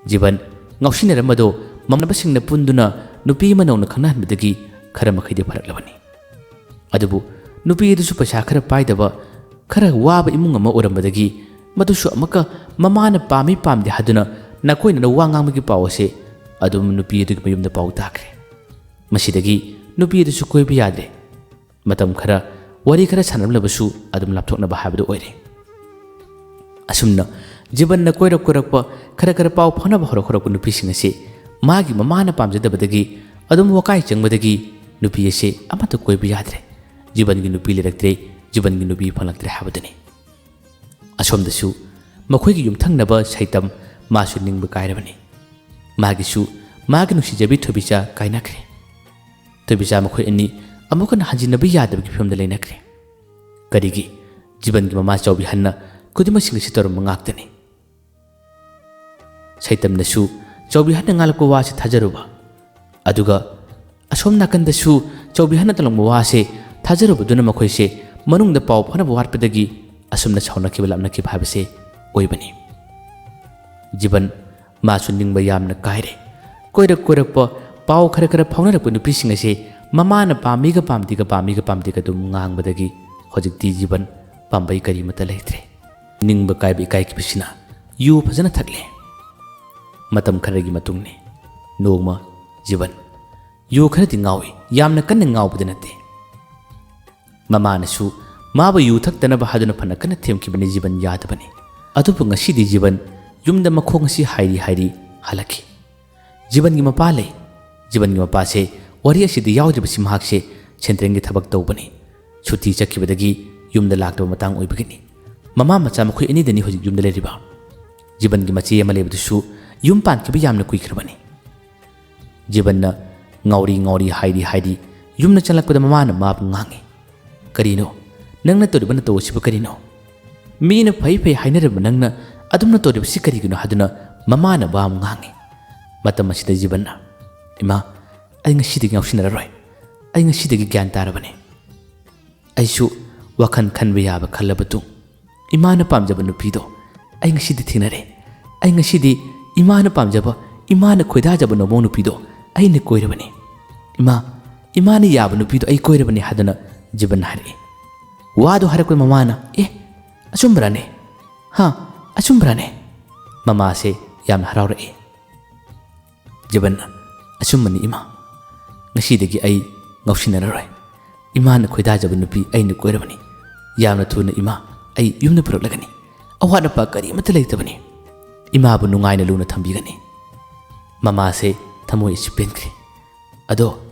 ꯖꯤꯕꯟ ꯉꯥꯎꯁꯤꯟꯅꯔꯝꯕꯗꯣ ꯃꯃꯥꯟꯅꯕꯁꯤꯡꯅ ꯄꯨꯟꯗꯨꯅ ꯅꯨꯄꯤ ꯑꯃ ꯅꯧꯅ ꯈꯪꯅꯍꯟꯕꯗꯒꯤ ꯈꯔ ꯃꯈꯩꯗꯤ ꯐꯔꯛꯂꯕꯅꯤ꯫ ꯑꯗꯨꯕꯨ ꯅꯨꯄꯤ ꯑꯗꯨꯁꯨ ꯄꯩꯁꯥ ꯈꯔ ꯄꯥꯏꯗꯕ, ꯈꯔ ꯋꯥꯕ ꯏꯃꯨꯡ ꯑꯃ ꯑꯣꯏꯔꯝꯕꯗꯒꯤ ꯃꯗꯨꯁꯨ ꯑꯃꯨꯛꯀ ꯃꯃꯥꯅ ꯄꯥꯝꯃꯤ ꯄꯥꯝꯗꯦ ꯍꯥꯏꯗꯨꯅ ꯅꯥꯀꯣꯏꯅꯅ ꯋꯥ ꯉꯥꯡꯕꯒꯤ ꯄꯥꯎ ꯑꯁꯤ ꯑꯗꯨꯝ ꯅꯨꯄꯤ ꯑꯗꯨꯒꯤ ꯃꯌꯨꯝꯗ ꯄꯥꯎ ꯇꯥꯈ꯭ꯔꯦ꯫ ꯃꯁꯤꯗꯒꯤ ꯅꯨꯄꯤ ꯑꯗꯨꯁꯨ ꯀꯣꯏꯕ ꯌꯥꯗ꯭ꯔꯦ꯫ ꯃꯇꯝ ꯈꯔ ꯋꯥꯔꯤ ꯈꯔ ꯁꯥꯟꯅꯔꯝꯂꯕꯁꯨ ꯑꯗꯨꯝ ꯂꯥꯞꯊꯣꯛꯅꯕ ꯍꯥꯏꯕꯗꯨ ꯑꯣꯏꯔꯦ꯫ ꯑꯁꯨꯝꯅ ꯖꯤꯕꯟꯅ ꯀꯣꯏꯔꯛ ꯀꯣꯏꯔꯛꯄ, ꯈꯔ ꯈꯔ ꯄꯥꯎ ꯐꯥꯎꯅꯕ ꯍꯧꯔꯛ ꯍꯧꯔꯛꯄ ꯅꯨꯄꯤꯁꯤꯡ ꯑꯁꯤ ꯃꯥꯒꯤ ꯃꯃꯥꯅ ꯄꯥꯝꯖꯗꯕꯗꯒꯤ ꯑꯗꯨꯝ ꯋꯥꯀꯥꯏ ꯆꯪꯕꯗꯒꯤ ꯅꯨꯄꯤ ꯑꯁꯤ ꯑꯃꯠꯇ ꯀꯣꯏꯕ ꯌꯥꯗ꯭ꯔꯦ꯫ ꯖꯤꯕꯟꯒꯤ ꯅꯨꯄꯤ ꯂꯩꯔꯛꯇ꯭ꯔꯦ, ꯖꯤꯕꯟꯒꯤ ꯅꯨꯄꯤ ꯐꯪꯂꯛꯇ꯭ꯔꯦ ꯍꯥꯏꯕꯗꯨꯅꯤ꯫ ꯑꯁꯣꯝꯗꯁꯨ ꯃꯈꯣꯏꯒꯤ ꯌꯨꯝꯊꯪꯅꯕ ꯁꯩꯇꯝ ꯃꯥꯁꯨ ꯅꯤꯡꯕ ꯀꯥꯏꯔꯕꯅꯤ꯫ ꯃꯥꯒꯤꯁꯨ ꯃꯥꯒꯤ ꯅꯨꯡꯁꯤꯖꯕꯤ ꯊꯣꯏꯕꯤꯆꯥ ꯀꯥꯏꯅꯈ꯭ꯔꯦ꯫ ꯊꯣꯏꯕꯤꯆꯥ ꯃꯈꯣꯏ ꯑꯅꯤ ꯑꯃꯨꯛ ꯍꯟꯅ ꯍꯟꯖꯤꯟꯅꯕ ꯌꯥꯗꯕꯒꯤ ꯐꯤꯕꯝꯗ ꯂꯩꯅꯈ꯭ꯔꯦ꯫ ꯀꯔꯤꯒꯤ? ꯖꯤꯕꯟꯒꯤ ꯃꯃꯥ ꯆꯥꯎꯕꯤꯍꯟꯅ ꯈꯨꯗꯤꯡꯃꯛꯁꯤꯡ ꯑꯁꯤ ꯇꯧꯔꯝꯕ ꯉꯥꯛꯇꯅꯤ꯫ ꯁꯩꯇꯝꯅꯁꯨ ꯆꯥꯎꯕꯤꯍꯟꯅ ꯉꯥꯡꯂꯛꯄ ꯋꯥꯁꯤ ꯊꯥꯖꯔꯨꯕ, ꯑꯗꯨꯒ ꯑꯁꯣꯝ ꯅꯥꯀꯟꯗꯁꯨ ꯆꯥꯎꯕꯤꯍꯟꯅ ꯇꯝꯂꯝꯕ ꯋꯥꯁꯦ ꯊꯥꯖꯔꯨꯕꯗꯨꯅ ꯃꯈꯣꯏꯁꯦ ꯃꯅꯨꯡꯗ ꯄꯥꯎ ꯐꯥꯎꯅꯕ ꯋꯥꯠꯄꯗꯒꯤ ꯑꯁꯨꯝꯅ ꯁꯥꯎꯅꯈꯤꯕ ꯂꯥꯞꯅꯈꯤꯕ ꯍꯥꯏꯕꯁꯦ ꯑꯣꯏꯕꯅꯤ꯫ ꯖꯤꯕꯟ ꯃꯥꯁꯨ ꯅꯤꯡꯕ ꯌꯥꯝꯅ ꯀꯥꯏꯔꯦ꯫ ꯀꯣꯏꯔꯛ ꯀꯣꯏꯔꯛꯄ ꯄꯥꯎ ꯈꯔ ꯈꯔ ꯐꯥꯎꯅꯔꯛꯄ ꯅꯨꯄꯤꯁꯤꯡ ꯑꯁꯦ ꯃꯃꯥꯅ ꯄꯥꯝꯃꯤꯒ ꯄꯥꯝꯗꯦꯒ ꯄꯥꯝꯃꯤꯒ ꯄꯥꯝꯗꯦꯒ ꯑꯗꯨꯝ ꯉꯥꯡꯕꯗꯒꯤ ꯍꯧꯖꯤꯛꯇꯤ ꯖꯤꯕꯟ ꯄꯥꯝꯕꯩ ꯀꯔꯤꯃꯠꯇ ꯂꯩꯇ꯭ꯔꯦ꯫ ꯅꯤꯡꯕ ꯀꯥꯏꯕ ꯏꯀꯥꯏꯈꯤꯕꯁꯤꯅ ꯌꯨ ꯐꯖꯅ ꯊꯛꯂꯦ꯫ ꯃꯇꯝ ꯈꯔꯒꯤ ꯃꯇꯨꯡꯅꯤ꯫ ꯅꯣꯡꯃ ꯖꯤꯕꯟ ꯌꯨ ꯈꯔꯗꯤ ꯉꯥꯎꯏ, ꯌꯥꯝꯅ ꯀꯟꯅ ꯉꯥꯎꯕꯗꯤ ꯅꯠꯇꯦ꯫ ꯃꯃꯥꯅꯁꯨ ꯃꯥꯕꯨ ꯌꯨ ꯊꯛꯇꯅꯕ ꯍꯥꯏꯗꯨꯅ ꯐꯅ ꯀꯟꯅ ꯊꯦꯝꯈꯤꯕꯅꯤ, ꯖꯤꯕꯟ ꯌꯥꯗꯕꯅꯤ꯫ ꯑꯗꯨꯕꯨ ꯉꯁꯤꯗꯤ ꯖꯤꯕꯟ ꯌꯨꯝꯗ ꯃꯈꯣꯡ ꯑꯁꯤ ꯍꯥꯏꯔꯤ ꯍꯥꯏꯔꯤ ꯍꯜꯂꯛꯈꯤ꯫ ꯖꯤꯕꯟꯒꯤ ꯃꯄꯥ ꯂꯩ꯫ ꯖꯤꯕꯟꯒꯤ ꯃꯄꯥꯁꯦ ꯋꯥꯔꯤ ꯑꯁꯤꯗ ꯌꯥꯎꯗ꯭ꯔꯤꯕꯁꯤ ꯃꯍꯥꯛꯁꯦ ꯁꯦꯟꯇ꯭ꯔꯦꯜꯒꯤ ꯊꯕꯛ ꯇꯧꯕꯅꯤ꯫ ꯁꯨꯇꯤ ꯆꯠꯈꯤꯕꯗꯒꯤ ꯌꯨꯝꯗ ꯂꯥꯛꯇꯕ ꯃꯇꯥꯡ ꯑꯣꯏꯕꯒꯤꯅꯤ꯫ ꯃꯃꯥ ꯃꯆꯥ ꯃꯈꯣꯏ ꯑꯅꯤꯗꯅꯤ ꯍꯧꯖꯤꯛ ꯌꯨꯝꯗ ꯂꯩꯔꯤꯕ꯫ ꯖꯤꯕꯟꯒꯤ ꯃꯆꯦ ꯑꯃ ꯂꯩꯕꯗꯨꯁꯨ ꯌꯨꯝ ꯄꯥꯟꯈꯤꯕ ꯌꯥꯝꯅ ꯀꯨꯏꯈ꯭ꯔꯕꯅꯤ꯫ ꯖꯤꯕꯟꯅ ꯉꯥꯎꯔꯤ ꯉꯥꯎꯔꯤ ꯍꯥꯏꯔꯤ ꯍꯥꯏꯔꯤ ꯌꯨꯝꯗ ꯆꯪꯂꯛꯄꯗ ꯃꯃꯥꯅ ꯃꯥꯕꯨ ꯉꯥꯡꯉꯤ꯫ "ꯀꯔꯤꯅꯣ? ꯅꯪꯅ ꯇꯧꯔꯤꯕ ꯅꯇꯧ ꯑꯁꯤꯕꯨ ꯀꯔꯤꯅꯣ? ꯃꯤꯅ ꯐꯩ ꯐꯩ ꯍꯥꯏꯅꯔꯤꯕ ꯅꯪꯅ ꯑꯗꯨꯝꯅ ꯇꯧꯔꯤꯕꯁꯤ ꯀꯔꯤꯒꯤꯅꯣ?" ꯍꯥꯏꯗꯨꯅ ꯃꯃꯥꯅ ꯃꯥꯕꯨ ꯉꯥꯡꯉꯤ꯫ ꯃꯇꯝ ꯑꯁꯤꯗ ꯖꯤꯕꯟꯅ, "ꯏꯃꯥ, ꯑꯩ ꯉꯁꯤꯗꯒꯤ ꯉꯥꯎꯁꯤꯟꯅꯔꯔꯣꯏ꯫ ꯑꯩ ꯉꯁꯤꯗꯒꯤ ꯒ꯭ꯌꯥꯟ ꯇꯥꯔꯕꯅꯤ꯫ ꯑꯩꯁꯨ ꯋꯥꯈꯜ ꯈꯟꯕ ꯌꯥꯕ ꯈꯜꯂꯕ ꯇꯨꯡ ꯏꯃꯥꯅ ꯄꯥꯝꯖꯕ ꯅꯨꯄꯤꯗꯣ ꯑꯩ ꯉꯁꯤꯗꯤ ꯊꯦꯡꯅꯔꯦ꯫ ꯑꯩ ꯉꯁꯤꯗꯤ ꯏꯃꯥꯅ ꯄꯥꯝꯖꯕ, ꯏꯃꯥꯅ ꯈꯣꯏꯗꯥꯖꯕ ꯅꯃꯧ ꯅꯨꯄꯤꯗꯣ ꯑꯩꯅ ꯀꯣꯏꯔꯕꯅꯤ꯫ ꯏꯃꯥ, ꯏꯃꯥꯅ ꯌꯥꯕ ꯅꯨꯄꯤꯗꯣ ꯑꯩ ꯀꯣꯏꯔꯕꯅꯤ" ꯍꯥꯏꯗꯨꯅ ꯖꯤꯕꯟꯅ ꯍꯥꯏꯔꯛꯏ꯫ ꯋꯥꯗꯣ ꯍꯥꯏꯔꯛꯄ ꯃꯃꯥꯅ, "ꯑꯦ, ꯑꯆꯨꯝꯕꯔꯅꯦ? ꯍꯥ, ꯑꯆꯨꯝꯕꯔꯅꯦ?" ꯃꯃꯥꯁꯦ ꯌꯥꯝꯅ ꯍꯔꯥꯎꯔꯛꯏ꯫ ꯖꯤꯕꯟꯅ, "ꯑꯆꯨꯝꯕꯅꯤ ꯏꯃꯥ, ꯉꯁꯤꯗꯒꯤ ꯑꯩ ꯉꯥꯎꯁꯤꯟꯅꯔꯔꯣꯏ꯫ ꯏꯃꯥꯅ ꯈꯣꯏꯗꯥꯖꯕ ꯅꯨꯄꯤ ꯑꯩꯅ ꯀꯣꯏꯔꯕꯅꯤ꯫ ꯌꯥꯝꯅ ꯊꯨꯅ ꯏꯃꯥ ꯑꯩ ꯌꯨꯝꯗ ꯄꯨꯔꯛꯂꯒꯅꯤ꯫ ꯑꯋꯥꯠ ꯑꯄꯥ ꯀꯔꯤꯃꯠꯇ ꯂꯩꯇꯕꯅꯤ꯫ ꯏꯃꯥꯕꯨ ꯅꯨꯡꯉꯥꯏꯅ ꯂꯨꯅ ꯊꯝꯕꯤꯒꯅꯤ꯫" ꯃꯃꯥꯁꯦ ꯊꯃꯣꯏ ꯑꯁꯤ ꯄꯦꯟꯈ꯭ꯔꯦ꯫ "ꯑꯗꯣ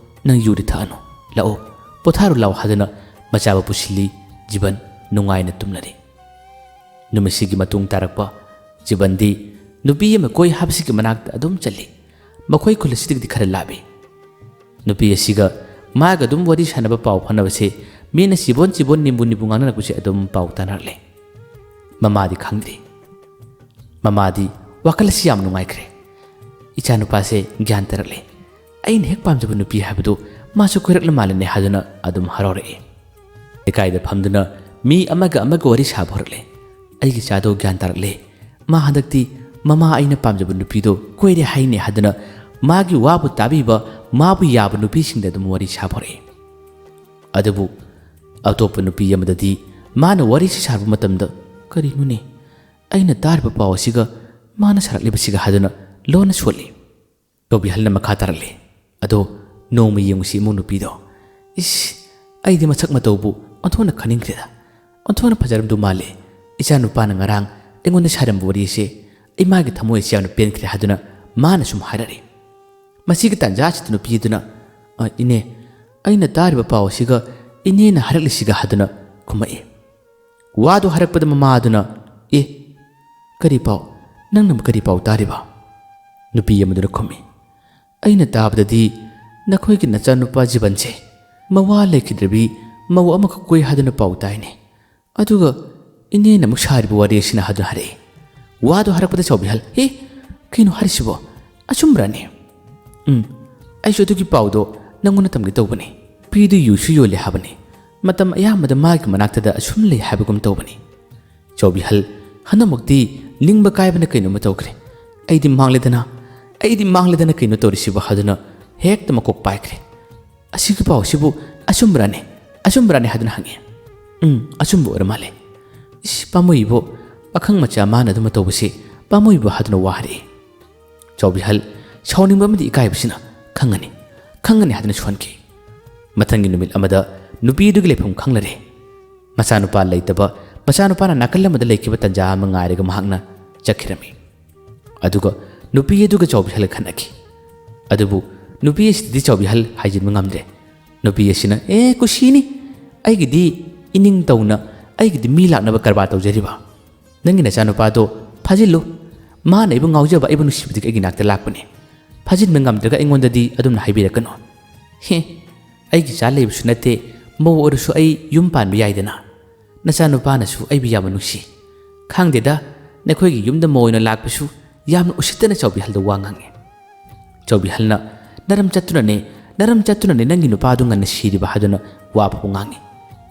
ꯅꯪ ꯌꯨꯗꯤ ꯊꯛꯑꯅꯨ, ꯂꯥꯛꯑꯣ, ꯄꯣꯊꯥꯔꯨ ꯂꯥꯛꯑꯣ" ꯍꯥꯏꯗꯨꯅ ꯃꯆꯥꯕꯨ ꯄꯨꯁꯤꯜꯂꯤ꯫ ꯖꯤꯕꯟ ꯅꯨꯡꯉꯥꯏꯅ ꯇꯨꯝꯂꯔꯦ꯫ ꯅꯨꯃꯤꯠꯁꯤꯒꯤ ꯃꯇꯨꯡ ꯇꯥꯔꯛꯄ ꯖꯤꯕꯟꯗꯤ ꯅꯨꯄꯤ ꯑꯃ ꯀꯣꯏ ꯍꯥꯏꯕꯁꯤꯒꯤ ꯃꯅꯥꯛꯇ ꯑꯗꯨꯝ ꯆꯠꯂꯤ꯫ ꯃꯈꯣꯏ ꯈꯨꯜ ꯑꯁꯤꯗꯒꯤꯗꯤ ꯈꯔ ꯂꯥꯞꯄꯤ꯫ ꯅꯨꯄꯤ ꯑꯁꯤꯒ ꯃꯥꯒ ꯑꯗꯨꯝ ꯋꯥꯔꯤ ꯁꯥꯟꯅꯕ, ꯄꯥꯎ ꯐꯥꯎꯅꯕꯁꯦ ꯃꯤꯅ ꯆꯤꯕꯣꯟ ꯆꯤꯕꯣꯟ, ꯅꯤꯝꯕꯨ ꯅꯤꯝꯕꯨ ꯉꯥꯡꯅꯔꯛꯄꯁꯦ ꯑꯗꯨꯝ ꯄꯥꯎ ꯇꯥꯅꯔꯛꯂꯦ꯫ ꯃꯃꯥꯗꯤ ꯈꯪꯗ꯭ꯔꯤ꯫ ꯃꯃꯥꯗꯤ ꯋꯥꯈꯜ ꯑꯁꯤ ꯌꯥꯝ ꯅꯨꯡꯉꯥꯏꯈ꯭ꯔꯦ꯫ "ꯏꯆꯥꯅꯨꯄꯥꯁꯦ ꯒ꯭ꯌꯥꯟ ꯇꯥꯔꯛꯂꯦ꯫ ꯑꯩꯅ ꯍꯦꯛ ꯄꯥꯝꯖꯕ ꯅꯨꯄꯤ ꯍꯥꯏꯕꯗꯨ ꯃꯥꯁꯨ ꯀꯣꯏꯔꯛꯂ ꯃꯥꯜꯂꯦꯅꯦ" ꯍꯥꯏꯗꯨꯅ ꯑꯗꯨꯝ ꯍꯔꯥꯎꯔꯛꯏ꯫ ꯂꯩꯀꯥꯏꯗ ꯐꯝꯗꯨꯅ ꯃꯤ ꯑꯃꯒ ꯑꯃꯒ ꯋꯥꯔꯤ ꯁꯥꯕ ꯍꯧꯔꯛꯂꯦ꯫ "ꯑꯩꯒꯤ ꯏꯆꯥꯗꯣ ꯒ꯭ꯌꯥꯟ ꯇꯥꯔꯛꯂꯦ꯫ ꯃꯥ ꯍꯟꯗꯛꯇꯤ ꯃꯃꯥ ꯑꯩꯅ ꯄꯥꯝꯖꯕ ꯅꯨꯄꯤꯗꯣ ꯀꯣꯏꯔꯦ ꯍꯥꯏꯅꯦ" ꯍꯥꯏꯗꯨꯅ ꯃꯥꯒꯤ ꯋꯥꯕꯨ ꯇꯥꯕꯤꯕ, ꯃꯥꯕꯨ ꯌꯥꯕ ꯅꯨꯄꯤꯁꯤꯡꯗ ꯑꯗꯨꯝ ꯋꯥꯔꯤ ꯁꯥꯕ ꯍꯧꯔꯛꯏ꯫ ꯑꯗꯨꯕꯨ ꯑꯇꯣꯞꯄ ꯅꯨꯄꯤ ꯑꯃꯗꯗꯤ ꯃꯥꯅ ꯋꯥꯔꯤꯁꯤ ꯁꯥꯔꯨꯕ ꯃꯇꯝꯗ, "ꯀꯔꯤꯅꯣꯅꯦ, ꯑꯩꯅ ꯇꯥꯔꯤꯕ ꯄꯥꯎ ꯑꯁꯤꯒ ꯃꯥꯅ ꯁꯥꯔꯛꯂꯤꯕꯁꯤꯒ?" ꯍꯥꯏꯗꯨꯅ ꯂꯣꯟꯅ ꯁꯣꯜꯂꯤ꯫ ꯆꯧꯕꯤꯍꯜꯅ ꯃꯈꯥ ꯇꯥꯔꯛꯂꯤ, "ꯑꯗꯣ ꯅꯣꯡꯃ ꯌꯦꯡꯉꯨꯁꯤ ꯏꯃꯧ ꯅꯨꯄꯤꯗꯣ꯫ ꯏꯁ, ꯑꯩꯗꯤ ꯃꯁꯛ ꯃꯇꯧꯕꯨ ꯑꯣꯟꯊꯣꯛꯅ ꯈꯟꯅꯤꯡꯈ꯭ꯔꯦꯗ꯫ ꯑꯣꯟꯊꯣꯛꯅ ꯐꯖꯔꯝꯗꯧ ꯃꯥꯜꯂꯦ꯫ ꯏꯆꯥ ꯅꯨꯄꯥꯅ ꯉꯔꯥꯡ ꯑꯩꯉꯣꯟꯗ ꯁꯥꯔꯝꯕ ꯋꯥꯔꯤ ꯑꯁꯦ ꯏꯃꯥꯒꯤ ꯊꯃꯣꯏ ꯑꯁꯤ ꯌꯥꯝꯅ ꯄꯦꯟꯈ꯭ꯔꯦ" ꯍꯥꯏꯗꯨꯅ ꯃꯥꯅ ꯁꯨꯝ ꯍꯥꯏꯔꯛꯏ꯫ ꯃꯁꯤꯒꯤ ꯇꯥꯟꯖꯥ ꯑꯁꯤꯗ ꯅꯨꯄꯤ ꯑꯗꯨꯅ, "ꯑ, ꯏꯅꯦ, ꯑꯩꯅ ꯇꯥꯔꯤꯕ ꯄꯥꯎ ꯑꯁꯤꯒ ꯏꯅꯦꯅ ꯍꯥꯏꯔꯛꯂꯤꯁꯤꯒ?" ꯍꯥꯏꯗꯨꯅ ꯈꯨꯝꯃꯛꯏ꯫ ꯋꯥꯗꯨ ꯍꯥꯏꯔꯛꯄꯗ ꯃꯃꯥ ꯑꯗꯨꯅ, "ꯑꯦ, ꯀꯔꯤ ꯄꯥꯎ? ꯅꯪꯅ ꯀꯔꯤ ꯄꯥꯎ ꯇꯥꯔꯤꯕ?" ꯅꯨꯄꯤ ꯑꯃꯗꯨꯅ ꯈꯨꯝꯃꯤ, "ꯑꯩꯅ ꯇꯥꯕꯗꯗꯤ ꯅꯈꯣꯏꯒꯤ ꯅꯆꯥꯅꯨꯄꯥ ꯖꯤꯕꯟꯁꯦ ꯃꯋꯥ ꯂꯩꯈꯤꯗ꯭ꯔꯕꯤ ꯃꯧ ꯑꯃꯈꯛ ꯀꯣꯏ ꯍꯥꯏꯗꯨꯅ ꯄꯥꯎ ꯇꯥꯏꯅꯦ꯫ ꯑꯗꯨꯒ ꯏꯅꯦꯅ ꯑꯃꯨꯛ ꯁꯥꯔꯤꯕ ꯋꯥꯔꯤ ꯑꯁꯤꯅ" ꯍꯥꯏꯗꯨꯅ ꯍꯥꯏꯔꯛꯏ꯫ ꯋꯥꯗꯨ ꯍꯥꯏꯔꯛꯄꯗ ꯆꯥꯎꯕꯤꯍꯜ, "ꯍꯦ, ꯀꯩꯅꯣ ꯍꯥꯏꯔꯤꯁꯤꯕꯣ? ꯑꯆꯨꯝꯕ꯭ꯔꯥꯅꯦ?" "ꯎꯝ, ꯑꯩꯁꯨ ꯑꯗꯨꯒꯤ ꯄꯥꯎꯗꯣ ꯅꯪꯉꯣꯟꯗ ꯇꯝꯒꯦ ꯇꯧꯕꯅꯤ꯫ ꯅꯨꯄꯤꯗꯨ ꯌꯨꯁꯨ ꯌꯣꯜꯂꯦ ꯍꯥꯏꯕꯅꯤ꯫ ꯃꯇꯝ ꯑꯌꯥꯝꯕꯗ ꯃꯥꯒꯤ ꯃꯅꯥꯛꯇꯗ ꯑꯁꯨꯝ ꯂꯩ ꯍꯥꯏꯕꯒꯨꯝ ꯇꯧꯕꯅꯤ꯫" ꯆꯥꯎꯕꯤꯍꯜ ꯍꯟꯗꯛꯃꯛꯇꯤ ꯅꯤꯡꯕ ꯀꯥꯏꯕꯅ ꯀꯩꯅꯣꯝꯃ ꯇꯧꯈ꯭ꯔꯦ꯫ "ꯑꯩꯗꯤ ꯃꯥꯡꯂꯦꯗꯅ, ꯑꯩꯗꯤ ꯃꯥꯡꯂꯦꯗꯅ ꯀꯩꯅꯣ ꯇꯧꯔꯤꯁꯤꯕꯣ?" ꯍꯥꯏꯗꯨꯅ ꯍꯦꯛꯇ ꯃꯀꯣꯛ ꯄꯥꯏꯈ꯭ꯔꯦ꯫ "ꯑꯁꯤꯒꯤ ꯄꯥꯎꯁꯤꯕꯨ ꯑꯆꯨꯝꯕ꯭ꯔꯥꯅꯦ? ꯑꯆꯨꯝꯕ꯭ꯔꯥꯅꯦ?" ꯍꯥꯏꯗꯨꯅ ꯍꯪꯉꯤ꯫ "ꯎꯝ, ꯑꯆꯨꯝꯕ ꯑꯣꯏꯔ ꯃꯥꯜꯂꯦ꯫ ꯏꯁ, ꯄꯥꯝꯃꯨꯏꯕꯣ, ꯄꯥꯈꯪ ꯃꯆꯥ ꯃꯥꯅ ꯑꯗꯨꯃ ꯇꯧꯕꯁꯦ ꯄꯥꯝꯃꯨꯏꯕꯣ?" ꯍꯥꯏꯗꯨꯅ ꯋꯥ ꯍꯥꯏꯔꯛꯏ꯫ ꯆꯥꯎꯕꯤꯍꯜ ꯁꯥꯎꯅꯤꯡꯕ ꯑꯃꯗꯤ ꯏꯀꯥꯏꯕꯁꯤꯅ, "ꯈꯪꯒꯅꯤ, ꯈꯪꯒꯅꯤ" ꯍꯥꯏꯗꯨꯅ ꯁꯣꯟꯈꯤ꯫ ꯃꯊꯪꯒꯤ ꯅꯨꯃꯤꯠ ꯑꯃꯗ ꯅꯨꯄꯤ ꯑꯗꯨꯒꯤ ꯂꯩꯐꯝ ꯈꯪꯂꯔꯦ꯫ ꯃꯆꯥꯅꯨꯄꯥ ꯂꯩꯇꯕ, ꯃꯆꯥꯅꯨꯄꯥꯅ ꯅꯥꯀꯜ ꯑꯃꯗ ꯂꯩꯈꯤꯕ ꯇꯟꯖꯥ ꯑꯃ ꯉꯥꯏꯔꯒ ꯃꯍꯥꯛꯅ ꯆꯠꯈꯤꯔꯝꯃꯤ꯫ ꯑꯗꯨꯒ ꯅꯨꯄꯤ ꯑꯗꯨꯒ ꯆꯥꯎꯕꯤꯍꯜꯒ ꯈꯠꯅꯈꯤ꯫ ꯑꯗꯨꯕꯨ ꯅꯨꯄꯤ ꯑꯁꯤꯗꯗꯤ ꯆꯥꯎꯕꯤꯍꯜ ꯍꯥꯏꯖꯤꯟꯕ ꯉꯝꯗ꯭ꯔꯦ꯫ ꯅꯨꯄꯤ ꯑꯁꯤꯅ, "ꯑꯦ, ꯀꯨꯁꯤꯅꯤ, ꯑꯩꯒꯤꯗꯤ ꯏꯅꯤꯡ ꯇꯧꯅ ꯑꯩꯒꯤꯗꯤ ꯃꯤ ꯂꯥꯛꯅꯕ ꯀꯔꯕꯥꯔ ꯇꯧꯖꯔꯤꯕ꯫ ꯅꯪꯒꯤ ꯅꯆꯥꯅꯨꯄꯥꯗꯣ ꯐꯥꯖꯤꯜꯂꯨ꯫ ꯃꯥꯅ ꯑꯩꯕꯨ ꯉꯥꯎꯖꯕ, ꯑꯩꯕꯨ ꯅꯨꯡꯁꯤꯕꯗꯒꯤ ꯑꯩꯒꯤ ꯅꯥꯛꯇ ꯂꯥꯛꯄꯅꯤ꯫ ꯐꯥꯖꯤꯟꯕ ꯉꯝꯗ꯭ꯔꯒ ꯑꯩꯉꯣꯟꯗꯗꯤ ꯑꯗꯨꯝꯅ ꯍꯥꯏꯕꯤꯔꯛꯀꯅꯨ꯫ ꯍꯦ, ꯑꯩꯒꯤ ꯏꯆꯥ ꯂꯩꯕꯁꯨ ꯅꯠꯇꯦ, ꯃꯧ ꯑꯣꯏꯔꯁꯨ ꯑꯩ ꯌꯨꯝ ꯄꯥꯟꯕ ꯌꯥꯏꯗꯅ꯫ ꯅꯆꯥꯅꯨꯄꯥꯅꯁꯨ ꯑꯩꯕꯨ ꯌꯥꯝꯅ ꯅꯨꯡꯁꯤ꯫ ꯈꯪꯗꯦꯗ, ꯅꯈꯣꯏꯒꯤ ꯌꯨꯝꯗ ꯃꯧ ꯑꯣꯏꯅ ꯂꯥꯛꯄꯁꯨ ꯌꯥꯝꯅ ꯎꯁꯤꯠꯇꯅ" ꯆꯥꯎꯕꯤꯍꯜꯗ ꯋꯥ ꯉꯥꯡꯉꯤ꯫ ꯆꯥꯎꯕꯤꯍꯜꯅ, "ꯅꯔꯝ ꯆꯠꯇꯨꯅꯅꯦ, ꯅꯔꯝ ꯆꯠꯇꯨꯅꯅꯦ ꯅꯪꯒꯤ ꯅꯨꯄꯥꯗꯨ ꯉꯟꯅ ꯁꯤꯔꯤꯕ" ꯍꯥꯏꯗꯨꯅ ꯋꯥ ꯑꯐꯕ ꯉꯥꯡꯉꯤ꯫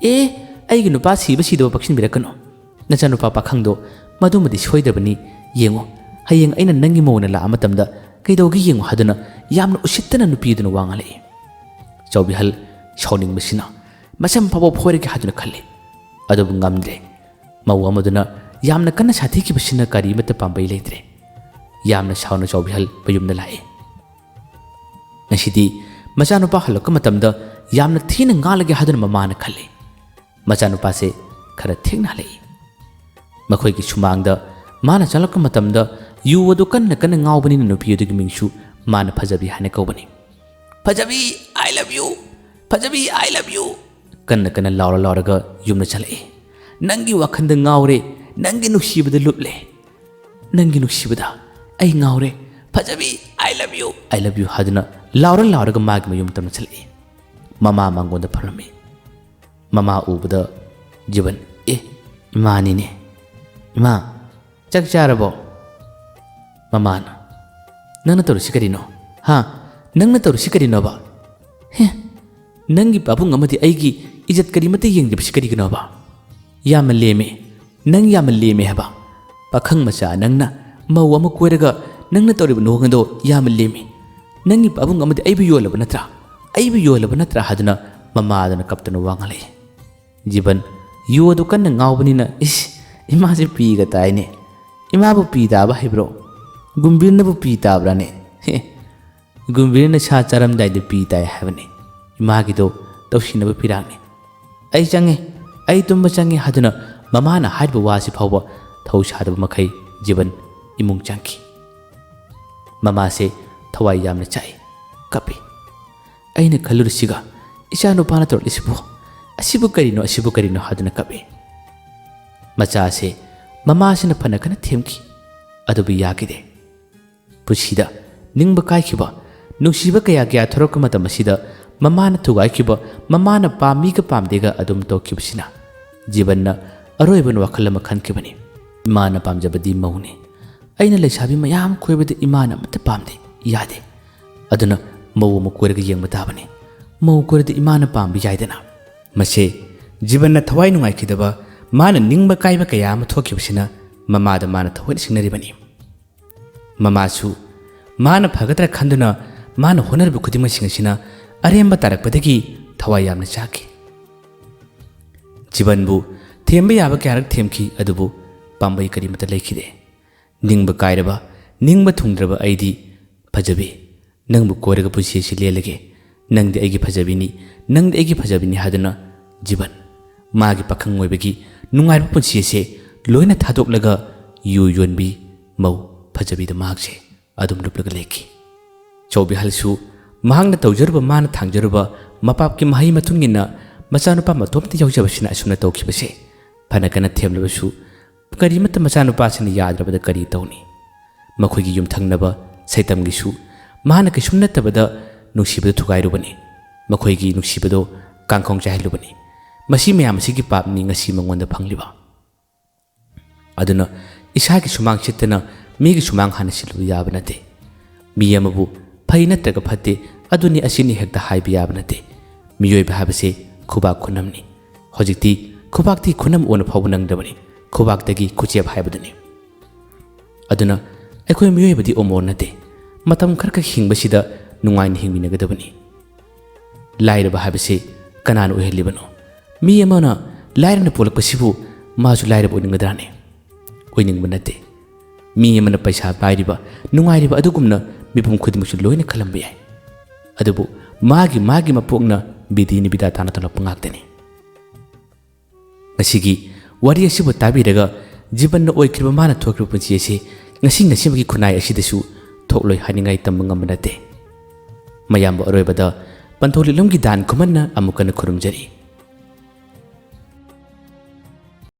"ꯑꯦ, ꯑꯩꯒꯤ ꯅꯨꯄꯥ ꯁꯤꯕ ꯁꯤꯗꯕ ꯄꯛꯁꯤꯟꯕꯤꯔꯛꯀꯅꯨ꯫ ꯅꯆꯥꯅꯨꯄꯥ ꯄꯥꯈꯪꯗꯣ ꯃꯗꯨꯃꯗꯤ ꯁꯣꯏꯗ꯭ꯔꯕꯅꯤ꯫ ꯌꯦꯡꯉꯣ, ꯍꯌꯦꯡ ꯑꯩꯅ ꯅꯪꯒꯤ ꯃꯧ ꯑꯣꯏꯅ ꯂꯥꯛꯑ ꯃꯇꯝꯗ ꯀꯩꯗꯧꯒꯦ ꯌꯦꯡꯉꯨ ꯍꯥꯏꯗꯨꯅ ꯌꯥꯝꯅ ꯎꯁꯤꯠꯇꯅ ꯅꯨꯄꯤ ꯑꯗꯨꯅ ꯋꯥ ꯉꯥꯡꯂꯛꯏ꯫ ꯆꯥꯎꯕꯤꯍꯜ ꯁꯥꯎꯅꯤꯡꯕꯁꯤꯅ ꯃꯁꯝ ꯐꯥꯎꯕ ꯐꯣꯏꯔꯒꯦ ꯍꯥꯏꯗꯨꯅ ꯈꯜꯂꯤ꯫ ꯑꯗꯨꯕꯨ ꯉꯝꯗ꯭ꯔꯦ꯫ ꯃꯧ ꯑꯃꯗꯨꯅ ꯌꯥꯝꯅ ꯀꯟꯅ ꯁꯥꯊꯤꯈꯤꯕꯁꯤꯅ ꯀꯔꯤ ꯑꯃꯠꯇ ꯄꯥꯝꯕꯩ ꯂꯩꯇ꯭ꯔꯦ꯫ ꯌꯥꯝꯅ ꯁꯥꯎꯅ ꯆꯥꯎꯕꯤꯍꯜ ꯃꯌꯨꯝꯗ ꯂꯥꯛꯏ꯫ ꯉꯁꯤꯗꯤ ꯃꯆꯥꯅꯨꯄꯥ ꯍꯜꯂꯛꯄ ꯃꯇꯝꯗ ꯌꯥꯝꯅ ꯊꯤꯅ ꯉꯥꯡꯂꯒꯦ ꯍꯥꯏꯗꯨꯅ ꯃꯃꯥꯅ ꯈꯜꯂꯤ꯫ ꯃꯆꯥꯅꯨꯄꯥꯁꯦ ꯈꯔ ꯊꯦꯡꯅ ꯍꯜꯂꯛꯏ꯫ ꯃꯈꯣꯏꯒꯤ ꯁꯨꯃꯥꯡꯗ ꯃꯥꯅ ꯆꯪꯂꯛꯄ ꯃꯇꯝꯗ ꯌꯨ ꯑꯗꯨ ꯀꯟꯅ ꯀꯟꯅ ꯉꯥꯎꯕꯅꯤꯅ ꯅꯨꯄꯤ ꯑꯗꯨꯒꯤ ꯃꯤꯡꯁꯨ ꯃꯥꯅ ꯐꯖꯕꯤ ꯍꯥꯏꯅ ꯀꯧꯕꯅꯤ꯫ "ꯐꯖꯕꯤ, I love you! ꯐꯖꯕꯤ, I love you!" ꯀꯟꯅ ꯀꯟꯅ ꯂꯥꯎꯔ ꯂꯥꯎꯔꯒ ꯌꯨꯝꯗ ꯆꯪꯂꯛꯏ꯫ "ꯅꯪꯒꯤ ꯋꯥꯈꯜꯗ ꯉꯥꯎꯔꯦ, ꯅꯪꯒꯤ ꯅꯨꯡꯁꯤꯕꯗ ꯂꯨꯞꯂꯦ, ꯅꯪꯒꯤ ꯅꯨꯡꯁꯤꯕꯗ ꯑꯩ ꯉꯥꯎꯔꯦ꯫ ꯐꯖꯕꯤ, I love you, I love you!" ꯍꯥꯏꯗꯨꯅ ꯂꯥꯎꯔ ꯂꯥꯎꯔꯒ ꯃꯥꯒꯤ ꯃꯌꯨꯝ ꯇꯝꯅ ꯆꯠꯂꯛꯏ꯫ ꯃꯃꯥ ꯃꯉꯣꯟꯗ ꯐꯝꯂꯝꯃꯤ꯫ ꯃꯃꯥ ꯎꯕꯗ ꯖꯤꯕꯟ, "ꯑꯦ, ꯏꯃꯥꯅꯤꯅꯦ꯫ ꯏꯃꯥ, ꯆꯥꯛ ꯆꯥꯔꯕꯣ?" ꯃꯃꯥꯅ, "ꯅꯪꯅ ꯇꯧꯔꯤꯁꯤ ꯀꯔꯤꯅꯣ? ꯍꯥ? ꯅꯪꯅ ꯇꯧꯔꯤꯁꯤ ꯀꯔꯤꯅꯣꯕ? ꯍꯦ, ꯅꯪꯒꯤ ꯄꯥꯕꯨꯡ ꯑꯃꯗꯤ ꯑꯩꯒꯤ ꯏꯖꯠ ꯀꯔꯤꯃꯠꯇ ꯌꯦꯡꯗꯕꯁꯤ ꯀꯔꯤꯒꯤꯅꯣꯕ? ꯌꯥꯝꯅ ꯂꯦꯝꯃꯦ꯫ ꯅꯪ ꯌꯥꯝꯅ ꯂꯦꯝꯃꯦ ꯍꯥꯏꯕ꯫ ꯄꯥꯈꯪ ꯃꯆꯥ ꯅꯪꯅ ꯃꯧ ꯑꯃ ꯀꯣꯏꯔꯒ ꯅꯪꯅ ꯇꯧꯔꯤꯕ ꯅꯣꯡ ꯑꯗꯣ ꯌꯥꯝꯅ ꯂꯦꯝꯃꯤ꯫ ꯅꯪꯒꯤ ꯄꯥꯕꯨꯡ ꯑꯃꯗꯤ ꯑꯩꯕꯨ ꯌꯣꯜꯂꯕ ꯅꯠꯇ꯭ꯔꯥ? ꯑꯩꯕꯨ ꯌꯣꯜꯂꯕ ꯅꯠꯇ꯭ꯔꯥ?" ꯍꯥꯏꯗꯨꯅ ꯃꯃꯥꯗꯨꯅ ꯀꯞꯇꯨꯅ ꯋꯥ ꯉꯥꯡꯂꯛꯏ꯫ ꯖꯤꯕꯟ ꯌꯨ ꯑꯗꯨ ꯀꯟꯅ ꯉꯥꯎꯕꯅꯤꯅ, "ꯏꯁ, ꯏꯃꯥꯁꯦ ꯄꯤꯒ ꯇꯥꯏꯅꯦ꯫ ꯏꯃꯥꯕꯨ ꯄꯤ ꯇꯥꯕ ꯍꯩꯕ꯭ꯔꯣ? ꯒꯨꯝꯕꯤꯔꯅꯕꯨ ꯄꯤ ꯇꯥꯕ꯭ꯔꯥꯅꯦ? ꯍꯦ, ꯒꯨꯝꯕꯤꯔꯅ ꯁꯥ ꯆꯥꯔꯝꯗꯥꯏꯗ ꯄꯤ ꯇꯥꯏ ꯍꯥꯏꯕꯅꯦ꯫ ꯏꯃꯥꯒꯤꯗꯣ ꯇꯧꯁꯤꯟꯅꯕ ꯐꯤꯔꯥꯛꯅꯦ꯫ ꯑꯩ ꯆꯪꯉꯦ, ꯑꯩ ꯇꯨꯝꯕ ꯆꯪꯉꯦ" ꯍꯥꯏꯗꯨꯅ ꯃꯃꯥꯅ ꯍꯥꯏꯔꯤꯕ ꯋꯥꯁꯤ ꯐꯥꯎꯕ ꯊꯧ ꯁꯥꯗꯕ ꯃꯈꯩ ꯖꯤꯕꯟ ꯏꯃꯨꯡ ꯆꯪꯈꯤ꯫ ꯃꯃꯥꯁꯦ ꯊꯋꯥꯏ ꯌꯥꯝꯅ ꯆꯥꯛꯏ, ꯀꯞꯄꯤ꯫ "ꯑꯩꯅ ꯈꯜꯂꯨꯔꯤꯁꯤꯒ ꯏꯆꯥ ꯅꯨꯄꯥꯅ ꯇꯧꯔꯛꯂꯤꯁꯤꯕꯨ, ꯑꯁꯤꯕꯨ ꯀꯔꯤꯅꯣ, ꯑꯁꯤꯕꯨ ꯀꯔꯤꯅꯣ?" ꯍꯥꯏꯗꯨꯅ ꯀꯞꯄꯤ꯫ ꯃꯆꯥꯁꯦ ꯃꯃꯥꯁꯤꯅ ꯐꯅ ꯀꯟꯅ ꯊꯦꯝꯈꯤ, ꯑꯗꯨꯕꯨ ꯌꯥꯈꯤꯗꯦ꯫ ꯄꯨꯟꯁꯤꯗ ꯅꯤꯡꯕ ꯀꯥꯏꯈꯤꯕ, ꯅꯨꯡꯁꯤꯕ ꯀꯌꯥ ꯀꯌꯥ ꯊꯣꯔꯛꯄ ꯃꯇꯝ ꯑꯁꯤꯗ ꯃꯃꯥꯅ ꯊꯨꯒꯥꯏꯈꯤꯕ, ꯃꯃꯥꯅ ꯄꯥꯝꯃꯤꯒ ꯄꯥꯝꯗꯦꯒ ꯑꯗꯨꯝ ꯇꯧꯈꯤꯕꯁꯤꯅ ꯖꯤꯕꯟꯅ ꯑꯔꯣꯏꯕ ꯋꯥꯈꯜ ꯑꯃ ꯈꯟꯈꯤꯕꯅꯤ꯫ "ꯏꯃꯥꯅ ꯄꯥꯝꯖꯕꯗꯤ ꯃꯧꯅꯤ꯫ ꯑꯩꯅ ꯂꯩꯁꯥꯕꯤ ꯃꯌꯥꯝ ꯀꯣꯏꯕꯗ ꯏꯃꯥꯅ ꯑꯃꯠꯇ ꯄꯥꯝꯗꯦ, ꯌꯥꯗꯦ꯫ ꯑꯗꯨꯅ ꯃꯧ ꯑꯃ ꯀꯣꯏꯔꯒ ꯌꯦꯡꯕ ꯇꯥꯕꯅꯤ꯫ ꯃꯧ ꯀꯣꯏꯔꯗꯤ ꯏꯃꯥꯅ ꯄꯥꯝꯕ ꯌꯥꯏꯗꯅ"꯫ ꯃꯁꯦ ꯖꯤꯕꯟꯅ ꯊꯋꯥꯏ ꯅꯨꯡꯉꯥꯏꯈꯤꯗꯕ, ꯃꯥꯅ ꯅꯤꯡꯕ ꯀꯥꯏꯕ ꯀꯌꯥ ꯑꯃ ꯊꯣꯛꯈꯤꯕꯁꯤꯅ ꯃꯃꯥꯗ ꯃꯥꯅ ꯊꯑꯣꯏꯅ ꯁꯤꯡꯅꯔꯤꯕꯅꯤ꯫ ꯃꯃꯥꯁꯨ ꯃꯥꯅ ꯐꯒꯗ꯭ꯔꯥ ꯈꯟꯗꯨꯅ ꯃꯥꯅ ꯍꯣꯠꯅꯔꯤꯕ ꯈꯨꯗꯤꯡꯃꯛꯁꯤꯡ ꯑꯁꯤꯅ ꯑꯔꯦꯝꯕ ꯇꯥꯔꯛꯄꯗꯒꯤ ꯊꯋꯥꯏ ꯌꯥꯝꯅ ꯆꯥꯛꯈꯤ꯫ ꯖꯤꯕꯟꯕꯨ ꯊꯦꯝꯕ ꯌꯥꯕ ꯀꯌꯥꯔꯛ ꯊꯦꯝꯈꯤ, ꯑꯗꯨꯕꯨ ꯄꯥꯝꯕꯩ ꯀꯔꯤꯃꯠꯇ ꯂꯩꯈꯤꯗꯦ꯫ ꯅꯤꯡꯕ ꯀꯥꯏꯔꯕ, ꯅꯤꯡꯕ ꯊꯨꯡꯗ꯭ꯔꯕ ꯑꯩꯗꯤ, "ꯐꯖꯕꯤ, ꯅꯪꯕꯨ ꯀꯣꯏꯔꯒ ꯄꯨꯟꯁꯤ ꯑꯁꯤ ꯂꯦꯜꯂꯒꯦ꯫ ꯅꯪꯗꯤ ꯑꯩꯒꯤ ꯐꯖꯕꯤꯅꯤ, ꯅꯪꯗꯤ ꯑꯩꯒꯤ ꯐꯖꯕꯤꯅꯤ" ꯍꯥꯏꯗꯨꯅ ꯖꯤꯕꯟ ꯃꯥꯒꯤ ꯄꯥꯈꯪ ꯑꯣꯏꯕꯒꯤ ꯅꯨꯡꯉꯥꯏꯕ ꯄꯨꯟꯁꯤ ꯑꯁꯦ ꯂꯣꯏꯅ ꯊꯥꯗꯣꯛꯂꯒ ꯌꯨ ꯌꯣꯟꯕꯤ ꯃꯧ ꯐꯖꯕꯤꯗ ꯃꯍꯥꯛꯁꯦ ꯑꯗꯨꯝ ꯂꯨꯞꯂꯒ ꯂꯩꯈꯤ꯫ ꯆꯧꯕꯤꯍꯜꯁꯨ ꯃꯍꯥꯛꯅ ꯇꯧꯖꯔꯨꯕ, ꯃꯥꯅ ꯊꯥꯡꯖꯔꯨꯕ ꯃꯄꯥꯞꯀꯤ ꯃꯍꯩ ꯃꯇꯨꯡ ꯏꯟꯅ ꯃꯆꯥꯅꯨꯄꯥ ꯃꯇꯣꯝꯇ ꯌꯥꯎꯖꯕꯁꯤꯅ ꯑꯁꯨꯝꯅ ꯇꯧꯈꯤꯕꯁꯦ ꯐꯅ ꯀꯟꯅ ꯊꯦꯝꯂꯕꯁꯨ ꯀꯔꯤꯃꯠꯇ ꯃꯆꯥꯅꯨꯄꯥꯁꯤꯅ ꯌꯥꯗ꯭ꯔꯕꯗ ꯀꯔꯤ ꯇꯧꯅꯤ? ꯃꯈꯣꯏꯒꯤ ꯌꯨꯝꯊꯪꯅꯕ ꯁꯩꯇꯝꯒꯤꯁꯨ ꯃꯍꯥꯛꯅ ꯀꯩꯁꯨꯝ ꯅꯠꯇꯕꯗ ꯅꯨꯡꯁꯤꯕꯗ ꯊꯨꯒꯥꯏꯔꯨꯕꯅꯤ꯫ ꯃꯈꯣꯏꯒꯤ ꯅꯨꯡꯁꯤꯕꯗꯣ ꯀꯥꯡꯈꯣꯡ ꯆꯥꯏꯍꯜꯂꯨꯕꯅꯤ꯫ ꯃꯁꯤ ꯃꯌꯥꯝ ꯑꯁꯤꯒꯤ ꯄꯥꯞꯅꯤ ꯉꯁꯤ ꯃꯉꯣꯟꯗ ꯐꯪꯂꯤꯕ꯫ ꯑꯗꯨꯅ ꯏꯁꯥꯒꯤ ꯁꯨꯃꯥꯡ ꯁꯤꯠꯇꯅ ꯃꯤꯒꯤ ꯁꯨꯃꯥꯡ ꯍꯥꯟꯅ ꯁꯤꯠꯂꯨꯕ ꯌꯥꯕ ꯅꯠꯇꯦ꯫ ꯃꯤ ꯑꯃꯕꯨ ꯐꯩ ꯅꯠꯇ꯭ꯔꯒ ꯐꯠꯇꯦ, ꯑꯗꯨꯅꯤ ꯑꯁꯤꯅꯤ ꯍꯦꯛꯇ ꯍꯥꯏꯕ ꯌꯥꯕ ꯅꯠꯇꯦ꯫ ꯃꯤꯑꯣꯏꯕ ꯍꯥꯏꯕꯁꯤ ꯈꯨꯕꯥꯛ ꯈꯨꯅꯝꯅꯤ꯫ ꯍꯧꯖꯤꯛꯇꯤ ꯈꯨꯕꯥꯛꯇꯤ ꯈꯨꯅꯝ ꯑꯣꯟꯅ ꯐꯥꯎꯕ ꯅꯪꯗꯕꯅꯤ, ꯈꯨꯕꯥꯛꯇꯒꯤ ꯈꯨꯆꯦꯞ ꯍꯥꯏꯕꯗꯨꯅꯤ꯫ ꯑꯗꯨꯅ ꯑꯩꯈꯣꯏ ꯃꯤꯑꯣꯏꯕꯗꯤ ꯑꯣꯃꯣꯔ ꯅꯠꯇꯦ꯫ ꯃꯇꯝ ꯈꯔꯈꯛ ꯍꯤꯡꯕꯁꯤꯗ ꯅꯨꯡꯉꯥꯏꯅ ꯍꯤꯡꯃꯤꯟꯅꯒꯗꯕꯅꯤ꯫ ꯂꯥꯏꯔꯕ ꯍꯥꯏꯕꯁꯤ ꯀꯅꯥꯅ ꯑꯣꯏꯍꯜꯂꯤꯕꯅꯣ? ꯃꯤ ꯑꯃꯅ ꯂꯥꯏꯔꯅ ꯄꯣꯛꯂꯛꯄꯁꯤꯕꯨ ꯃꯥꯁꯨ ꯂꯥꯏꯔꯕ ꯑꯣꯏꯅꯤꯡꯒꯗ꯭ꯔꯥꯅꯦ? ꯑꯣꯏꯅꯤꯡꯕ ꯅꯠꯇꯦ꯫ ꯃꯤ ꯑꯃꯅ ꯄꯩꯁꯥ ꯄꯥꯏꯔꯤꯕ, ꯅꯨꯡꯉꯥꯏꯔꯤꯕ ꯑꯗꯨꯒꯨꯝꯅ ꯃꯤꯄꯨꯝ ꯈꯨꯗꯤꯡꯃꯛꯁꯨ ꯂꯣꯏꯅ ꯈꯜꯂꯝꯕ ꯌꯥꯏ꯫ ꯑꯗꯨꯕꯨ ꯃꯥꯒꯤ ꯃꯥꯒꯤ ꯃꯄꯣꯛꯅ ꯕꯤꯙꯤꯅ ꯕꯤꯙꯥꯇꯥꯅ ꯇꯧꯔꯛꯄ ꯉꯥꯛꯇꯅꯤ꯫ ꯉꯁꯤꯒꯤ ꯋꯥꯔꯤ ꯑꯁꯤꯕꯨ ꯇꯥꯕꯤꯔꯒ ꯖꯤꯕꯟꯅ ꯑꯣꯏꯈ꯭ꯔꯤꯕ ꯃꯥꯅ ꯊꯣꯛꯈ꯭ꯔꯤꯕ ꯄꯨꯟꯁꯤ ꯑꯁꯤ ꯉꯁꯤ ꯉꯁꯤꯃꯛꯀꯤ ꯈꯨꯟꯅꯥꯏ ꯑꯁꯤꯗꯁꯨ ꯊꯣꯛꯂꯣꯏ ꯍꯥꯏꯅꯤꯡꯉꯥꯏ ꯇꯝꯕ ꯉꯝꯕ ꯅꯠꯇꯦ꯫ ꯃꯌꯥꯝꯕ ꯑꯔꯣꯏꯕꯗ ꯄꯟꯊꯧ ꯂꯤꯛꯂꯝꯒꯤ ꯗꯥꯟ ꯈꯨꯃꯟꯅ ꯑꯃꯨꯛ ꯍꯟꯅ ꯈꯨꯔꯨꯝꯖꯔꯤ꯫